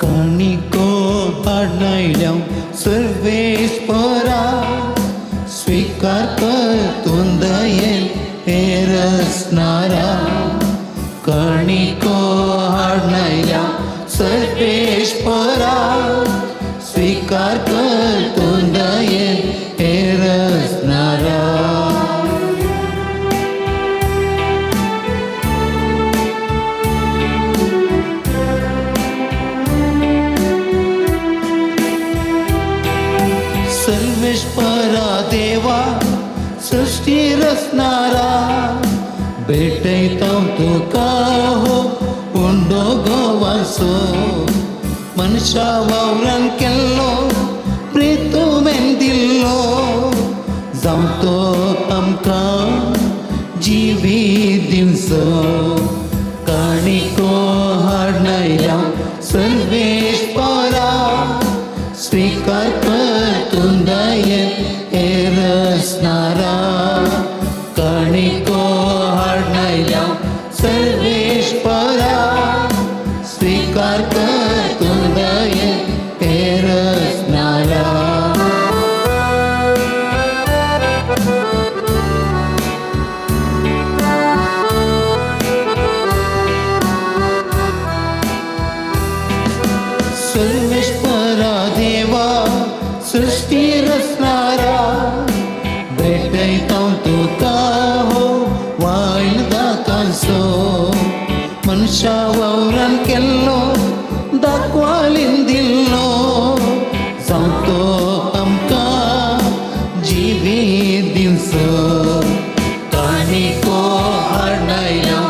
काणिको पाडनायल्या सर्वेस्परा स्वीकार कर तूं दयेन हे रसनारा काणिको हाडणायल्या सर्वेस्परा स्वीकार कर तूं दयेन हे रसनारा. सर्वेस्परा देवा सृष्टी रचणारा भेटयता तुका हो उंडो गोवासो मनशा वावरान केल्लो प्रितुमेन दिल्लो जावं तो आमकां जिवीत दिवचो काणिको हाडणायल्या सर्वेस्परा स्वीकार कर तूं दयेन हे रसनारा काणिको हाडणायल्या सर्वेस्परा स्वीकार कर तूं दयेन हे रसनारा. सर्वेस्परा देवा सृष्टी रचणारा भेटयता तुका हो वायल दाकांचो मनशा वावरान केल्लो दाखवालीन दिल्लो जावं तो आमकां जिवीत दिवचो काणिको हाडणायल्या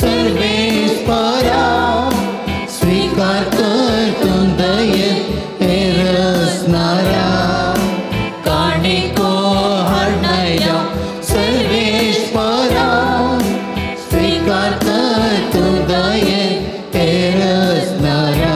सर्वेस्परा स्वीकार कर तूं दयेन हे रसनारा काणिको हाडणायल्या सर्वेस्परा स्वीकार कर तूं दयेन हे रसनारा.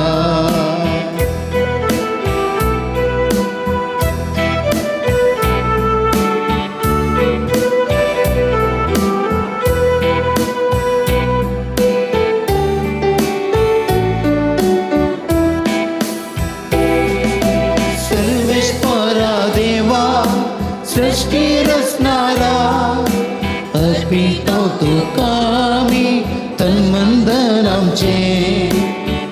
सर्वेस्परा देवा सृष्टी रचणारा अर्पितो तुका आमी तन्मंदन आमचे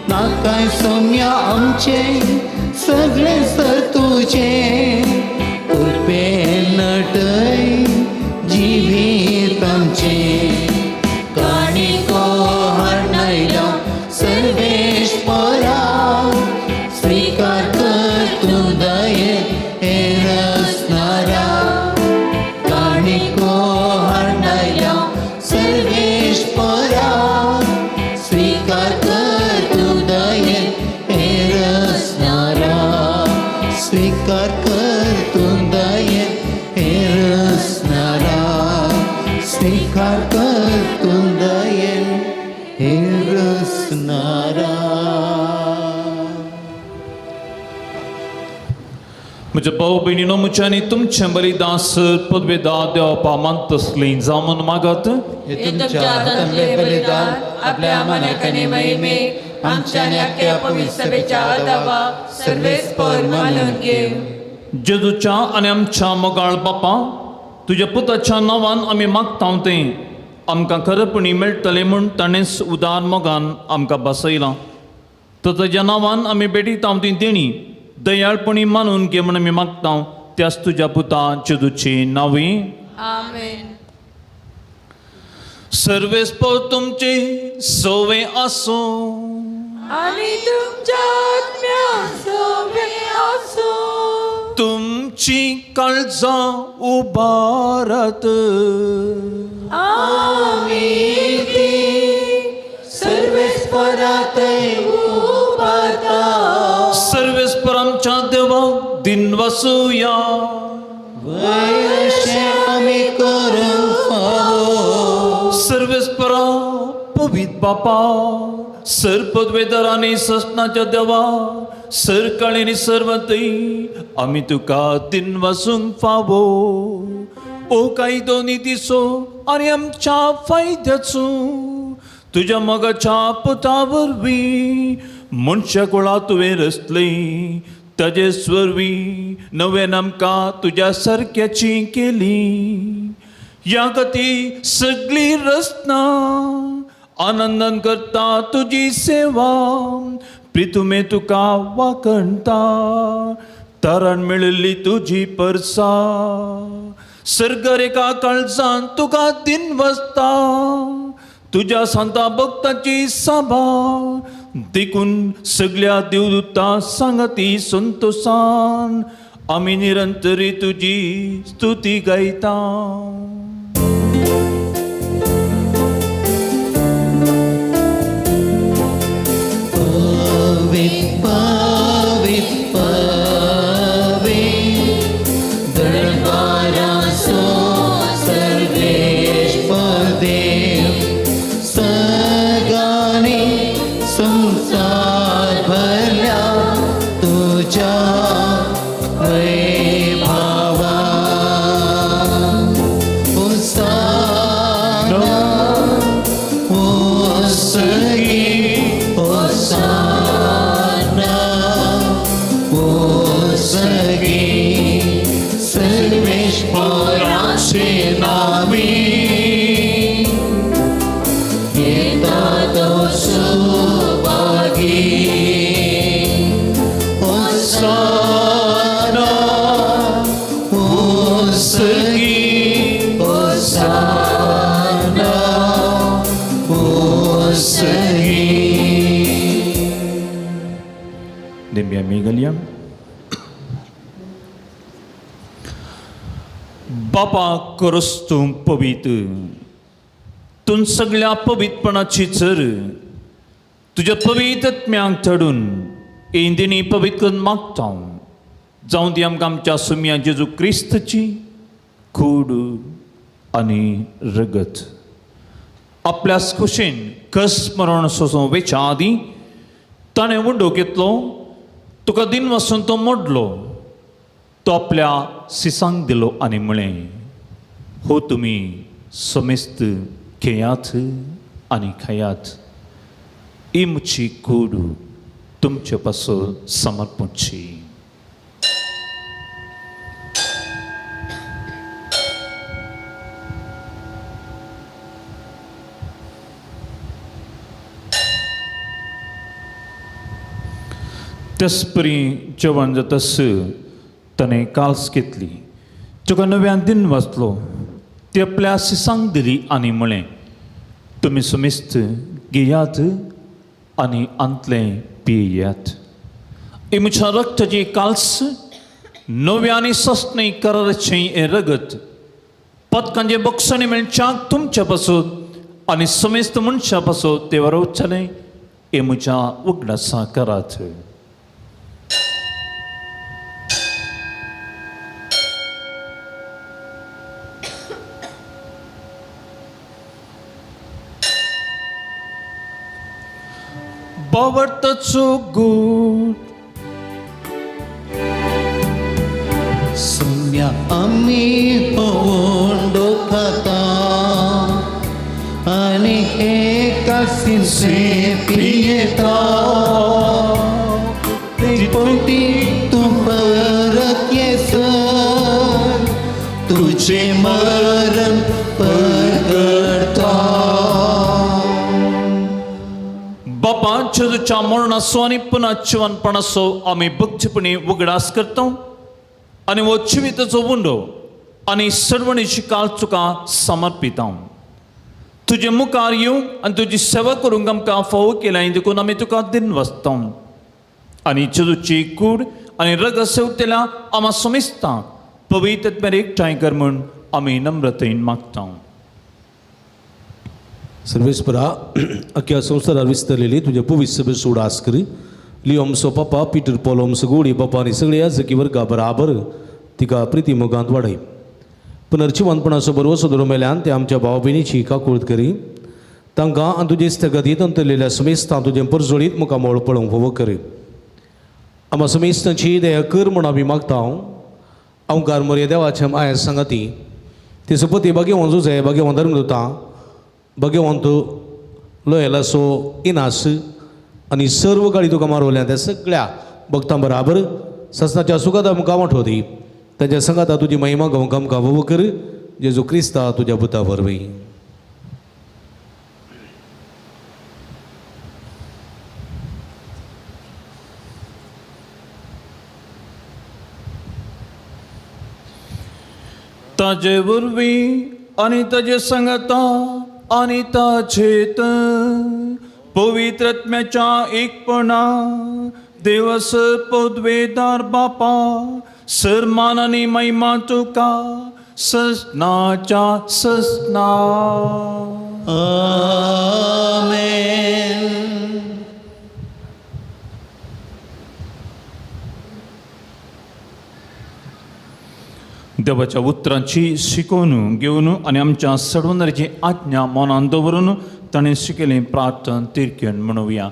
नाकाय सौम्या आमचे सगळे सर तुजे कृपेन नटय जिवीत आमचे काणिको हाडणायल्या सर्वेस्परा स्वीकार कर तूं दयेन हे रसनारा काणिको हाडणायल्या सर्वेस्परा स्वीकार कर तूं दयेन हे रसनारा स्वीकार कर तूं दयेन हे रसनारा स्वीकार कर तूं दयेन हे रसनारा. म्हज्या भाव भयणीनो म्हज्या आनी तुमचें बलिदान सर पदवेदा देवपा मानतसलीं जावं म्हूण मागत. हे तुमच्या हातांतले बलिदान आपल्या मनाकाने महिमे आमच्या आणि अख्ख्या पवित्र सभेच्या आदावा सर्वेस्पर मानून घेव. जेजूच्या आनी आमच्या मोगाळ बापा तुज्या पुताच्या नांवान आमी मागता तें आमकां खरेपणी मेळटलें म्हूण ताणेंच उदार मोगान आमकां बसयलां. तर ताज्या नांवान आमी भेटयता ती देणी दयाळपणी मानून घे म्हूण आमी मागता त्याच तुज्या पुता जेजूची नांवी. आमेन. सर्वेस्पर तुमचे सोवे आसूं आनी तुमच्या आत्म्या सोवे आसूं. तुमची काळजां उबारत आमी ती सर्वेस्परातय उबारता सर्वेस्पर आमच्या देवाक दिन वसुया. वयशे आमी करूंक फावो सर्वेस्परा पवित बापा सर पदवेदार आनी ससनाच्या देवा सर काळी सर्वतय आमी तुका दिन वसूंक फावो. ओ कायदो नितीचो आनी आमच्या फायद्याचो तुज्या मोगाच्या पुता वरवीं मनशा कुळा तुवें रचली ताजे वरवीं नव्यान आमकां तुज्या सारक्याची केली. ह्या खातीर सगळी रचना आनंदान करता तुजी सेवा, प्रितुमे तुका वाखणता, तरण मेळिल्ली तुजी परसा. सर्गर एका काळजान तुका दिन वसता, तुज्या सांता भक्ताची सभा देखून सगळ्या देवदूता सांगती संतोषान आमी निरंतरी तुजी स्तुती गायता. बापा करस तूं पवीत, तूं सगळ्या पवितपणाची चर, तुज्या पवीत आत्म्यांक चडून इंदिनी पवीत करून मागता. जावं ती आमकां आमच्या सुम्या जेजू क्रिस्तची कूड आनी रगत. आपल्या खोशेन कस मरण सोंसूं वेच्या आदीं ताणें उंडो घेतलो, तुका दिन वसून तो मोडलो, तो आपल्या सिसांक दिलो आनी म्हळें, हो तुमी समेस्त घेयात आनी खायात, ही म्हजी कूड तुमचे पासून समर्पणची. तेचपरी जेवण जातास ताणें काल्स घेतली, तुका नव्यान दिन वाचलो, ती आपल्या सिसांक दिली आनी म्हळें, तुमी समेस्त घेयात आनी आंतलें पियात, ही म्हज्या रक्ताची काल्स नव्या आनी सस्नी कराराचें हें रगत पदकांचे बक्षणी मेळच्याक तुमच्या पासून आनी समेस्त मनशा पासून ते वरोवचलें हें म्हज्या उगडासा करात. बावर्ताचो गूट सुम्या आमी उंडो खाता आनी एका सिंसे पियेता, पोटी तूं परत येसर तुजें मरण परगडटा. बापा जेजूच्या मरणाचो आनी पुनः जिवनपणाचो आमी भक्तीपणी उगडास करता आनी हो जिविताचो उंडो आनी सर्वणीची काल तुका समर्पिता. तुजे मुखार येवंक आनी तुजी सेवा करूंक आमकां फावो केल्या देखून आमी तुका दिन वसता आनी जेजूची कूड आनी रगत सेवतेल्या आमा समेस्ता पवित्र आत्म्यार एकठांय कर म्हूण आमी नम्रतेन मागता. सर्वेस्परा अख्ख्या संवसारार विस्तरलेली तुज्या पवित्र सभेचो उडास करी. लियो आमचो पापा पीटर पॉल आमचो गोडी बापा आनी सगळ्या जकी वर्गा बराबर तिका प्रिती मोगांत वाडय. पुनर्जिवंतपणाचो बरवसो धरून मेल्यान ते आमच्या भाव भयणीची काकूळत करी. तांकां आनी तुजे स्थगतीत अंतरलेल्या समेस्तां तुजें परजळीत मुखामळ पळोवंक फावो करी. आमा समेस्तांची दया कर म्हूण आमी मागता. अवकार मोरये देवाच्या माया सांगाती ती सपती भाग्यवंत जुजे भाग्यवंत धर्मदूतां भगवंत लोयलासो इनास आनी सर्व गाडी तुका मारवल्या त्या सगळ्या भक्तां बराबर ससनाच्या सुखात आमकां वांटो दी. तांच्या संगाता तुजी महिमा गावंक आमकां वव कर जेजू क्रिस्ता तुज्या पुता वरवीं. ताजे वरवीं आनी ताजे संगता आनी ताचेत पवित्रत्म्याच्या एकपणा देवस पदवेदार बापा सरमान आनी महिमा तुका ससनाच्या ससना. आमेन. देवाच्या उतरांची शिकोवन घेवन आनी आमच्या सडवणाराची आज्ञा मनान दवरून ताणें शिकयलें प्रार्थन तिरक्यन म्हणुया.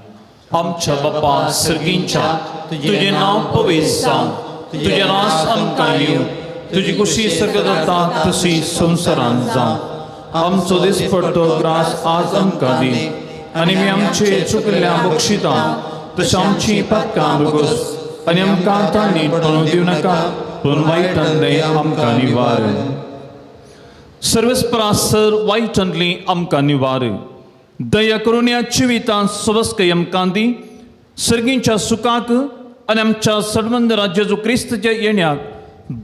आमच्या बापा सर्गींच्या, तुजें नांव पवित्र जावं, तुजें रास आमकां येवं, तुजी कुशी सर्ग जाता तशी संवसारांत जावं. आमचो दिसपडतो ग्रास आज आमकां दी आनी आमी आमचे चुकल्या बक्षिता तशें आमची पातकां भोगोस आनी आमकां तांणी पडून दिवं नाका पूण वायटांतलें आमकां निवार. सर्वस्परा सर वायटांतली आमकां निवार. दया करून ह्या जिवितांत सवस्कय आमकां दी सर्गींच्या सुखाक आनी आमच्या सडमंदरा जेजू क्रिस्तच्या येण्याक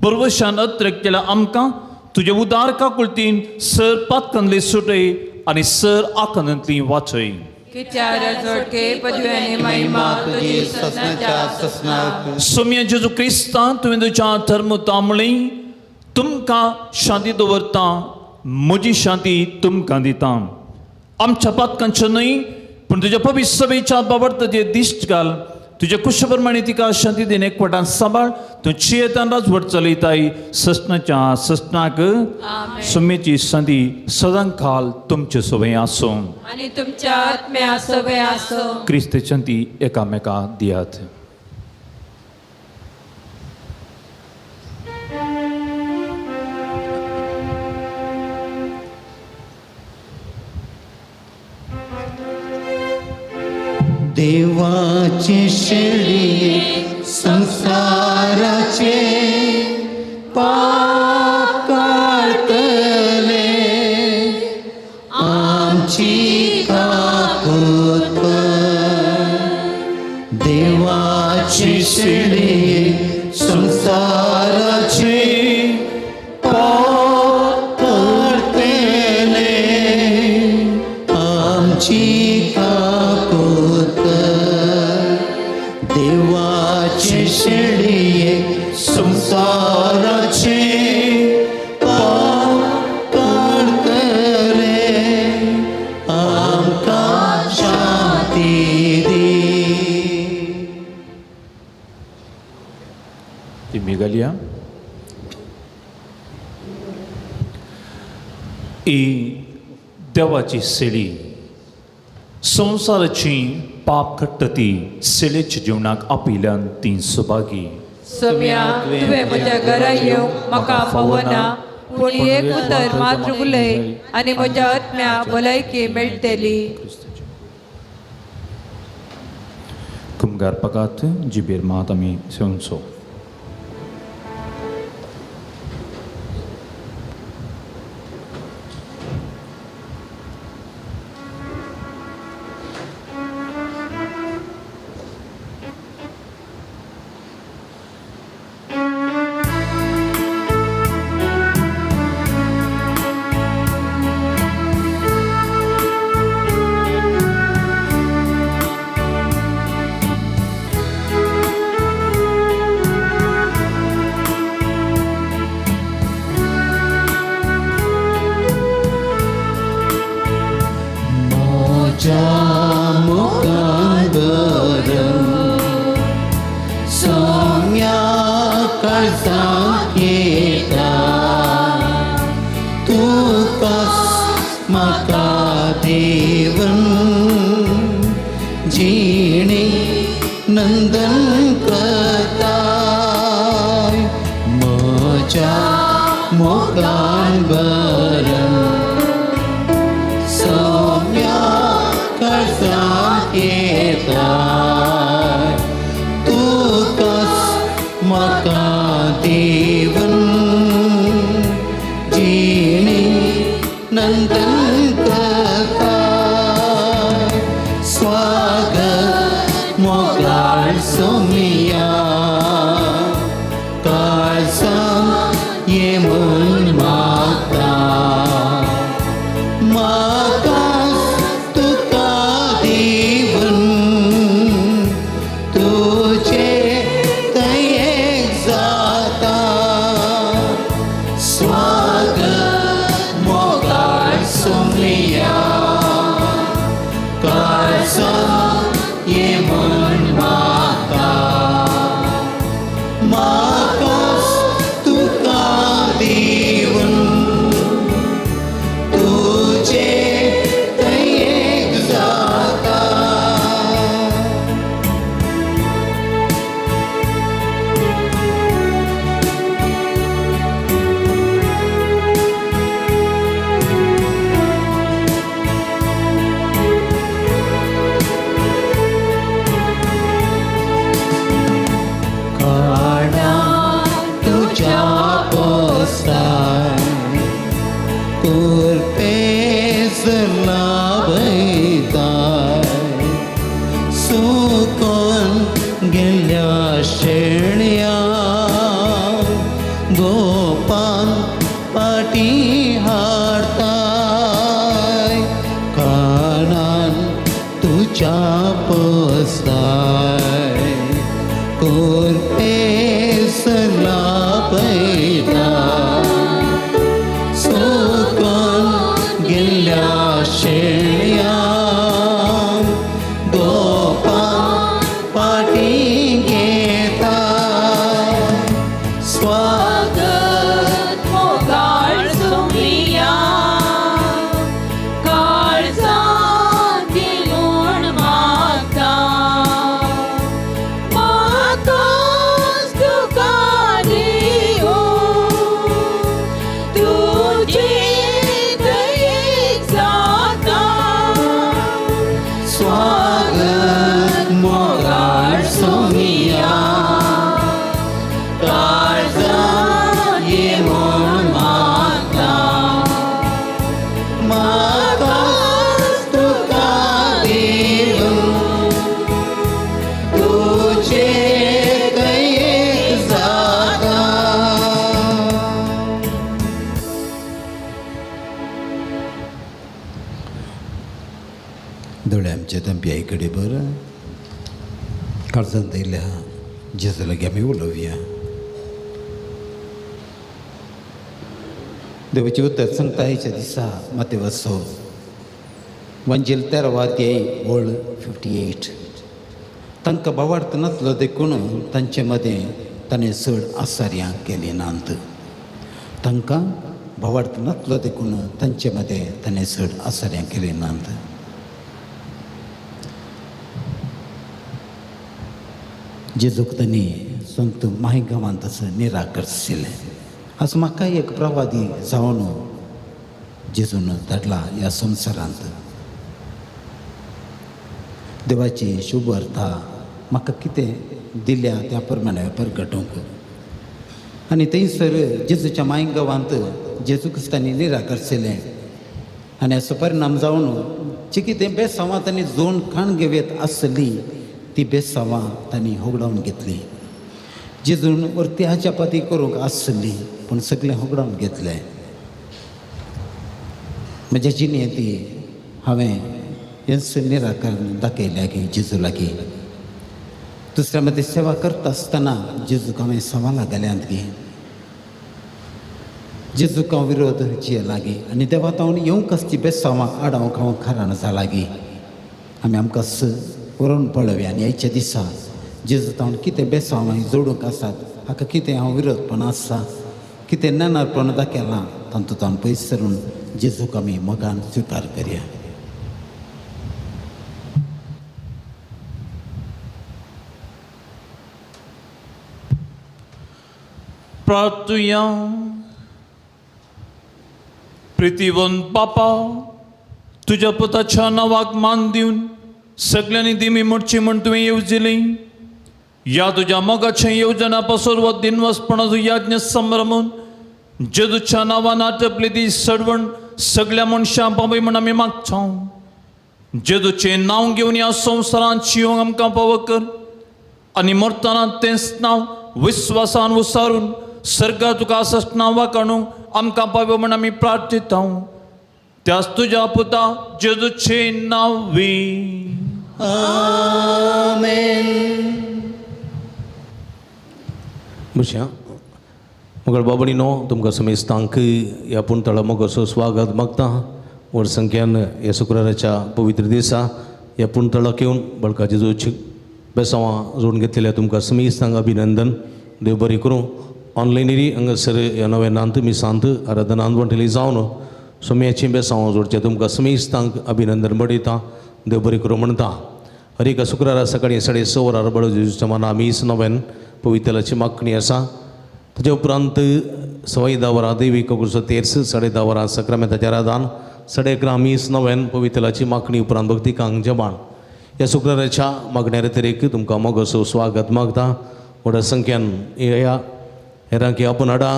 बरवशान अत्रक केल्या आमकां तुजे उदार काकुळतीन सर पातकांतली सुटय आनी सर आकांतांतली वाचय. कित्यार जोडके पदव्याने महिमा तुजी ससनाच्या ससनाक. सोम्या जेजू क्रिस्ता, तुवें तुज्या धर्म तांबळी तुमकां शांती दवरता, म्हजी शांती तुमकां दिता. आमच्या पातकांचें न्हय पूण तुज्या पवित्र सभेच्या बाबडताचेर दिश्ट घाल. तुज्या कुश प्रमाणे तिका शांती दिन एकवटान सांबाळ. तूं चियेतान राजवट चलयताय ससनाच्या ससनाक. सोम्याची शांती सदां काल तुमचे सवय आसूं आनी तुमच्या आत्म्या सवय आसूं. क्रिस्त शांती एकामेका दियात. देवाचे शेळी संसाराचे पाप काडतले, आमची काकूत. देवाची शेळी संसाराचे पाप काडतले, आमची काकूत. देवाचे शेळये संसाराचे पाप काडतले, आमकां शांती दी. ती घालया. ही देवाची सेली संवसाराची पाप खट्ट ती सेलेच्या जिवनाक आपयल्यान ती सभागी. सोम्या, तुवें म्हज्या घरा येवंक म्हाका फावना, पूण एक उतर मात्र उलय आनी म्हज्या आत्म्या भलायकी मेळटली. कुमगार पकात जिबेर मात आमी सेवचो. सोम्या काळजांत येता, तुकाच म्हाका देवन जिणे नंदन करताय. म्हज्या मोगान बरन सोम्या काळजांत येता, तुकाच सोमिया काळजां ये म्हूण मागता म्हाका तुका दिवन तुजे दयेक जाता स्वागत मोगाळ सोमिया काळजां ये म्हूण मागता म्हाका तुका दिवन तुजे दयेक जाता. काडा तुज्या पोस्ताय कुरपेज लावयताय सुकोन गेल्या शेणया गोपान पाटी हाडताय कानान तुज्या पोस्ताय कुरपेज लावयताय सुकोन गेल्या शेळ्या गोपान पाटी घेता स्वागत मोगाळ सोमिया काळजां दी म्हूण मागता म्हाकाच तुका दिवन तुजे दयेक जाता स्वागत मोगाळ सोमिया काळजां ये म्हूण मागता म्हाकाच तुका दिवन तुजे दयेक जाता. दोळे आमच्या तांपी आईकडे बरं काळजांत येयल्या जेजू लागीं आमी उलोवया. देवाचें उतर सांगता आयच्या दिसा मातेवसो वंजील 13 अध्याय ओळ 58. तांकां भावार्थ नासलो देखून तांचे मदें ताणें चड आसार्यां केली नात. तांकां भावार्थ नासलो देखून तांचे मदें ताणें चड आसार्यां केली नात. जेजूक तांणी संत माय गांवांत असो निराकर्शिल्लें. आज म्हाका एक प्रवादी जावन जेजून धाडला ह्या संवसारांत. देवाची शुभ अर्था म्हाका कितें दिल्या त्या प्रमाणे परगटूंक. आनी थंयसर जेजूच्या माय गांवांत जेजू क्रिस्तांनी निराकर्शिल्लें आनी हाचो परिणाम जावन जी कितें बेसांवां तांणी जोड खाण घेवयेत आसली ती बेसांवां तांणी होगडावन घेतली. जेजून वरती हाच्या पाती करूंक आसली पूण सगळें होगडावन घेतलें. म्हज्या जिणेंत हांवें हेंच निराकरण दाखयलें की जेजू लागीं दुसऱ्या मदीं सेवा करता आसतना जेजूक हांवें सवालां घाल्यांत गी जेजूक हांव विरोध जिये लागीं आनी देवा तावन येवंक आसची बेसांवां आडावंक हांव कारण जाला गी. आमी आमकां व्हरून पळोवया आनी आयच्या दिसा जेजू तावन कितें बेसांवां जोडूंक आसात हाका कितें हांव विरोधपण आसा कितें नेणारपण दाखयलां तातूंत हांव पयस सरून जेजूक आमी मोगान स्विकार करया. प्रार्थुया. प्रितीवंत बापा तुज्या पुताच्या नांवाक मान दिवन सगल्यांनी दिमी मोडची म्हूण तुवें येवजिली. ह्या तुज्या मोगाच्या येवजना पासून व दिनवासपणाचो याज्ञ संभ्रमून जेजूच्या नांवान आटपली ती सडवण सगल्या मनशां पावय म्हूण आमी मागता. जेजूचें नांव घेवन ह्या संवसारांत जिवंक आमकां पावो कर. आनी मरतना तेंच नांव विस्वासान उसारून सर्गा तुका आसच नांव वाकाणूंक आमकां पावो म्हण आमी प्रार्थिता त्याच तुज्या पुता जेजूचें नांव वी. भुरग्यां मगळ बाबणीनो तुमकां समेस्तांक ह्या पुणतळा मोगाचो स्वागत मागता. व्हड संख्यान ह्या शुक्राराच्या पवित्र दिसा ह्या पुणतळाक येवन बळका जेजूची बेसांवां जोडून घेतलेल्या तुमकां समेस्तांक अभिनंदन. देव बरें करूं. ऑनलायनरी हांगासर ह्या नव्यानांत मिसांत आराधनांत वंटली जावन सोम्याची बेसांवां जोडचें तुमकां समेस्तांक अभिनंदन बडयता. देव बरें करूं म्हणटा. हर एका शुक्रारा सकाळीं 6:30 वरार बळो जेजूच्या मना मीस नव्यान पवित्रलाची मागणी आसा. ताच्या उपरांत 10:15 वरां देवी कबूरचो तेर्स, 10:30 वरां सक्रामेंताचें आराधन, 11:30 मीस नव्यान पवित्रलाची मागणी उपरांत भक्तिकांक जेवण. ह्या शुक्राराच्या मागण्या तरेक तुमकां मोगाचो स्वागत मागता. व्हडा संख्यान ह्या हेरांक आपूण हाडा,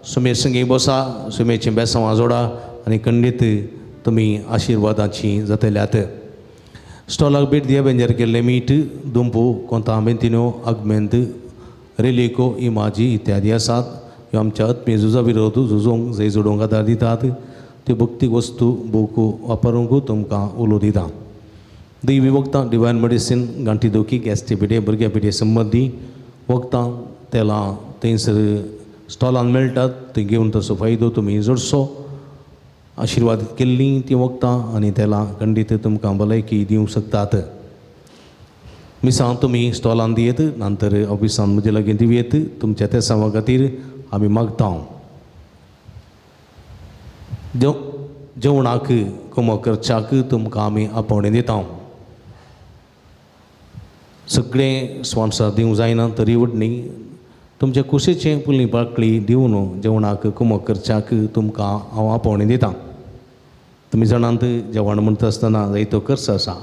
सुमे संगी बसा, सुमेचीं बेसांवां जोडा आनी खंडीत तुमी आशिर्वादाची जातल्यात. स्टॉलाक भेट दिया बेंजर केल्लें मीठ, दुंपू, कोंता बेंतिन्यो, आगमेंत, रेलिको, इमाजी इत्यादी आसात. ह्यो आमच्या आत्मीय झुजा विरोध झुजोंक जंय जोडूंक आदार दितात. त्यो भक्तीक वस्तू बुक वापरूंक तुमकां उलो दिता. दैवी वखदां, डिवायन मेडिसीन, गांठी दुखी, गॅस्ट्री पिडे, भुरग्यां पिडे संबंदी वखदां, तेलां थंयसर स्टॉलान मेळटात. थंय घेवन तसो फायदो तुमी जोडचो. आशिर्वाद केल्लीं तीं वखदां आनी तेलां खंडीत तुमकां भलायकी दिवंक शकतात. मिसां तुमी स्टॉलान दियेत, नंतर ऑफिसान म्हजे लागीं दिवयेत. तुमच्या तेसांवा खातीर आमी मागता. जेवणाक कुमो करच्याक तुमकां आमी आपोवणें दिता. सगळें स्पॉन्सर दिवंक जायना तरी वडणी तुमच्या कुशीचें पुली पाकळी दिवन जेवणाक कुमो करच्याक तुमकां हांव आपोवणें दिता. तुमी जाणांत जेवण म्हणटा आसतना जायतो खर्च आसा.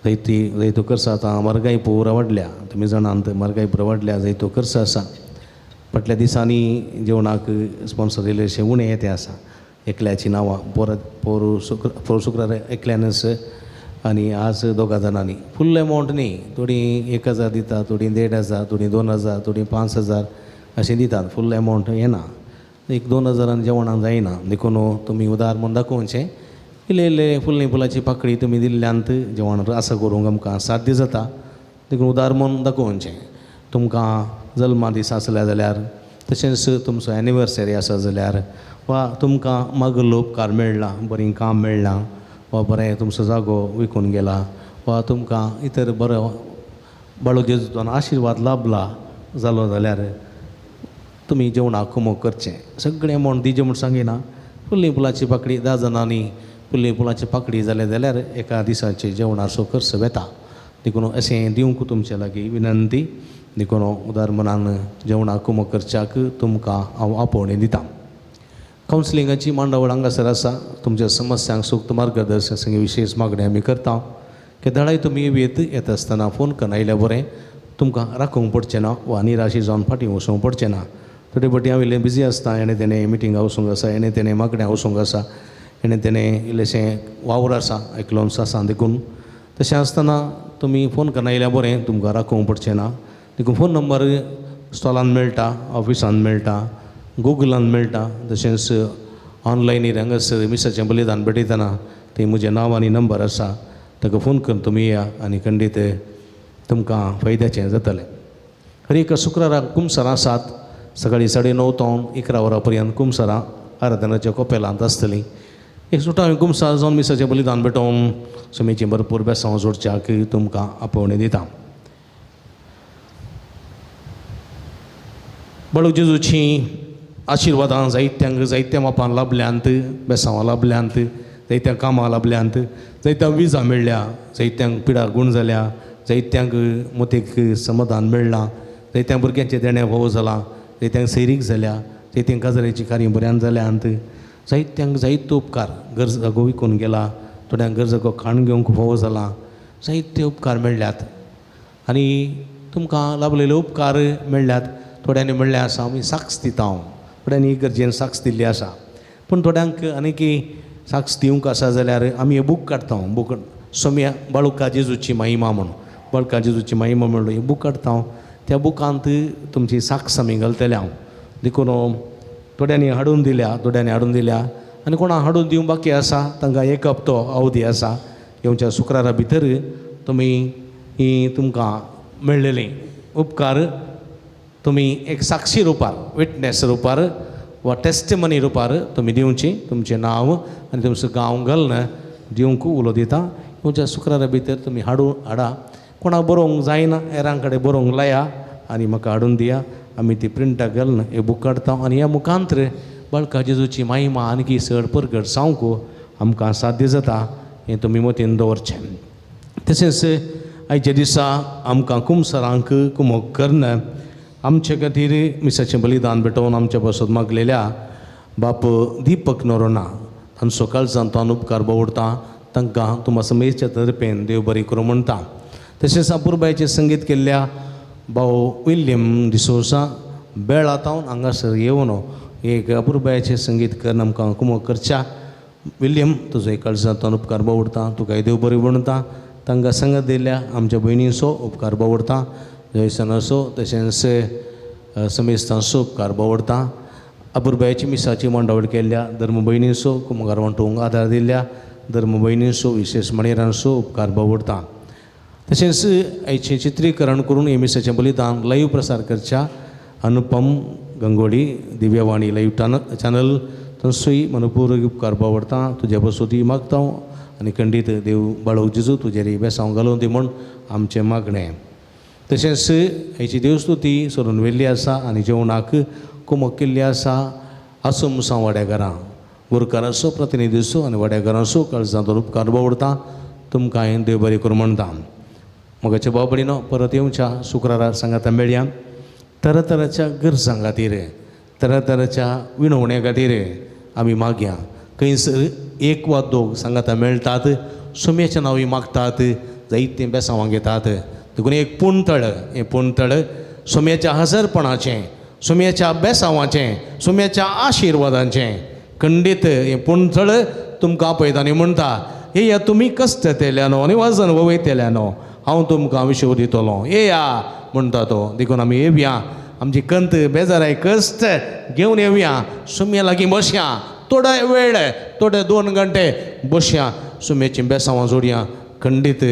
जायती जायतो खर्च आतां म्हारगाय पुरा वाडल्या. तुमी जाणांत म्हारगाय पुरा वाडल्या, जायतो खर्च आसा. फाटल्या दिसांनी जेवणाक स्पॉन्सर इल्लेशें उणें येतें आसा. एकल्याचीं नांवां पोर शुक्रार एकल्यानच आनी आज दोगा जाणांनी. फूल एमावंट न्ही, थोडीं 1000 दिता, थोडीं 1500, थोडीं 2000, थोडीं 5000 अशें दितात. फूल एमावंट येना. 1-2 हजारान जेवणाक जायना. देखून तुमी उदार म्हूण दाखोवचें. इल्ले इल्ले फुल्ली फुलाची पाकळी तुमी दिल्ल्यांत जेवण आसा करूंक आमकां साध्य जाता. देखून उदार म्हूण दाखोवचें. तुमकां जल्मा दीस आसल्या जाल्यार, तशेंच तुमचो एनिवर्सरी आसा जाल्यार, वा तुमकां मागलो उपकार मेळ्ळा, बरें काम मेळ्ळां, वा बरें तुमचो जागो विकून गेला, वा तुमकां इतर बरो बाळू जेजूचो आशिर्वाद लाभला जालो जाल्यार तुमी जेवणाक कुमोक करचें. सगळें अमावंट दिजें म्हूण सांगिना. फुल्ली फुलाची पाकळी 10 जाणांनी फुल्ली फुलाची पाकळी जालें जाल्यार एका दिसाचे जेवणाचो खर्च वेता. देखून अशें दिवंक तुमचे लागीं विनंती. देखून उदार मनान जेवणाक कुमोक करच्याक तुमकां हांव आपोवणें दिता. कावन्सिलिंगाची मांडावळ हांगासर आसा. तुमच्या समस्यांक सूक्त मार्गदर्शन संगे विशेश मागणी आमी करता. केदळाय तुमी येत येता आसतना फोन करून आयल्यार बरें. तुमकां राखूंक पडचें ना वा निराशी जावन फाटीं वचूंक पडचें ना. थोडे फावटी हांव इल्लें बिजी आसता. हेणें तेणें मिटिंगां वचूंक आसा, हेणें तेणें मागण्या वचूंक आसा, हेणें तेणें इल्लेशें वावर आसा, एकलोन्स आसा. देखून तशें आसतना तुमी फोन करून आयल्यार बरें, तुमकां राखूंक पडचें ना. देखून फोन नंबर स्टॉलान मेळटा, ऑफिसान मेळटा, गुगलान मेळटा. तशेंच ऑनलायनीर हांगासर मिसाचें बलिदान भेटयतना थंय म्हजें नांव आनी नंबर आसा. ताका फोन करून तुमी येया आनी खंडीत तुमकां फायद्याचें जातलें. हर एका शुक्राराक कुमसरां आसात. सकाळीं 9:30 तावन 11 वरां पर्यंत कुमसरां आराधनाच्या कोपेलांत आसतलीं. एक सुटां हांवें कुमसार जावन मिसाचें बलिदान भेटोवन सुमेचीं भरपूर बेसांव जोडच्याक तुमकां आपोवणें दिता. बाळू जेजूचीं आशिर्वादां जायत्यांक जायत्या मापान लाभल्यांत, बेसांवां लाभल्यांत, जायत्या कामां लाभल्यांत, जायत्या विजा मेळ्ळ्या, जायत्यांक पिडा गूण जाल्या, जायत्यांक मोतीक समाधान मेळ्ळां, जायत्या भुरग्यांचें देणें फावो जालां, जायत्यांक सैरीक जाल्या, जायत्यांक काजरेचीं कार्यां बऱ्यान जाल्यांत, जायत्यांक जायतो उपकार, घर जागो विकून गेला, थोड्यांक घर जागो खाण घेवंक फावो जालां, जायते उपकार मेळ्ळ्यात आनी तुमकां लाभलेले उपकार मेळ्ळ्यात. थोड्यांनी म्हणलें आसा आमी साक्ष दिता हांव, थोड्यांनी इगर्जेन साक्ष दिल्ली आसा, पूण थोड्यांक आनीक साक्ष दिवंक आसा जाल्यार आमी हे बूक काडटा, बूक सोम्या बाळुका जेजूची महिमा म्हणून बाळका जेजूची महिमा म्हणलो एक बूक काडटा हांव. त्या बुकांत तुमची साक्ष आमी घालतले हांव. देखून थोड्यांनी हाडून दिल्या, थोड्यांनी हाडून दिल्या आनी कोणा हाडून दिवंक बाकी आसा तांकां एक हप्तो अवधी आसा. येवच्या शुक्रारा भितर तुमी ही तुमकां मेळ्ळेली उपकार तुमी एक साक्षी रुपार, विटनेस रुपार वा टेस्टिमनी रुपार तुमी दिवची. तुमचें नांव आनी तुमचो गांव घालून दिवंक उलो दिता. येवच्या शुक्रारा भितर तुमी हाडून हाडा. कोणाक बरोवंक जायना हेरां कडेन बरोवंक लाया आनी म्हाका हाडून दिया. आमी ती प्रिंटाक घालून हे बूक काडटा आनी ह्या मुखांतर बाळका जेजूची महिमा आणखी चड परगट जावंक आमकां साध्य जाता हें तुमी मतीन दवरचें. तशेंच आयच्या दिसा आमकां कुमसरांक कुमक करून आमचे खातीर मिसाचें बलिदान भेटोवन आमच्या पासत मागलेल्या बाप दीपक नोरोना तांचो काळजांत हांव उपकार बावडटा. तांकां तुमा समेच्या तर्फेन देव बरी करूं म्हणटा. तशेंच अपुरबायचें संगीत केल्ल्या भाव विल्यम डिसोजा बेळा तावन हांगासर येवन एक अपुरबायचें संगीत करून आमकां कुमक करच्या विल्यम तुजो एक काळजांत उपकार बावडटा. तुका देव बरी म्हणटा. तांकां संगत दिल्या आमच्या भयणीचो उपकार बावडटा, जयसनाचो तशेंच समेस्तांचो उपकार बावडटा. अपुरबायची मिसाची मांडावळ केल्ल्या धर्म भयणीचो कुमगार वांटूंक आदार दिल्ल्या धर्म भयणीचो विशेष मणेरांचो उपकार बावडटा. तशेंच आयचें चित्रीकरण करून हे मिसाचें बलिदान लायव्ह प्रसार करच्या अनुपम गंगोडी दिव्यवाणी लायव्ह चॅनल तांचोय मनपूर्वक उपकार बावडटा. तुज्या बसोती मागता आनी खंडीत देव बाळोव जेजू तुजेर बेसांव घालून दी म्हूण आमचें मागणें. तशेंच आयची देवस्तुती सरून व्हेल्ली आसा आनी जेवणाक कुमक केल्ली आसा आसुमसांव वाड्याघरां गुरकाराचो प्रतिनिधीचो आनी वाड्याघरांचो काळजांत उपकार बावडटा. तुमकां हांवें देव बरें करूं म्हणटा. मोगाच्या भाव भयणीनो परत येवच्या शुक्रारा सांगाता मेळया. तरातराच्या गरजां खातीर, तरातराच्या विनवण्या खातीर आमी मागया. खंयसर एक वा दोग सांगाता मेळटात, सुम्याच्या नांवी मागतात, जायतें बेसांवां घेतात. देखून एक पुणतळ, हें पुणतळ सुम्याच्या हजरपणाचें, सुम्याच्या बेसांवाचें, सुम्याच्या आशिर्वादांचें खंडीत हें पुणतळ तुमकां आपयता आनी म्हणटा, येया तुमी कश्ट तेल्यानो आनी वजन वयतेल्यानो, हांव तुमकां विशव दितलो, येया म्हणटा तो. देखून आमी येवया, आमची कंत बेजाराय कश्ट घेवन येवया, सुम्या लागीं बसया, थोडो वेळ, थोडे 2 घंटे बसया, सुम्याचीं बेसांवां जोडया, खंडीत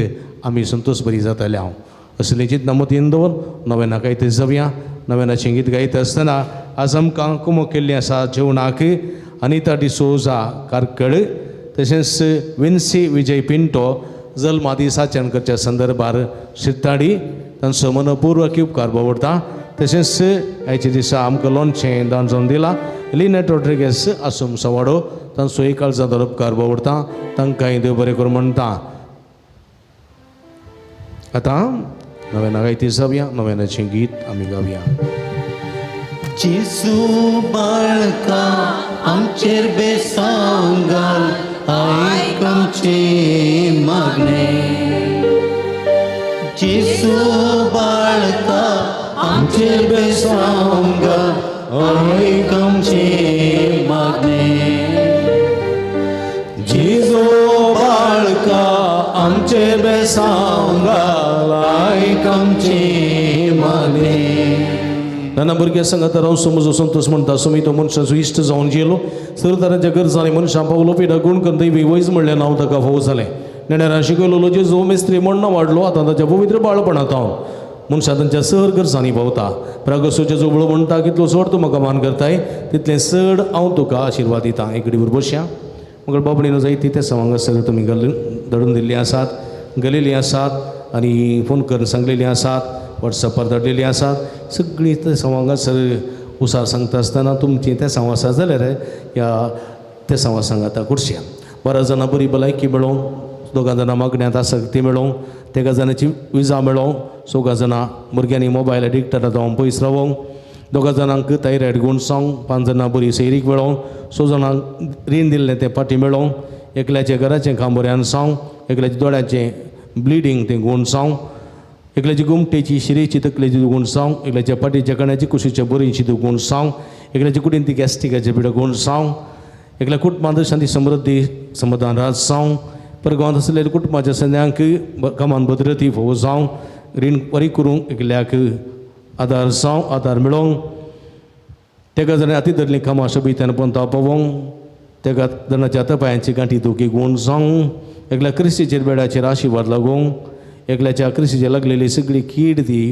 आमी संतोश बरी जातले. हांव असलें चिंतना मतीन दवर नव्याना गायत जावया. नव्यानाचें गीत गायत आसतना आज आमकां कुमक केल्ली आसा जेवणाक अनिता डिसोजा कारकळ, तशेंच विन्सी विजय पिंटो जल्मा दिसाचें करच्या संदर्भार शिरताडी तांचो मनपूर्वक उपकार बावडटा. तशेंच आयच्या दिसा आमकां लोणचें दान जावन दिलां लिनेट रोड्रिगेस आसूम सवाडो तांचो एक काळजांत उपकार बावडटा. तांकांय देव बरें करूं म्हणटा. आतां नव्याना गायती जावया, नव्यानाचें गीत आमी गावया. जेजू बाळका आमचेर बेसांव घाल, आयक आमचें मागणें. जेजू बाळका आमचेर बेसांव घाल, आयक आमचें मागणें. जेजू बाळका आमचेर बेसांव घाल, आयक आमचें मागणें. नाना भुरग्यां सांगात राव समजो संतोष म्हणटा, सुमी तो मनशाचो इश्ट जावन जेलो सरदारांच्या गरजांनी मनशां पावलो पिडा गुण करून दैवी वैज म्हणलें नांव ताका फावो जालें. नेणारान शिकयलो जेजू मेस्त्री म्हण वाडलो आतां ताच्या पवित्र बाळपणांत हांव मनशां तांच्या सर गरजांनी पावता. प्रागसो जेजू बळो म्हणटा, कितलो चड तूं म्हाका मान करताय तितलें चड हांव तुका आशिर्वाद दिता. एक घडीभर बसया. मगळ बाबणीनो जायती ते सवांग तुमी धाडून दिल्लीं आसात, गेलेलीं आसात आनी फोन करून सांगलेलीं आसात, वॉट्सॅपार धाडलेलीं आसात. सगळीं ते सवांगासर उसार सांगता आसतना तुमचीं ते सांव आसा जाल्यार ह्या ते सांवा सांगाता कुर्शया. 12 जाणां बरी भलायकी मेळोवंक, 2 जाणां मागण्यांत आसक्ती मेळोवंक, 3 जाणांची विजा मेळोवंक, 4 जाणां भुरग्यांनी मोबायल एडिक्टेड जावन पयस रावोंक, 2 जाणांक थायरायड गुण जावंक, 5 जाणां बरी सैरीक मेळोवंक, 6 जाणांक रीण दिल्लें तें फाटीं मेळोवंक, एकल्याचें घराचें काम बऱ्यान जावंक, एकल्याच्या दोळ्याचें ब्लिडींग तें गुण जावंक, एकल्याची गुमटेची शिरेची तकलेची गुण जावंक, एकल्याच्या फाटीच्या कण्याची कुशीच्या बरींची गुण जावंक, एकल्याची कुडीन ती गॅस्ट्रिकाचे पिडो गुण जावंक, एकल्या कुटुंबांत शांती समृद्धी समाधान राज जावंक, परगांवांत आसलेल्या कुटुंबाच्या सगळ्यांक कामान भद्रती फोव जावंक, रीण वरी करूंक एकल्याक आदार जावं आदार मेळोंक तेका जाणां हाती धरलीं कामां सोबीत्यान पंता पावोंक तेका जाणाच्या हातापायांची गांठी दुखी गूण जावं एकल्या क्रिस्तीचेर बेडाचेर आशिर्वाद लागूंक एकल्याच्या क्रिस्तीचेर लागलेली सगळी कीड ती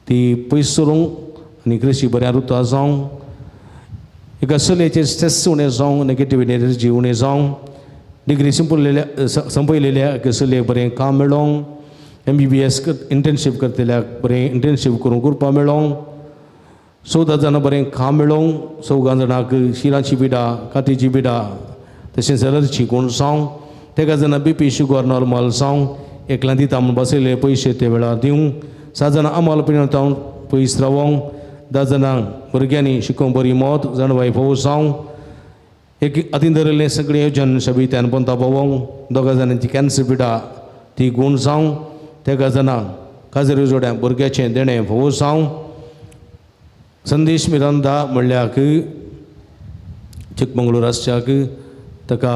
ती पयस सरूंक आनी क्रिस्ती बऱ्या रुता जावं एका चलयेचेर स्ट्रेस उणें जावं नेगेटीव एनर्जी उणें जावं डिग्री संपयलेल्या संपयलेल्या एका चलयेक बरें काम मेळोंक MBBS internship करतल्याक बरें इंटर्नशीप करूंक करपा मेळोंक 14 जाणां बरें काम मेळोंक 4 जाणांक शिराची पिडा कातीची पिडा तशेंच एलर्जी कोण जावं तेका जाणां BP sugar normal जावं एकल्यान दिता म्हूण बसयले पयशे ते वेळार दिवंक 7 जाणां अमल पिणतावन पयस रावोंक 10 जाणांक भुरग्यांनी शिकोवंक बरी मत जाणवाय फोव जावं एक हातीन धरिल्लें सगळें योजन सबित्यान पंता पावोंक 2 जाणांची कॅन्सर पिडा ती गूण जावं तेका जाणां काजरी जोड्या भुरग्याचें देणें फोव जावं संदेश मिरांदा म्हणल्याक चिकमंगळूर आसच्याक ताका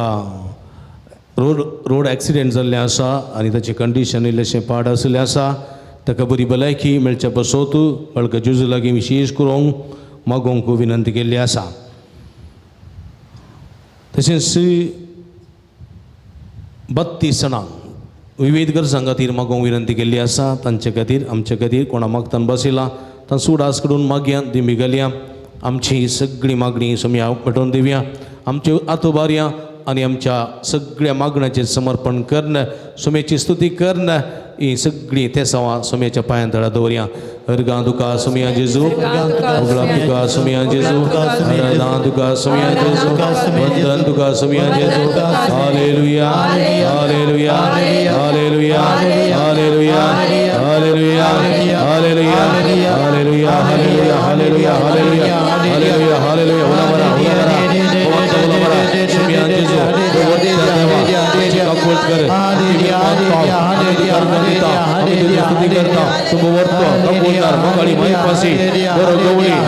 रोड एक्सिडेंट जाल्लें आसा आनी ताचें कंडिशन इल्लेशें पाड आशिल्लें आसा ताका बरी भलायकी मेळच्या पासत बळका जेजू लागीं विशेश करूंक मागोवंक विनंती केल्ली आसा. तशेंच 32 जाणांक विविध गरजां खातीर मागोवंक विनंती केल्ली आसा तांचे खातीर आमचे खातीर कोणा मागतान बसयला तां सुडास कडून मागया दिमी घालया आमची सगळी मागणी सोमया पेटोवन दिवया आमच्यो आतोबारया आनी आमच्या सगळ्या मागण्याचेर समर्पण कर्ण सोम्याची स्तुती कर्ण ही सगळी तेसांवां सोम्याच्या पांयां तळा दवरया. हरगां तुका सोमया जेजू उगडाप तुका सोमया जेजू हरदां तुका सोमया जेजू वंदन तुका सोमया जेजू. Hallelujah hallelujah hallelujah hallelujah hallelujah hallelujah hallelujah hallelujah hallelujah hallelujah hallelujah hallelujah. उलाबरा उलाबरा उलाबरा Somaiya जेजू कर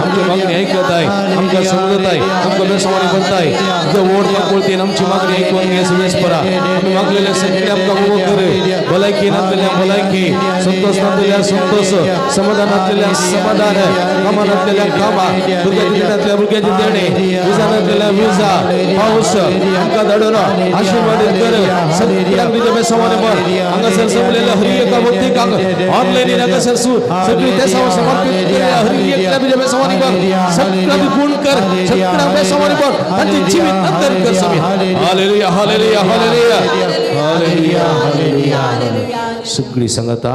आमची मागणी ऐकत आहे आमकां समजत आहे आमकां बेसवाणी करताय वोट काकुळतीन आमची मागणी ऐकून घे. आमी मागलेले सगळे आमकां उबो कर भलायकी नातल्या भलायकी संतोष नातल्या संतोष समाधान नातल्या समाधान कामां नातल्या कामां भुरग्याच्या भुरग्याचे देणे विजा नातल्या विजा पावस आमकां धाडून आशीर्वादीत कर. सगळ्यांक तुज्या बेसवाणी भर. हांगासर जमलेल्या हरी एका भक्तिकांक ऑनलायन हांगासर सगळी तेसांव समर्पित केल्ल्या हरी एकल्या तुज्या बेसवाणी भर. सगळ्यांक गुण कर सगळ्यांक बेसवाणी भर तांचे जिवीत अंतर कर समी. Hallelujah hallelujah hallelujah hallelujah hallelujah. सगळी सांगता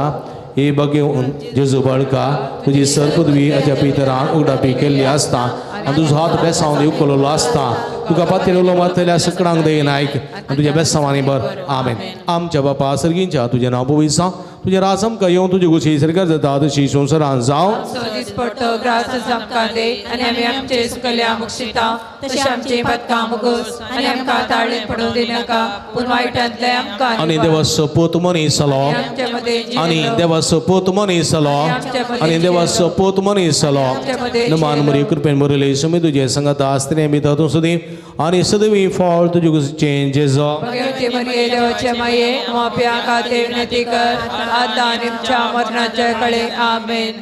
हे बघेवन जेजू बाळका तुजी सर पदवी अज्या पितरान उगडापी केल्ली आसता आनी तुजो हात बेसावन उखललो आसता तुका पातेर उलो मारतल्या सकडांक दयेन आयक आनी तुज्या बेसांवांनी भर. आमेन. आमच्या बापा सर्गींच्या तुजें नांव पवित्र जावं तुजें राज आमकां येवं तुजी गोशी सरकार जाता तशी संवसारांत जावं. दिसपडतो ग्रास आमकां दे आनी आमी आमचे सुकल्या मुक्षिता तशें आमचे पदकां मुगोस आनी आमकां ताळेन पडूं दिनाका पूण वायटांतले आमकां आनी देवाचो पूत मनीस जालो आनी देवाचो पूत मनीस जालो आनी देवाचो पूत मनीस जालो. नमान मरी कृपेन बरयले सुमी तुजे संगता आसतलें भितर तूं सदीं आनी सदवी फळ तुजे कुशीचें जेजो. भगवती मरिये देवाचे माये माप्या खातीर विनंती कर आतां आनी आमच्या मरणाच्या कळे. आमेन.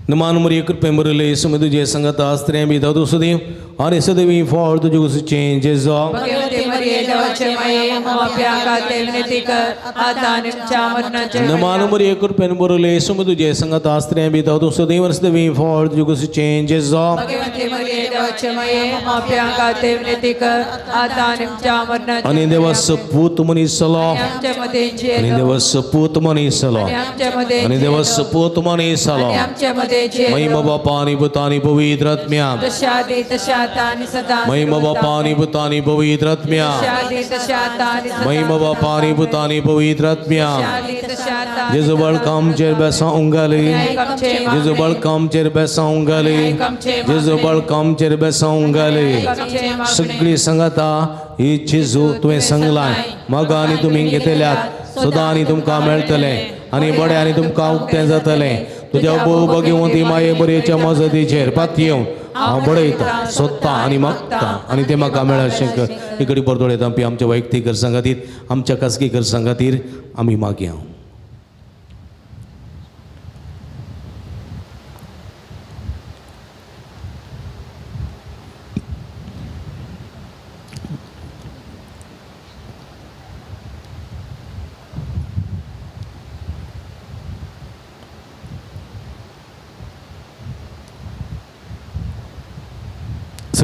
नमान मरिये कृपेन बरयले सुमी तुजे संगता आसतलें भितर तूं सदीं आनी सदवी फळ तुजे कुशीचें जेजो. भगवती मरिये देवाचे माये माप्या खातीर विनंती कर आतां आनी आमच्या मरणाच्या नमान मरिये कृपेन बरयले सुमी तुजे संगता आसतलें भितर तूं सदीं आनी सदवी फळ तुजे कुशीचें जेजो. भगवती मरिये देवाचे माये माप्या खातीर विनंती कर आतां आनी आमच्या मरणाच्या आनी देवाचो पूत मनीस जालो आनी देवाचो पूत मनीस जालो आनी देवाचो पूत मनीस जालो. महिमा बापा आनी पुता आनी पवित्र आत्म्या तशा आदी तशा आतां आनी सदा महिमा बापा आनी पुता आनी पवित्र आत्म्या तशा आदी तशा आतां आनी सदा महिमा बापा आनी पुता आनी पवित्र आत्म्या. तशा आतां जेजू बाळका आमचेर बेसां उंगाली जेजू बाळका आमचेर बेसां उंगाली जेजू बाळका आमचेर बेसां उंगाली. सगळी सांगता ही जेजू तुवें सांगलां मागा आनी तुमी घेतल्यात सदां आनी तुमकां मेळटलें आनी बरें आनी तुमकां उक्तें जातलें. तुज्या भोव बघेवन ती माये बरेच्या मजतीचेर पातयेवन हांव बडयतां सोदतां आनी मागतां आनी तें म्हाका मेळशें कर. इकडे परतोळ येता आमच्या वैयक्तीक गरजां खातीर आमच्या खासगी गरजां खातीर आमी मागया.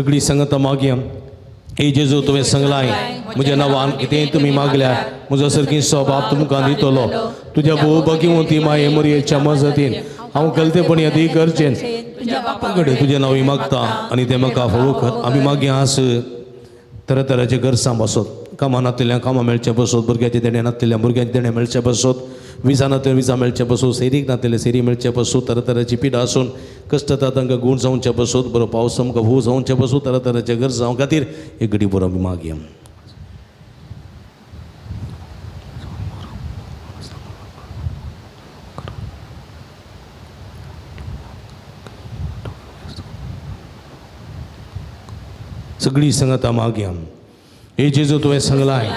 सगळी संगता मागया. हे जेजू तुवें सांगलाय म्हज्या नांवान कितेंय तुमी मागल्यार म्हजो सारकी स्वभाव तुमकां दितलो. तुज्या भोव भगिवंती माये मोरयेच्या मजतीन हांव गलतेपणी आदी गरजेन तुज्या बापा कडेन तुजें नांव मागता आनी तें म्हाका फोव कर. आमी मागया आस तरातराचे गरजां बसत, कामां नातिल्ल्या कामां मेळचें बसत, भुरग्याचें देणें नातिल्ल्या भुरग्याचें देणें मेळचें बसत, विजा नातिल्ल्या विजा मेळचें बसत, सैरीक नातिल्ले सैरी मेळचें बसत, तरातराची पिडा आसून कश्ट येता तांकां गूण जावचें बसत, बरो पावस आमकां भोव जावचें बसत, तरातराचे गरजां खातीर एक घडी बरो आमी मागया. सगळी संगता मागया. हे जेजू तुवें सांगलाय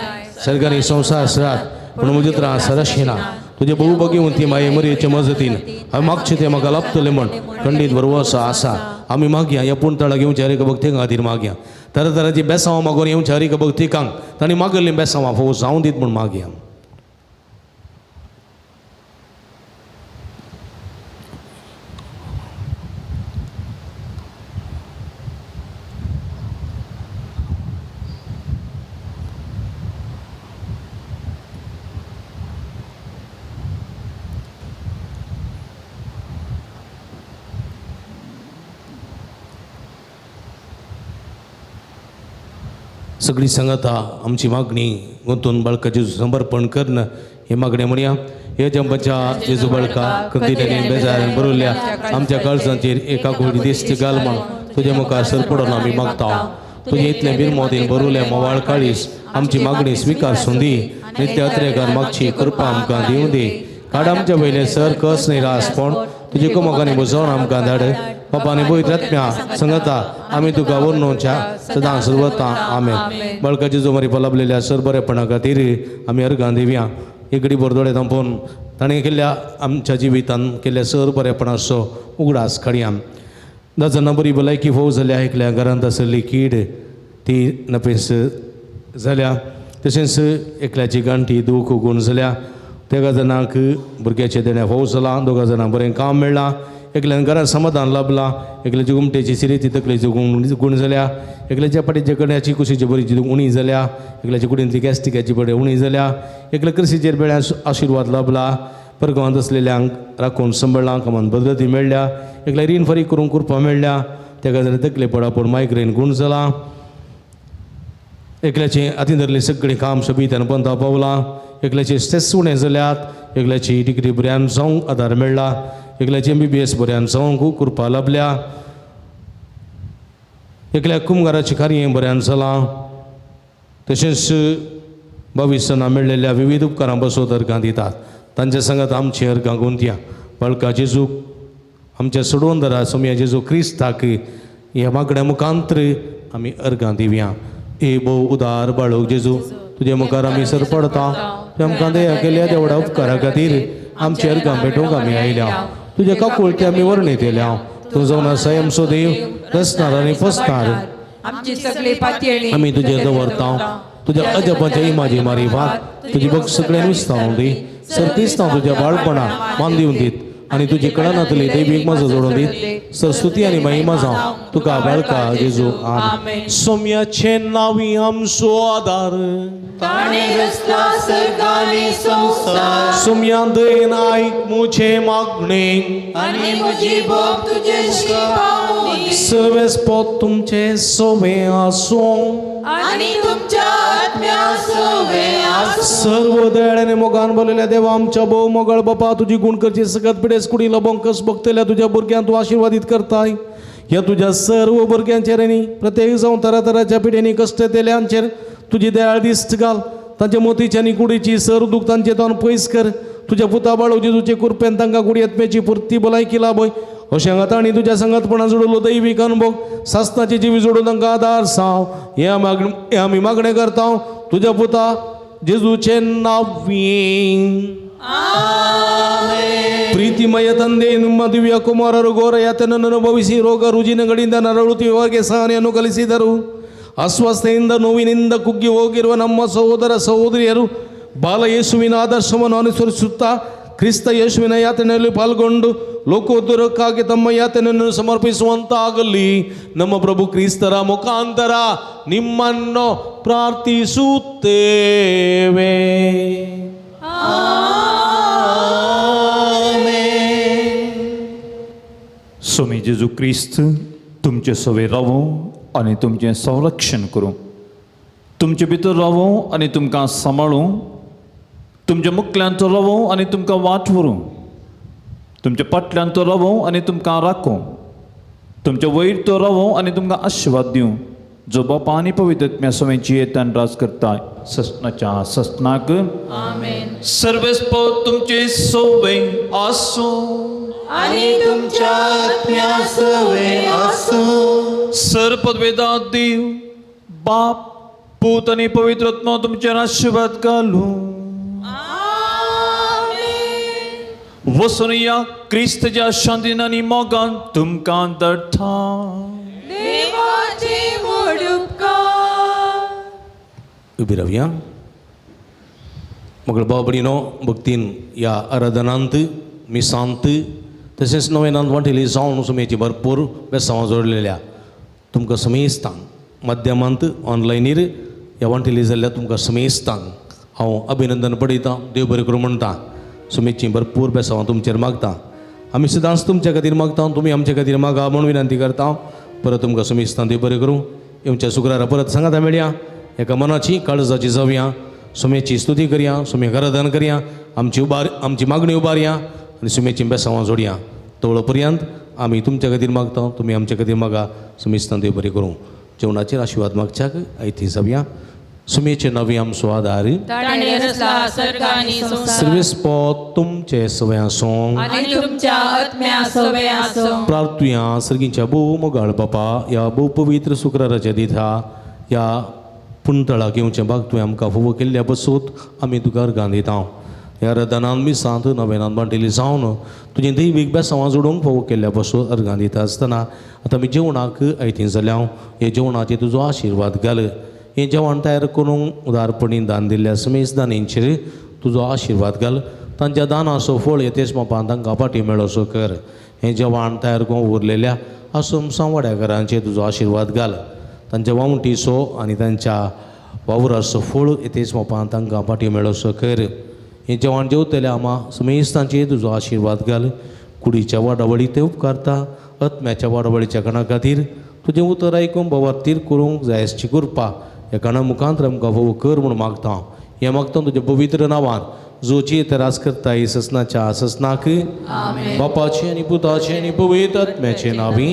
सरकारी संवसार सरात पूण म्हजे त्रास सरशिना तुजे बहु भगिवंती माये मरयेचे मजतीन हांवें मागचें तें म्हाका लाभतलें म्हण खंडीत भरवंसो आसा. आमी मागया ह्या पूण तळा घेवच्या हर एका भक्तिकां खातीर मागया. तरातराची बेसांवां मागून येवच्या हर एका भक्तिकांक तांणी मागल्लीं बेसांवां फोव जावं दीत म्हूण मागया. सगळी संगता आमची मागणी गुंतून बाळका जेजू समर्पण करणं हे मागणे म्हणया. हे जंबाच्या जेजू बाळका कंदिन्यांनी बेजारान बरवल्या आमच्या काळजांचेर एका गोडी दिश्ट घाल म्हण तुज्या मुखार सरपडून आमी मागता. तुजें इतलें बिरमोदीन बरवल्या मोवाळ काळीस आमची मागणी स्विकार सुंदी नित्य अत्रेकार मागची कृपा आमकां दिवं दी. काड आमच्या वयलें सर कस निरासपण तुजे कुमकांनी बुजोवन आमकां धाड. बापानी पवित्र आत्म्या संगता आमी तुका वर्णोवच्या सदां सर्वता. आमेन. बाळकाची जो मरी लाभलेल्या सर बरेपणा खातीर आमी अर्गां दिवया. एक बरदोडे थांबोवन ताणें केल्ल्या आमच्या जिवितान केल्ल्या सर बरेपणाचो उगडास काडया. 10 जाणां बरी भलायकी फोव जाल्या, एकल्या घरांत आसली कीड ती नपेस जाल्या, तशेंच एकल्याची गांठी दूख गूण जाल्या, तेगा जाणांक भुरग्याचें देणें फोव जालां, दोगा जाणांक बरें काम मेळ्ळां, एकल्यान घरांत समाधान लाभलां, एकल्याची गुमटेची सिरेची तकलेची गूण जाल्या, एकल्याच्या पाटीच्या कण्याची कुशीची बरीची उणी जाल्या, एकल्याची कुडींतली गॅस्टिकाची बरी उणी जाल्या, एकल्या कृशीचेर बेळ्या आशिर्वाद लाभला, परगांवांत आसलेल्यांक राखून सांबाळ्ळां, कामान भद्रती मेळ्ळ्या, एकल्या रीण फारीक करूंक कृपा मेळ्ळ्या, तेका जाल्यार तकले पडा पूण मायग्रेन गूण जालां, एकल्याचें हातीन धरलें सगळें काम सोबीत आनी पंथा पावलां, एकल्याचे स्ट्रेस उणें जाल्यात, एकल्याची डिग्री बऱ्यान जावंक आदार मेळ्ळा, एकल्याची MBBS बऱ्यान जावंक कृपा लाभल्या, एकल्या कुमगाराचें कार्य बऱ्यान जालां, तशेंच 22 जाणां मेळ्ळेल्या विविध उपकारां बसोत अर्गां दितात. तांच्या सांगात आमची अर्गां गुंतया. बाळका जेजूक आमच्या सोडवंदरा सोमया जेजू क्रिस्ताक ह्या मागण्या मुखांतर आमी अर्गां दिवया. हे भोव उदार बाळक जेजू तुजे मुखार आमी सरपडता. तुवें आमकां दया केल्या तेवड्या उपकारा खातीर आमची अर्गां भेटोवंक आमी आयल्या. तुज्या काकुळटी आमी वर्णीत येल्या. तूं जावन आसा आमचो देव, रसणार आनी फसणार आमी तुजेर दवरता. तुज्या अजपाच्या इमाजी मारी भात तुजी भक्त सगळ्यान विस्तावून दी. सर क्रिस्तांव तुज्या बाळपणा मान दिवन दीत आनी तुजी कळनातली दैवीक मजा जोडून दीत. सर स्तुती आनी महिमा जावं तुका बाळका जेजू. आमेन. सोम्याचे नांवी आमचो आदार, सोम्या दयेन आयक म्हजें मागणें, सर्वेस्पोत तुमचें सोबें आसूं सर्व दयाळ्याने मोगान बोललेल्या देवा आमच्या भोव मोगाळ बापा, तुजी गुण करची सगळ्यात पिडेस कुडी लबंकस बघतल्या तुज्या भुरग्यांक तूं आशिर्वादीत करताय. ह्या तुज्या सर्व भुरग्यांचेर आनी प्रत्येक जावं तरातराच्या पिड्यांनी कश्ट येतल्यांचेर तुजी दयाळ दिश्ट घाल. तांच्या मोतीची आनी कुडीची सर दूख तांचे तावन पयस कर. तुज्या पुता बाळो जेजूचे कुरपेन तांकां कुडी आत्म्याची पुर्ती भलायकी लाभय. अशें हांगा तांणी तुज्या संगतपणान जोडलो दैवीक अनुभव सासनाची जिवी जोडून तांकां आदार साव. हे आमी मागणें करता तुज्या पुता जेजूचे नांवी. ಪ್ರೀತಿಮಯ ತಂದೆ, ನಿಮ್ಮ ದಿವ್ಯ ಕುಮಾರರು ಘೋರ ಯಾತನನ್ನು ಅನುಭವಿಸಿ ರೋಗ ರುಜಿನಗಳಿಂದ ನರಳುತ್ತಿರುವವರಿಗೆ ಸಹನೆಯನ್ನು ಕಲಿಸಿದರು. ಅಸ್ವಸ್ಥೆಯಿಂದ ನೋವಿನಿಂದ ಕುಗ್ಗಿ ಹೋಗಿರುವ ನಮ್ಮ ಸಹೋದರ ಸಹೋದರಿಯರು ಬಾಲ ಯೇಸುವಿನ ಆದರ್ಶವನ್ನು ಅನುಸರಿಸುತ್ತಾ ಕ್ರಿಸ್ತ ಯೇಸುವಿನ ಯಾತನೆಯಲ್ಲಿ ಪಾಲ್ಗೊಂಡು ಲೋಕೋದ್ಧಾರಕ್ಕಾಗಿ ತಮ್ಮ ಯಾತನೆಯನ್ನು ಸಮರ್ಪಿಸುವಂತಾಗಲಿ. ನಮ್ಮ ಪ್ರಭು ಕ್ರಿಸ್ತರ ಮುಖಾಂತರ ನಿಮ್ಮನ್ನು ಪ್ರಾರ್ಥಿಸುತ್ತೇವೆ. स्वामी जेजू क्रिस्त तुमचे सवे रावूं आनी तुमचें संरक्षण करूं, तुमचे भितर रावूं आनी तुमकां सांबाळूं, तुमच्या मुखल्यान तो रावूं आनी तुमकां वाट व्हरूं, तुमच्या फाटल्यान तो रावूं आनी तुमकां राखूं, तुमच्या वयर तो रावूं आनी तुमकां आशिर्वाद दिवं, जो बापा आनी पवित्र आत्म्या सवेंची येतान राज करता ससनाच्या ससनाक. सर्वेस्पो तुमचे सोवे आसूं आनी तुमच्या आत्म्या सवे आसूं. सर पदवेदा देव बाप पूत आनी पवित्र आत्मो तुमचेर आशिर्वाद घालूं. वचून या क्रिस्तच्या शांतीन आनी मोगान तुमकां दडटा. देवाचे व्हड उपकार. उबी रावया. मगळ भाव भयणीनो, भक्तीन ह्या आराधनांत मिसांत तशेंच नवेनांत वांटेली जावन सुमेची भरपूर बेसांवां जोडलेल्या तुमकां समेस्तांक माध्यमांत ऑनलायनीर ह्या वांटेली जाल्ल्या तुमकां समेस्तांक हांव अभिनंदन पडयतां. देव बरें करूं म्हणटा. सुमेची भरपूर बेसांवां तुमचेर मागता. आमी सदांच तुमच्या खातीर मागता, तुमी आमच्या खातीर मागा म्हूण विनंती करता. परत तुमकां समेस्तां देव बरें करूं. येवच्या शुक्रारा परत सांगाता मेळया. एका मनाची काळजाची जावया, सुमेची स्तुती करया, सुमेक आराधन करया, आमची उबार आमची मागणी उबारया आनी सुमेची बेसांवां जोडया. तवळ पर्यंत आमी तुमच्या खातीर मागता, तुमी आमच्या खातीर मागा. सुमेस्तान देव बरें करूं. जेवणाचेर आशिर्वाद मागच्याक आयती जावया. सुमेचे नवी आमचो आदार ताणें रचला सर्ग आनी संवसार. सर्वेस्पो तुमचे सवय आसूं आनी तुमच्या आत्म्या सवे आसूं. प्रार्थुया. सर्गीच्या भोव मोगाळ बापा, ह्या भोव पवित्र शुक्राराच्या दिसा ह्या पुंतळाक येवचें भाग तुवें आमकां फावो केल्ल्या बसूत आमी तुका अर्गां दिता. ह्या रदानान मिसांत नवेनान बांटिल्ली जावन तुजें दैवीक बेसांवां जोडूंक फावो केल्ल्या बसूत अर्गां दिता आसतना आतां आमी जेवणाक आयतीं जाल्या. हे जेवणाचेर तुजो आशिर्वाद घाल. हें जेवण तयार करूंक उदारपणी दान दिल्ल्या समेज दानींचेर तुजो आशिर्वाद घाल. तांच्या दानाचो फळ येतेच मापान तांकां फाटी मेळोसो कर. हें जेवण तयार करूंक उरलेल्या आसम सांवाड्याकारांचेर तुजो आशिर्वाद घाल. तांच्या वावटीचो आनी तांच्या वावराचो फळ येतेच मापान तांकां फाटी मेळोसो कर. हें जेवण जेवतल्या आमा समेस्तांचेर तुजो आशिर्वाद घाल. कुडीच्या वाडावळी ते उपकारता. आत्म्याच्या वाडावळीच्या कारणा खातीर तुजें उतर आयकून भवार्थीर करूंक जायसची कृपा ह्या कारणा मुखांत आमकां भोव कर म्हूण मागता. हें मागता तुज्या पवित्र नांवान जोची राज करता ससनाच्या ससनाक बापाचे आनी पुताचे आनी पवित्र आत्म्याचे नांवी.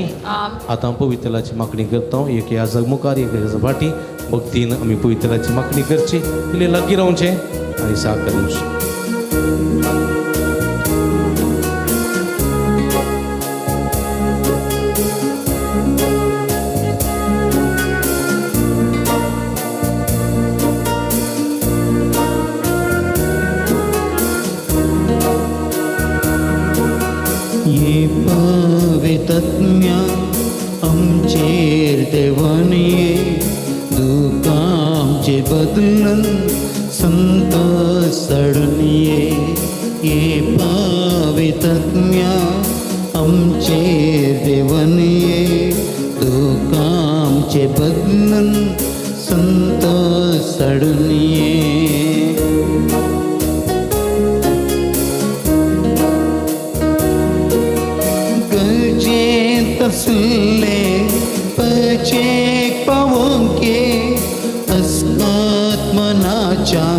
आतां पवित्राची मागणी करता. एक ह्या जग मुखार एक ह्या फाटी भक्तीन आमी पवित्राची मागणी करची. इल्लें लागीं रावचें आनी साकर दिवचें. ये पवितज्ञा आमचेर देवान ये दुकामचे बदलन संतोष सडून ये. ये पवितज्ञा आमचेर देवान ये दुकामचे बदलन संतोष सडून ये. तसले पचेक पावोंके अस्मात् मनाच्या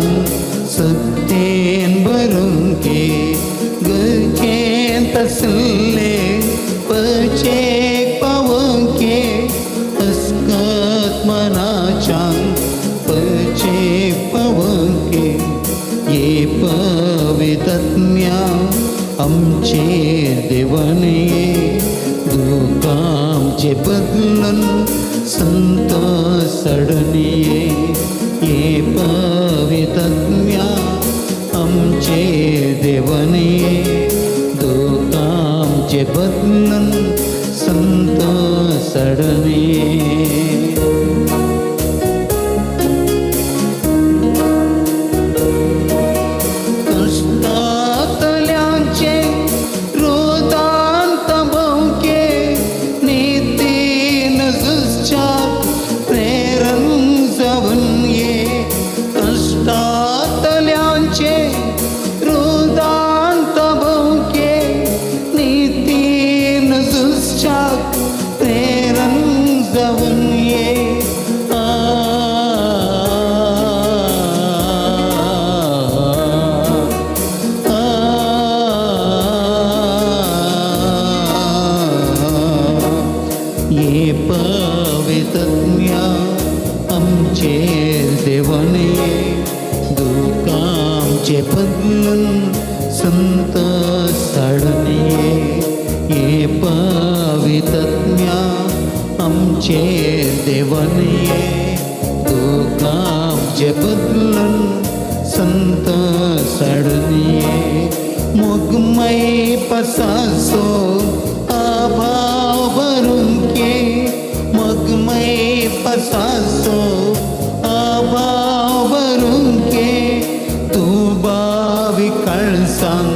सत्तेन भरूंके. गरजेन तसले पचेक पावोंके अस्मात् मनाच्या पचेक पावोंके. ये पवितज्ञा आमचेर देवान ये दुकामचे बदलन संतोष सडून ये. ये पवितज्ञा आमचेर देवान ये दुकामचे बदलन संतोष सडून ये. कश्टांतल्यांचे रोदान घेवन ये तुका आमचे बदलून संत साडून ये मोगमय पसासो आभाव भरून के मगमय पसासो आभाव भरून के तूं बावी कळसांग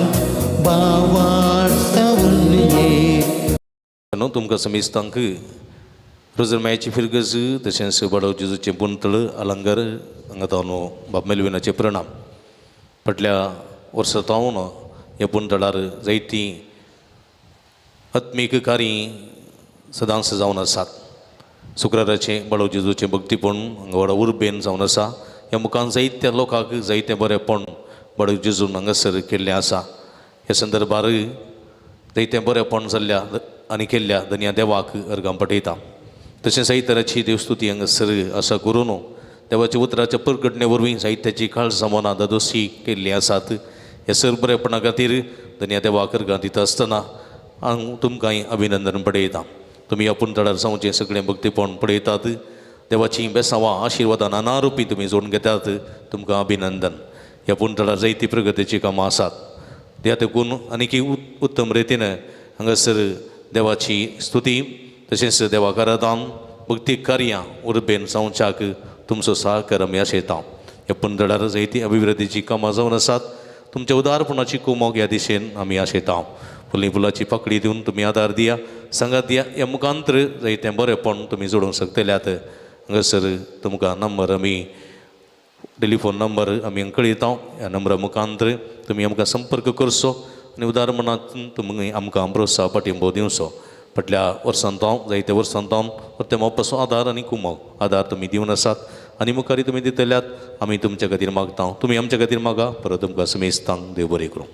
बावार सावन ये. न्हू तुमकां समेस्तांक रोजरमायाची फिरगज तशेंच बाडव जेजूचें पुंतळ अलंकार हांगा तावन बाब मेलविनाचे प्रणाम. फाटल्या वर्सा तावन ह्या पुंतळार जायतीं आत्मीक कार्यां सदांच जावन आसात. शुक्राराचें बाळव जेजूचें भक्तीपण हांगा व्हडा उर्बेन जावन आसा. ह्या मुखान जायत्या लोकांक जायतें बरेंपण बाळव जेजून हांगासर केल्लें आसा. ह्या संदर्भार जायतें बरेंपण जाल्ल्या आनी केल्ल्या धनया देवाक अर्गां पठयता. तशें जायते तराची देवस्तुती हांगासर आसा करून देवाच्या उतराच्या परगटणे वरवीं जायत्याची काळजां मनां दादोशी केल्लीं आसात. ह्या सर बरेपणा खातीर धनया देवाक अर्गां दिता आसतना हांव तुमकांय अभिनंदन पडयता. तुमी आपूण तळार जावचें सगळें भक्तीपण पळयतात. देवाचीं बेसांवां आशिर्वादां नाना रुपी तुमी जोडून घेतात. तुमकां अभिनंदन. ह्या पुणतळार जायती प्रगतीचीं कामां आसात. त्या तेकून आनीकी उत्तम रितीन हांगासर देवाची स्तुती तशेंच देवाक आराधन भक्ती कार्यां उर्बेन जावच्याक तुमचो सहकार आमी आशयता. ह्या पुणतळार जायती अभिवृद्धीचीं कामां जावन आसात. तुमच्या उदारपणाची कुमोक ह्या दिशेन आमी आशयता. फुलीं फुलाची पाकळी दिवन तुमी आदार दिया, सांगात दिया. ह्या मुखांतर जायतें बरेंपण तुमी जोडूंक शकतल्यात. हांगासर तुमकां नंबर आमी टेलिफोन नंबर आमी कळयता. ह्या नंबरा मुखांतर तुमी आमकां संपर्क करचो आनी उदार मनांत तुमी आमकां प्रोत्साह पाठिंबो दिवचो. फाटल्या वर्सान तावन जायत्या वर्सान तावन ते मोपाचो आदार आनी कुमोक आदार तुमी दिवन आसात आनी मुखारी तुमी दितल्यात. आमी तुमच्या खातीर मागता, तुमी आमच्या खातीर मागा. परत तुमकां समेस्तांक देव बरें करूं.